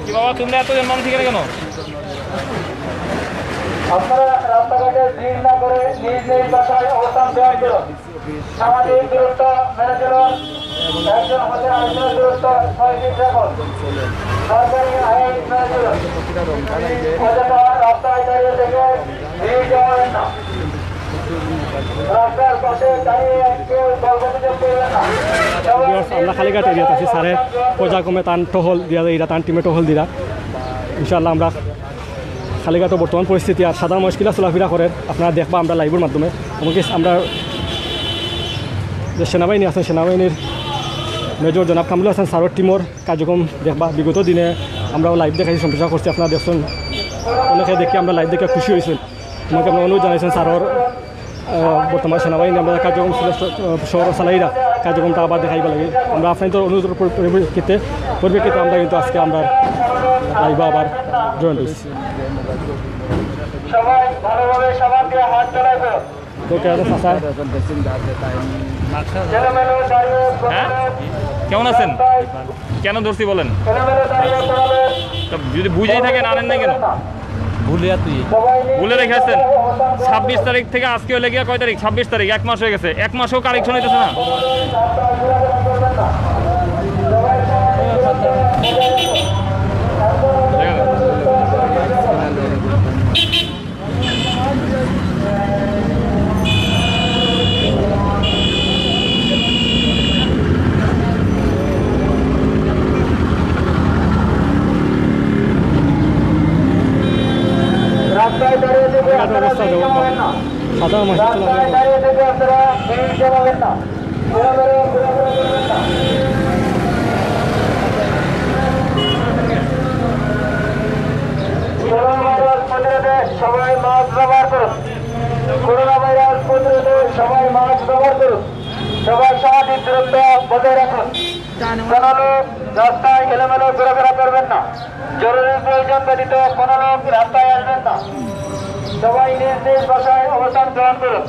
কি বাবা, তোমরা এতজন মানুষ এখানে কেন? আপনারা রাস্তাঘাটে ভিড় না করে নিজ নিজ বাসায় অবস্থান গ্রহণ করুন। সামাজিক দূরত্ব মেনে চলুন। একজন হতে আরেকজনের দূরত্ব ছয় ফিট রাখুন। সরকারি আইন মেনে চলুন। অযথা রাস্তায় দাঁড়িয়ে থেকে ভিড় জমাবেন না। রাস্তার পাশে দাঁড়িয়ে কেউ গল্প গুজব করবেন না। ভিউয়ার্স, আমরা কালীঘাট এরিয়াত আছি, স্যারে পর্যায়ক্রমে তান টহল দিয়া, এরা তান টিমে টহল দিরা। ইনশাআল্লাহ আমরা কালীঘাটর বর্তমান পরিস্থিতি আর সাধারণ মানুষ কিলা চলাফেরা করের আপনারা দেখবা আমরা লাইভর মাধ্যমে। এমনকি আমরা যে সেনাবাহিনী আছেন, সেনাবাহিনীর মেজর জনাব কামরুল হাসান স্যারর টিমর কার্যক্রম দেখবা। বিগত দিনে আমরাও লাইভ দেখাইছি, সম্প্রচার করছি, আপনারা দেখছেন, অনেকে দেখি আমরা লাইভ দেখে খুশি হইছেন। আমাকে আমরা অনুরোধ জানাইছেন স্যারর, আহ, বর্তমান সেনাবাহিনী আমরা কার্যক্রম ছিল স-, শহর সালাইরা কার্যক্রমটা আবার দেখাইবা লাগি। আমরা আপনাদের অনুরোধের পরি-, পরিপ্রেক্ষিতে, পরিপ্রেক্ষিতে আমরা কিন্তু আজকে আমরা লাইভে আবার জয়েন হইছি। সবাই ভালোভাবে সাবান দিয়ে হাত ধোলাই করো। তো কে আছে চাচা? এলোমেলো দাঁড়িয়ে হ্যাঁ? কেমন আছেন? কেন ধরছি বলেন? এলোমেলো দাঁড়িয়ে পড়ালে তো যদি বুঝেই থাকেন, আনেন না কেন? ভুলে আর তুই। ভুলে রেখে আসছেন। ছাব্বিশ তারিখ থেকে আজকে হলে গিয়া কয় তারিখ? ছাব্বিশ তারিখ, এক মাস হয়ে গেছে। এক মাসেও কারেকশন হইতেছে না। রাস্তায় দাঁড়িয়ে থেকে আপনারা ভিড় জমাবেন না। সাধারণ মানুষের রাস্তায় দাঁড়িয়ে থেকে আপনারা ভিড় জমাবেন না। ঘোরাফেরা, ঘোরাফেরা করবেন না। করোনা ভাইরাস প্রতিরোধে সবাই মাস্ক ব্যবহার করুন। করোনা ভাইরাস প্রতিরোধে সবাই মাস্ক ব্যবহার করুন। সবাই সামাজিক দূরত্ব বজায় রাখুন। কোনো লোক রাস্তায় এলোমেলো ঘোরাফেরা করবেন না। জরুরি প্রয়োজন ব্যতীত কোনো লোক রাস্তায় আসবেন না। সবাই নিজ নিজ বাসায় অবস্থান গ্রহণ করুন।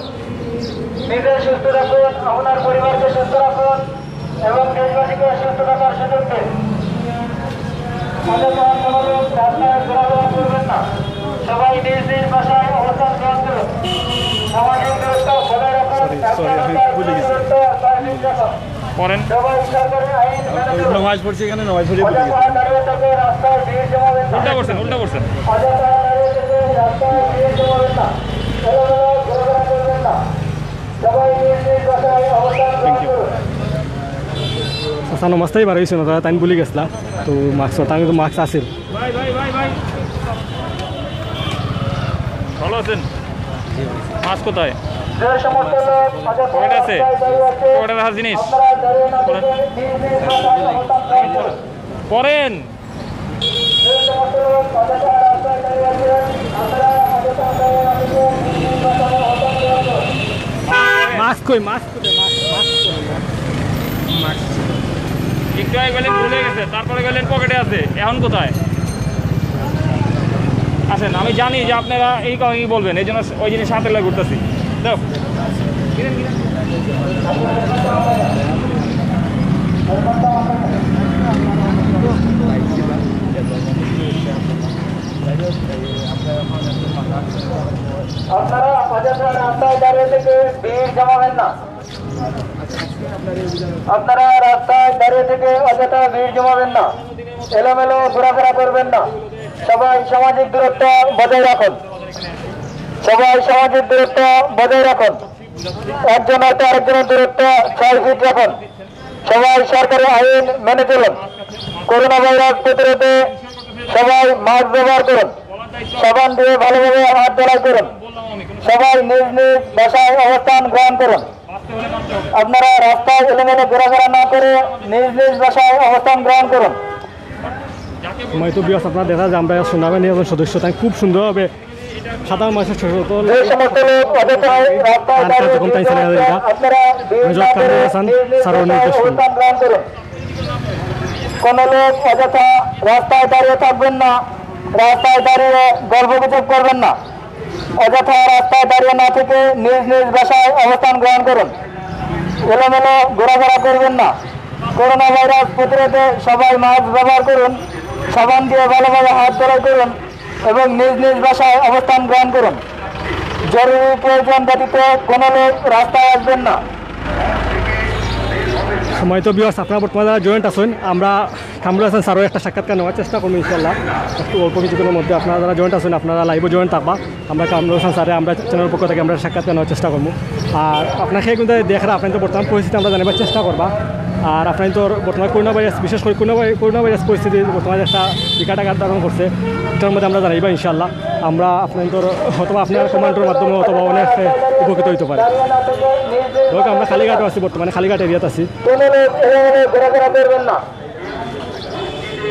নিজে সুস্থ রাখুন, আপনার পরিবারকে সুস্থ রাখুন এবং দেশবাসীকে সুস্থ থাকার সুযোগ দিন। অযথা কোনো লোক রাস্তায় ঘোরাফেরা করবেন না। সবাই নিজ নিজ বাসায় অবস্থান গ্রহণ করুন। সামাজিক দূরত্ব বজায় রাখুন। সরি, সরি, আমি ভুলে গেছি। দূরত্ব ছয় ফিট রাখুন। পড়েন। সবাই সরকারি আইন মেনে চলুন। নমাজ পড়ছি এখানে, নমাজ পড়ে ভুলে গেছি। অযথা দাঁড়িয়ে থেকে রাস্তায় ভিড় জমাবেন না। উল্টা পড়ছেন, উল্টা পড়ছেন। অযথা দাঁড়িয়ে থেকে রাস্তায় ভিড় জমাবেন না। এলোমেলো ঘোরাফেরা করবেন না। সবাই নিজ নিজ বাসায় অবস্থান গ্রহণ করুন। চাচা নমাজ থাকি বার হইছে না, তাই ভুলে গেছিলা। তো মাস্ক, তার কিন্তু মাস্ক আছে। ভালো আছেন? মাস্ক কোথায়? যে সমস্ত লোক অযথা পকেটে আছে? রাস্তায় দাঁড়িয়ে আছে, পকেটে রাখার জিনিস? আপনারা দাঁড়িয়ে না পড়েন। থেকে নিজ নিজ বাসায় অবস্থান গ্রহণ করুন। পড়েন। যে সমস্ত লোক অযথা রাস্তায় দাঁড়িয়ে আছেন, আপনারা অযথা দাঁড়িয়ে না থেকে নিজ নিজ বাসায় অবস্থান গ্রহণ করুন। মাস্ক কই? মাস্ক কোথায়? মাস্ক, মাস্ক কোথায়? মাস্ক। একটু আগে বললেন ভুলে গেছে, তারপরে বললেন পকেটে আছে, এখন কোথায়? আসেন, আমি জানি যে আপনারা এই কথাই বলবেন, এই জন্য ওই জিনিস হাতে লইয়া ঘুরতেছি। দাও। আপনারা অযথা রাস্তায় দাঁড়িয়ে থেকে ভিড় জমাবেন না। আপনারা রাস্তায় দাঁড়িয়ে থেকে অযথা ভিড় জমাবেন না, এলোমেলো ঘোরাফেরা করবেন না। সবাই সামাজিক দূরত্ব বজায় রাখুন। সবাই সামাজিক দূরত্ব বজায় রাখুন। একজন হতে আরেকজনের দূরত্ব ছয় ফিট রাখুন। সবাই সরকারি আইন মেনে চলুন। করোনা ভাইরাস প্রতিরোধে সবাই মাস্ক ব্যবহার করুন। সাবান দিয়ে ভালোভাবে হাত ধোলাই করুন। সবাই নিজ নিজ বাসায় অবস্থান গ্রহণ করুন। আপনারা রাস্তায় এলোমেলো ঘোরাফেরা না করে নিজ নিজ বাসায় অবস্থান গ্রহণ করুন। সম্মানিত ভিউয়ার্স, আপনারা দেখা যায় আমরা সেনাবাহিনীর একজন সদস্য, তাই খুব সুন্দরভাবে সাধারণ মানুষের ছোট ছোট যে সমস্ত লোক অযথায় রাস্তায় দাঁড়িয়ে আপনারা ভিড় না করে নিজ নিজ বাসায় অবস্থান গ্রহণ করুন। কোনো লোক অযথা রাস্তায় দাঁড়িয়ে থাকবেন না, রাস্তায় দাঁড়িয়ে গল্প গুজব করবেন না। অযথা রাস্তায় দাঁড়িয়ে না থেকে নিজ নিজ বাসায় অবস্থান গ্রহণ করুন। এলোমেলো ঘোরাফেরা করবেন না। করোনা ভাইরাস প্রতিরোধে সবাই মাস্ক ব্যবহার করুন, সাবান দিয়ে ভালোভাবে হাত ধোলাই করুন এবং নিজ নিজ বাসায় অবস্থান গ্রহণ করুন। জরুরি প্রয়োজন ব্যতীত কোনো লোক রাস্তায় আসবেন না। সম্মানিত ভিউয়ার্স, আপনারা বর্তমানে যারা জয়েন্ট আছেন, আমরা কামরুল হাসান স্যারও একটা সাক্ষাৎকার নেওয়ার চেষ্টা করবো ইনশাল্লাহ। একটু অল্প কিছুক্ষণের মধ্যে আপনারা যারা জয়েন্ট আছেন, আপনারা লাইভও জয়েন্ট থাকবা। আমরা কামরুল হাসান স্যারে আমরা চ্যানেলের পক্ষ থেকে আমরা সাক্ষাৎকার নেওয়ার চেষ্টা করবো। আর আপনারা কিন্তু দেখরা, আপনারা তো বর্তমান পরিস্থিতি আমরা জানাবার চেষ্টা করবা। আর আপনারা তো বর্তমানে করোনা ভাইরাস, বিশেষ করে করোনা ভাই-, করোনা ভাইরাস পরিস্থিতি বর্তমানে একটা বিকট আকার ধারণ করছে, এটার মধ্যে আমরা জানাইবা ইনশাল্লাহ। আমরা আপনাদের অথবা আপনার কমান্ডের মাধ্যমে অথবা অনেক উপকৃত হইতে পারে। হোক, আমরা কালীঘাটও আছি, বর্তমানে কালীঘাট এরিয়াত আছি।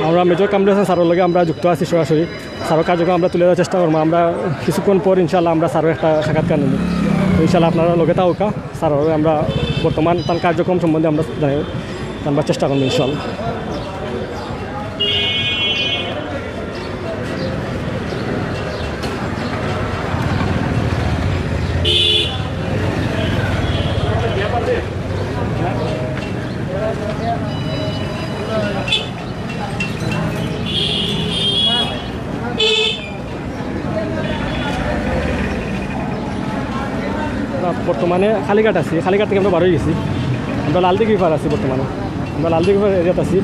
আমরা মেজর কামরুল হাসান স্যারের লগে আমরা যুক্ত আছি সরাসরি। স্যারের কার্যক্রম আমরা তুলে ধরার চেষ্টা করবো। আমরা কিছুক্ষণ পর ইনশাল্লাহ আমরা স্যারের একটা সাক্ষাৎকার নেব। ইনশাল্লাহ আপনারা লগে থাকুকা। স্যার, আমরা বর্তমান তার কার্যক্রম সম্বন্ধে আমরা জানাই-, জানবার চেষ্টা করবো ইনশাল্লাহ। আমরা বর্তমানে কালীঘাট আছি, কালীঘাট থেকে আমরা বার হয়ে গেছি। আমরা লালদিঘি পার আছি বর্তমানে, আমরা লালদিঘি পার এরিয়াত আছি।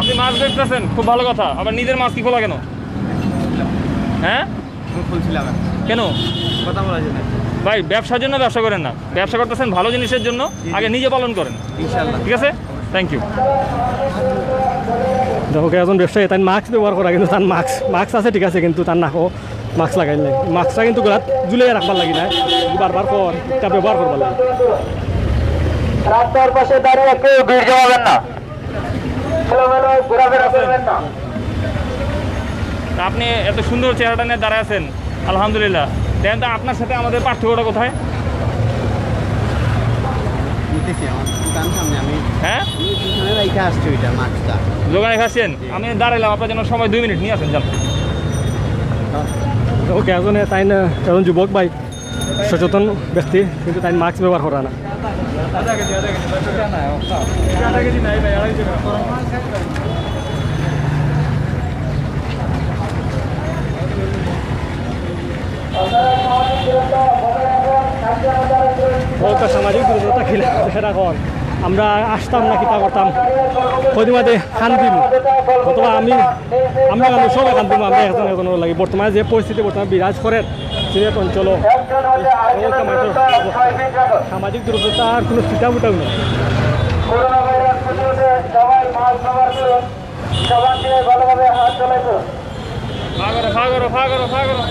আপনি মাস্ক বেচতেছেন, খুব ভালো কথা, আবার নিজের মাস্ক কি খোলা কেন? হ্যাঁ, আমি খুলছিলাম। কেন? কথা বলা যায় না। ভাই, ব্যবসার জন্য ব্যবসা করেন না, ব্যবসা করতেছেন ভালো জিনিসের জন্য, জি, জি। আগে নিজে পালন করেন। ইনশাল্লাহ। ঠিক আছে, থ্যাংক ইউ। দেখো, একজন ব্যবসায়ী, তাই মাস্ক ব্যবহার করা, কিন্তু তার মাস্ক, মাস্ক আছে ঠিক আছে, কিন্তু তার নাকও মাস্ক লাগাইল নাই। মাস্কটা কিন্তু গলাত ঝুলিয়ে রাখবার লাগি না, বারবার কর, এটা ব্যবহার করবার লাগি। রাস্তার পাশে দাঁড়িয়ে কেউ ভিড় জমাবেন না, এলোমেলো ঘোরাফেরা করবেন না। তা আপনি এত সুন্দর চেহারাটা নিয়ে দাঁড়ায় আছেন, আলহামদুলিল্লাহ। দেখেন তো, আপনার সাথে আমাদের পার্থক্যটা কোথায়? নিতেছি, আমার দোকান সামনে, আমি হ্যাঁ? আমি পিছনে রাইখা আসছি ওইটা, মাস্কটা। দোকানে আসছেন? জি। আমি দাঁড়াইলাম আপনার জন্য, সময় দুই মিনিট নিয়ে আসেন, যান। ওকে, একজন, তাই না, একজন যুবক ভাই, সচেতন ব্যক্তি, কিন্তু তাই মাস্ক ব্যবহার করে না। ওকে, সামাজিক দূরত্বটা খেয়াল রাখুন। আমরা আসতাম না, কিতা করতাম, কদিন বাদে খান দিমু, অথবা আমি, আমি কান্দমু, সবাই কান্দমু, আমরা একজন একজনের লাগি। বর্তমানে যে পরিস্থিতি বর্তমানে বিরাজ করে সিলেট অঞ্চল, সামাজিক দূরত্বতা আর কোনো ছিটা ফুটাও নেই। করোনা ভাইরাস প্রতিরোধে সবাই মাস্ক ব্যবহার করুন, সাবান দিয়ে ভালোভাবে হাত ধোলাই করুন। ফা করো, ফা করো, ফা করো, ফা করো।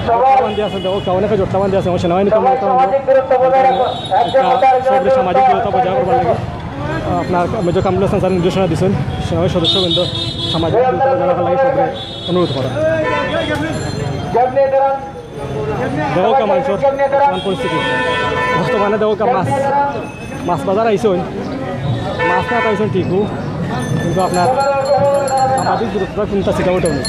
সবাই জটলা বান্ধি আছে, দেখো, অনেকে জটলা বান্ধি আছে, আমার সেনাবাহিনী কর্মকর্তা সামাজিক দূরত্ব বজায় রাখুন। একজন একটা হতে আরেকজনের সবরে সামাজিক দূরত্ব দূরত্ব বজায় করবার লাগি। আপনার মেজর কামরুল হাসান স্যার নির্দেশনা দিচ্ছেন, সেনাবাহিনীর সদস্যবৃন্দ সামাজিক দূরত্ব বজায় রাখার লাগি সবরে অনুরোধ করা। দেখো কা মানুষের বর্তমান পরিস্থিতি, বর্তমানে দেখো কা মাছ, মাছ বাজার আইসন, মাছ না পাইছেন ঠিকও, কিন্তু আপনার সামাজিক দূরত্ব কোনটা সেটা ওটাও নেই।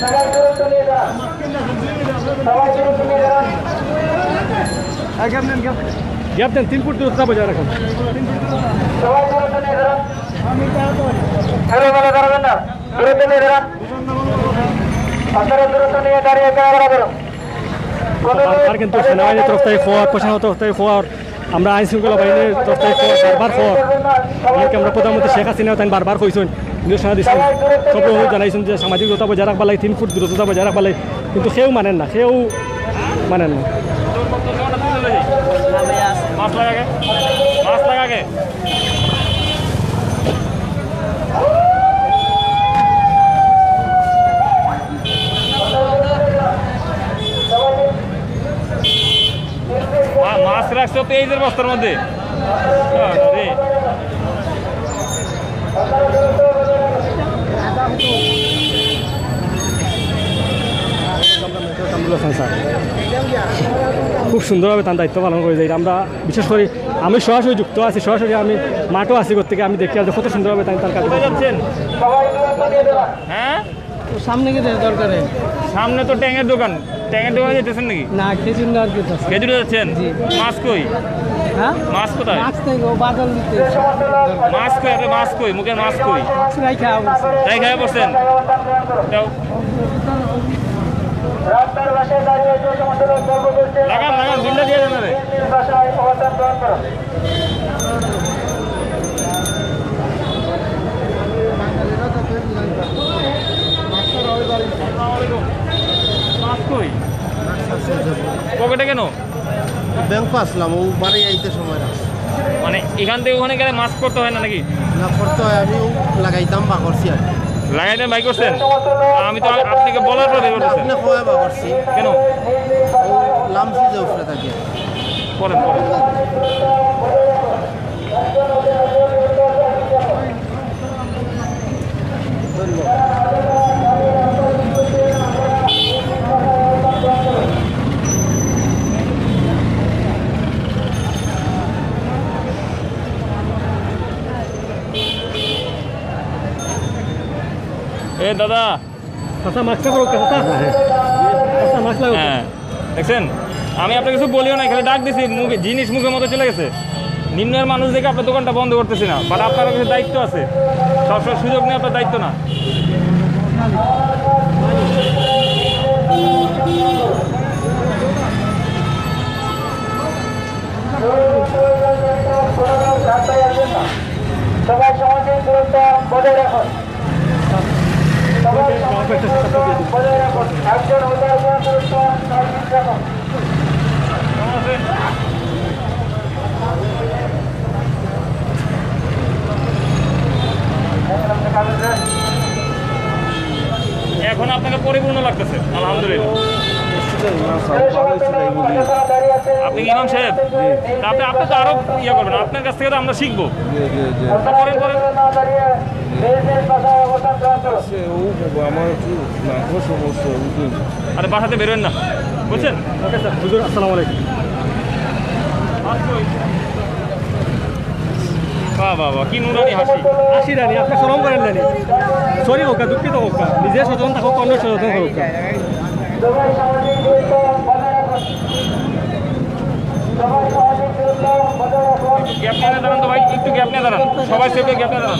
গ্যাপ দেন, তিন ফুট দূরত্ব বজায় রাখুন। এলোমেলো দাঁড়াবেন না, দূরত্ব নিয়ে দাঁড়ান। আপনারা দূরত্ব নিয়ে দাঁড়িয়ে কেনাকাটা করুন। বারবার কিন্তু সেনাবাহিনীর তরফ থেকে খবর, প্রশাসনের তরফ থেকে খবর, আমরা আইন শৃঙ্খলা বাহিনীর তরফ থেকে বারবার কর, এমনকি আমরা প্রধানমন্ত্রী শেখ হাসিনাও তাই বারবার কইছেন, নির্দেশনা দিচ্ছেন, সব অনুরোধ জানাইছেন যে সামাজিক দূরত্ব বজায় রাখবার লাগে, তিন ফুট দূরত্ব বজায় রাখবার লাগে, কিন্তু কেউ মানেন না, কেউ মানেন না। মাছ লাগা কে? মাছ লাগা কে? মা-, মাছ রাখছো তেইশের বস্তার মধ্যে। আরে। খুব সুন্দরভাবে তার দায়িত্ব পালন করে যাই আমরা। বিশেষ করে আমি সরাসরি যুক্ত আছি, সরাসরি আমি মাঠও আছি, করতে গিয়ে আমি দেখি আসলে কত সুন্দরভাবে তাই তার কাজ করে। যাচ্ছেন? হ্যাঁ, তো সামনে কি দে-, দরকারে? সামনে তো ট্যাঙের দোকান, ট্যাঙের দোকানে যেতেছেন নাকি? না, খেজুর নেওয়ার কথা আছে। খেজুরে যাচ্ছেন? জি। মাছ কই? হ্যাঁ? মাছ কোথায়? মাছ নেই, ও বাজার নিতে এসে। মাছ কই? আপনি মাছ কই? মুখের মাছ কই? মাছ নাই, খাওয়া বলছে। তাই খাওয়া বলছেন? দাও। লাগান, লাগান, বিলটা দিয়ে দেন রে। মাছ কই? পকেটে কেন? ব্যাংক আসলাম, ও বাড়ি আইতে সময় লাগছে। মানে, এখান থেকে ওখানে গেলে মাস্ক করতে হয় না নাকি? না, করতে হয়, আমি ও লাগাইতাম বা করছি আর কি। লাগাইতাম বাই করছেন? আমি তো আপনাকে বলার পরে বের করতেছেন। আপনি কয়ে বা করছি। কেন? ও লামছি যে উপরে থাকে। করেন, করেন। এ দাদা। চাচা, মাস্কটা করো, চাচা। চাচা, মাস্ক লাগাও। হ্যাঁ, দেখছেন, আমি আপনার কিছু বলিও না, খালি ডাক দিছি, মুখে, জিনিস মুখের মতো চলে গেছে। নিম্নের মানুষ দেখে আপনার দোকানটা বন্ধ করতেছি না, বাট আপনারও কিছু দায়িত্ব আছে, সবসময় সুযোগ নিয়ে আপনার দায়িত্ব না। সবাই সমাজের দূরত্ব বজায় রাখুন। সবাই সমাজের দূরত্ব বজায় রাখুন। একজন উদার দূরত্ব সার্বিক রাখুন। এখন আপনাকে পরিপূর্ণ লাগতেছে, আলহামদুলিল্লাহ। আপনি কি ইমাম সাহেব? তা আপনি, আপনি তো আরো ইয়ে করবেন, আপনার কাছ থেকে তো আমরা শিখবো। জি, জি, জি। করেন, করেন। সে ও বাবা, আমার একটু নাকও সমস্যা, বুঝলেন? আরে, বাসাতে বেরোয়েন না, বুঝছেন? ওকে স্যার, হুজুর, আসসালামু আলাইকুম। বাহ, বাহ, বাহ, কি নুরানি হাসি। হাসি রানি, আপনি শরম করেন না নি? সরি হোক, দুঃখিত হোক, নিজে সচেতন থাকুক, অন্য সচেতন হোক। গ্যাপ নিয়ে দাঁড়ান তো ভাই, একটু গ্যাপ নিয়ে দাঁড়ান, সবাই সেফলি গ্যাপ নিয়ে দাঁড়ান।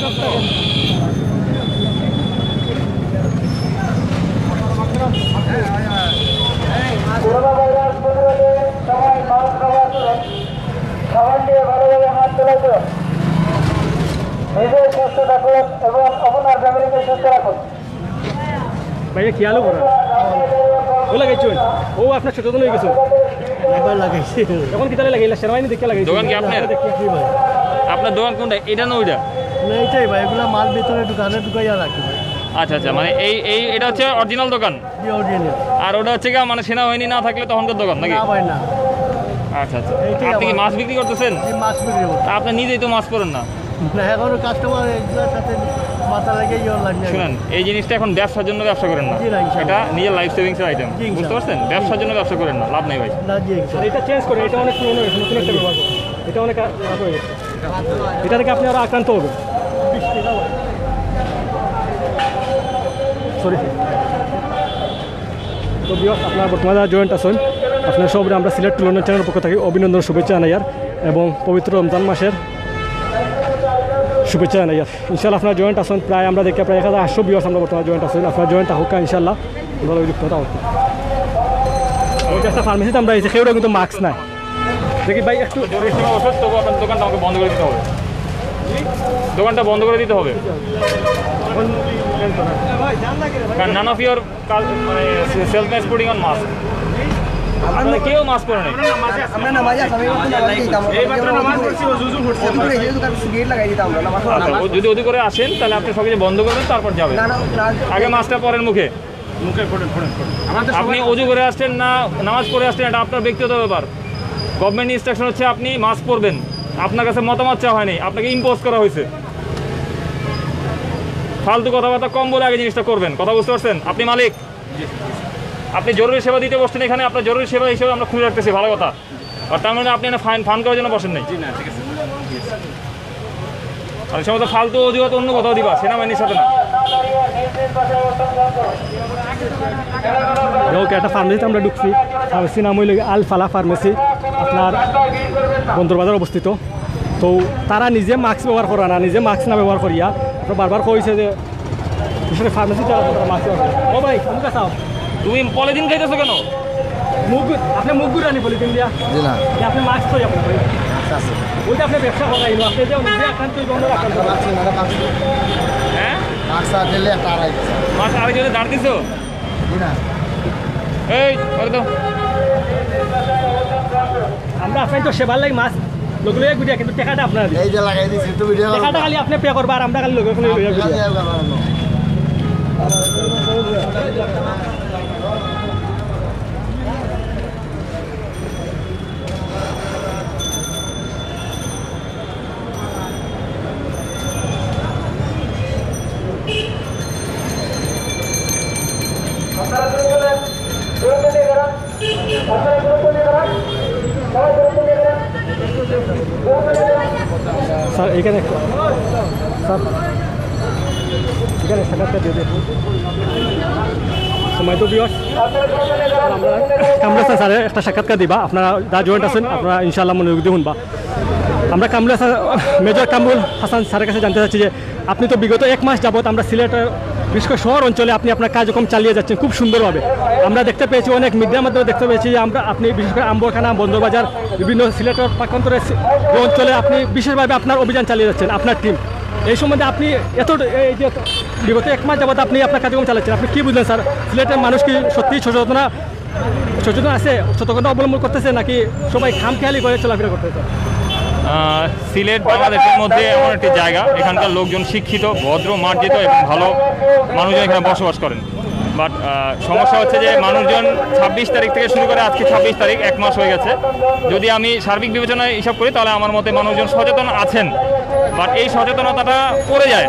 করোনা ভাইরাস প্রতিরোধে সবাই মাস্ক ব্যবহার করুন, সাবান দিয়ে ভালোভাবে হাত ধুয়ে দিন। নিজে সুস্থ থাকুন এবং আপনার ফ্যামিলিকে সুস্থ রাখুন। ভাই, খেয়ালও করেন। ও লাগাইছেন? ও আপনার সচেতন হয়ে গেছে। একবার লাগাইছি। এখন কিতা লাগাইলা? সেনাবাহিনী দেখে লাগাইছে। দোকান কি আপনার? দেখি কি ভাই? আপনার দোকান কোনটা? এটা না ওইটা? না, এটাই ভাই, এগুলা মাল ভিতরে ঢুকানো, ঢুকাইয়া রাখি ভাই। আচ্ছা, আচ্ছা, মানে এই, এই, এটা হচ্ছে অরিজিনাল দোকান? জি, অরিজিনাল। আর ওটা হচ্ছে কি, মানে সেনাবাহিনী না থাকলে তখনকার দোকান নাকি? না ভাই, না। আচ্ছা, আচ্ছা। এইটাই আপনি কি আমার মাছ বিক্রি করতেছেন? জি, মাছ বিক্রি করতেছি। তা আপনি নিজেই তো মাছ পরেন না। না, এখন কাস্টমার এগুলোর সাথে মাথা লাগিয়ে ইয়ে লাগে। শুনেন, এই জিনিসটা এখন ব্যবসার জন্য ব্যবসা করেন না। জি, না, ইনশাআল্লাহ। এটা নিজের লাইফ সেভিংসের আইটেম। জি, ইনশাআল্লাহ। বুঝতে পারছেন? ব্যবসার জন্য ব্যবসা করেন না, লাভ নেই ভাই। না, জি, ইনশাআল্লাহ। এটা চেঞ্জ করে, এটা অনেক পুরনো হয়েছে, নতুন একটা ব্যবহার করুন। এটা অনেক খারাপ হয়ে গেছে। এটা থেকে আপনি আরো আক্রান্ত হবেন। সরি। তো ভিউয়ার্স, আপনারা বর্তমানে যারা জয়েন্ট আছেন, আপনারা সবরে আমরা সিলেট টু লন্ডন চ্যানেলের পক্ষ থেকে অভিনন্দন, শুভেচ্ছা জানাইয়ার এবং পবিত্র রমজান মাসের শুভেচ্ছা জানাইয়ার। ইনশাআল্লাহ আপনারা জয়েন্ট আছেন, প্রায় আমরা দেখি প্রায় এক হাজার আটশো ভিউয়ার্স আমরা বর্তমানে জয়েন্ট আছেন। আপনারা জয়েন্ট থাকুক ইনশাআল্লাহ, আমরা যুক্ত থাকুক। আমি একটা ফার্মেসিতে আমরা এসে কেউটা কিন্তু মাস্ক নাই। দেখি ভাই, একটু জরুরি সেবা ওষুধ, তবু আপনার দোকানটা আমাকে বন্ধ করে দিতে হবে। দোকানটা বন্ধ করে দিতে হবে। কারণ none of your মানে self mask putting on mask। আপনারা কেউ মাস্ক পরে নেই। আমরা নামাজে আছি, আমি এখন নামাজ দিতাম। এই মাত্র নামাজ পড়ছি, অজু অজু করছি। অজু করে এই দোকান সিগারেট লাগাই দিতাম আমরা, নামাজ পড়া। আচ্ছা, ও যদি অজু করে আসেন, তাহলে আপনি সব কিছু বন্ধ করবেন, তারপর যাবেন। না, না, না। আগে মাস্কটা পরেন মুখে। মুখে পড়েন, পড়েন, পড়েন। আমাদের আপনি সবার অজু করে আসছেন না নামাজ পড়ে আসছেন, এটা আপনার ব্যক্তিগত ব্যাপার। গভর্নমেন্ট ইনস্ট্রাকশন হচ্ছে আপনি মাস্ক পরবেন। আপনার কাছে মতামত চাওয়া হয়নি, আপনাকে ইম্পোজ করা হয়েছে। ফালতু কথাবার্তা কম বলে আগে জিনিসটা করবেন। কথা বুঝতে পারছেন? আপনি মালিক। আপনি জরুরি সেবা দিতে বসছেন এখানে, আপনার জরুরি সেবা হিসেবে আমরা খুলে রাখতেছি, ভালো কথা। আর তার মানে আপনি এখানে ফান ফান করার জন্য বসেন নাই। জি না, ঠিক আছে। অনেক সময় তো ফালতু অজুহাত অন্য কোথাও দিবা, সেনাবাহিনীর সাথে না। ওকে, একটা ফার্মেসিতে আমরা ঢুকছি। ফার্মেসির নাম হইল গিয়ে আল ফালা ফার্মেসি। আপনার বন্দরবাজার অবস্থিত। তো তারা নিজে মাস্ক ব্যবহার করে না, নিজে মাস্ক না ব্যবহার করিয়া আপনার বারবার কইছে যে বিশেষ করে ফার্মেসি যারা তারা মাস্ক ব্যবহার করে। ও ভাই, মুখে চাও। তুমি পলিথিন খাইতেছো কেন? মুখ, আপনি মুখ ঘুরানি পলিথিন দিয়া। জি না। যে আপনি মাস্ক কই আপনার ভাই? আচ্ছা, আচ্ছা। ওই যে আপনি ব্যবসা করা এলো, আপনি যে নিজে আক্রান্ত, ওই বন্ধ রাখেন। মাস্ক না, মাস্ক। হ্যাঁ? মাস্ক আর দিলে একটা আড়াই গেছে। মাস্ক আড়াই জনে দাঁড় দিছো? জি না। এই, করে দাও। আমরা আপনার তো সেবার লাগি মাস্ক লগে লগে গুটিয়া, কিন্তু টাকাটা আপনারা দিবেন। এই যে লাগাই দিছি, তুমি ভিডিও করো। টাকাটা খালি আপনি পে করবা, আর আমরা খালি লগে লগে লইয়া গুটিয়া। স্যার, এখানে একটা, স্যার, এখানে সাক্ষাৎকার দিয়ে দিন। সময় তো বিয়স, আমরা কামরুল হাসান স্যারের একটা সাক্ষাৎকার দিবা। আপনারা যা জয়েন্ট আছেন, আপনারা ইনশাআল্লাহ মনোযোগ দিয়ে শুনবা। আমরা কামরুল হাসান, মেজর কামরুল হাসান স্যারের কাছে জানতে চাচ্ছি যে আপনি তো বিগত এক মাস যাবত আমরা সিলেটের বিশেষ করে শহর অঞ্চলে আপনি আপনার কার্যক্রম চালিয়ে যাচ্ছেন খুব সুন্দরভাবে। আমরা দেখতে পেয়েছি, অনেক মিডিয়ার মাধ্যমে দেখতে পেয়েছি যে আমরা, আপনি বিশেষ করে আম্বরখানা, বন্দরবাজার, বিভিন্ন সিলেটের পাকান্তরে সি-, যে অঞ্চলে আপনি বিশেষভাবে আপনার অভিযান চালিয়ে যাচ্ছেন, আপনার টিম। এই সম্বন্ধে আপনি এত, এই যে বিগত এক মাস যাবত আপনি আপনার কার্যক্রম চালাচ্ছেন, আপনি কি বুঝলেন স্যার? সিলেটের মানুষ কি সত্যিই সচেতনা, সচেতন আছে, সতর্কতা অবলম্বন করতেছে, নাকি সবাই খামখেয়ালি করে চলাফেরা করতেছে? আহ, সিলেট বাংলাদেশের মধ্যে এমন একটি জায়গা, এখানকার লোকজন শিক্ষিত, ভদ্র, মার্জিত এবং ভালো মানুষজন এখানে বসবাস করেন। বাট সমস্যা হচ্ছে যে মানুষজন ছাব্বিশ তারিখ থেকে শুরু করে আজকে ছাব্বিশ তারিখ, এক মাস হয়ে গেছে। যদি আমি সার্বিক বিবেচনায় হিসাব করি, তাহলে আমার মতে মানুষজন সচেতন আছেন, বাট এই সচেতনতাটা পড়ে যায়।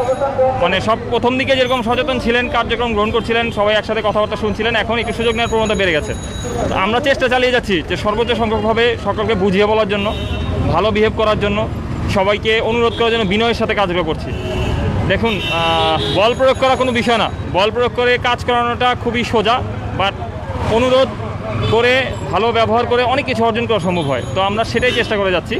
মানে, সব প্রথম দিকে যেরকম সচেতন ছিলেন, কার্যক্রম গ্রহণ করছিলেন, সবাই একসাথে কথাবার্তা শুনছিলেন, এখন একটু সুযোগ নেওয়ার প্রবণতা বেড়ে গেছে। তো আমরা চেষ্টা চালিয়ে যাচ্ছি যে সর্বোচ্চ সংখ্যকভাবে সকলকে বুঝিয়ে বলার জন্য, ভালো বিহেভ করার জন্য, সবাইকে অনুরোধ করার জন্য বিনয়ের সাথে কাজগুলো করছি। দেখুন, আহ, বল প্রয়োগ করা কোনো বিষয় না, বল প্রয়োগ করে কাজ করানোটা খুবই সোজা, বাট অনুরোধ করে, ভালো ব্যবহার করে অনেক কিছু অর্জন করা সম্ভব হয়। তো আমরা সেটাই চেষ্টা করে যাচ্ছি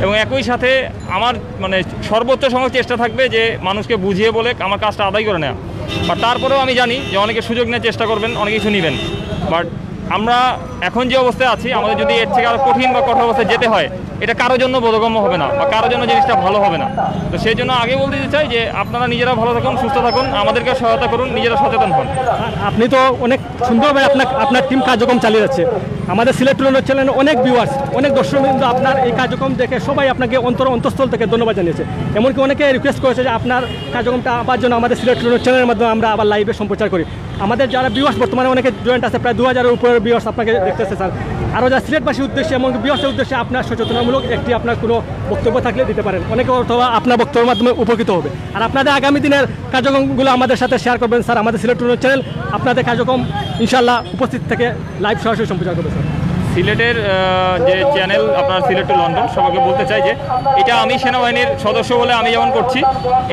এবং একই সাথে আমার, মানে, সর্বোচ্চ সময় চেষ্টা থাকবে যে মানুষকে বুঝিয়ে বলে আমার কাজটা আদায় করে নেওয়া। আর তারপরেও আমি জানি যে অনেকে সুযোগ নেওয়ার চেষ্টা করবেন, অনেক কিছু নেবেন, বাট আমরা এখন যে অবস্থায় আছি, আমাদের যদি এর থেকে আরও কঠিন বা কঠোর অবস্থায় যেতে হয়, এটা কারোর জন্য বোধগম্য হবে না বা কারোর জন্য জিনিসটা ভালো হবে না। তো সেই জন্য আগে বলতে দিতে চাই যে আপনারা নিজেরা ভালো থাকুন, সুস্থ থাকুন, আমাদেরকে সহায়তা করুন, নিজেরা সচেতন হন। আপনি তো অনেক সুন্দরভাবে আপনার, আপনার টিম কার্যক্রম চালিয়ে যাচ্ছে। আমাদের সিলেট টুডে চ্যানেলে অনেক ভিউয়ার্স, অনেক দর্শকবৃন্দ আপনার এই কার্যক্রম দেখে সবাই আপনাকে অন্তর, অন্তঃস্থল থেকে ধন্যবাদ জানিয়েছে। এমনকি অনেকে রিকোয়েস্ট করেছে যে আপনার কার্যক্রমটা আবার যেন আমাদের সিলেট টুডে চ্যানেলের মাধ্যমে আমরা আবার লাইভে সম্প্রচার করি। আমাদের যারা ভিউয়ার্স বর্তমানে অনেকে জয়েন্ট আছে, প্রায় দু হাজারের উপরে ভিউয়ার্স আপনাকে দেখতেছে স্যার। আরও যারা সিলেটবাসীর উদ্দেশ্যে, এমনকি ভিউয়ার্সের উদ্দেশ্যে আপনার সচেতনামূলক একটি আপনার কোনো বক্তব্য থাকলে দিতে পারেন, অনেকে অথবা আপনার বক্তব্যের মাধ্যমে উপকৃত হবে। আর আপনাদের আগামী দিনের কার্যক্রমগুলো আমাদের সাথে শেয়ার করবেন স্যার। আমাদের সিলেট টুডে চ্যানেল আপনাদের কার্যক্রম ইনশাআল্লাহ উপস্থিত থেকে লাইভ সরাসরি সম্প্রচার করবে স্যার। সিলেটের, আহ, যে চ্যানেল আপনার সিলেট টু লন্ডন, সবাইকে বলতে চাই যে এটা আমি সেনাবাহিনীর সদস্য বলে আমি যেমন করছি,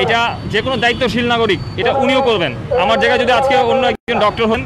এটা যে কোনো দায়িত্বশীল নাগরিক এটা উনিও করবেন। আমার জায়গায় যদি আজকে অন্য একজন ডক্টর হন,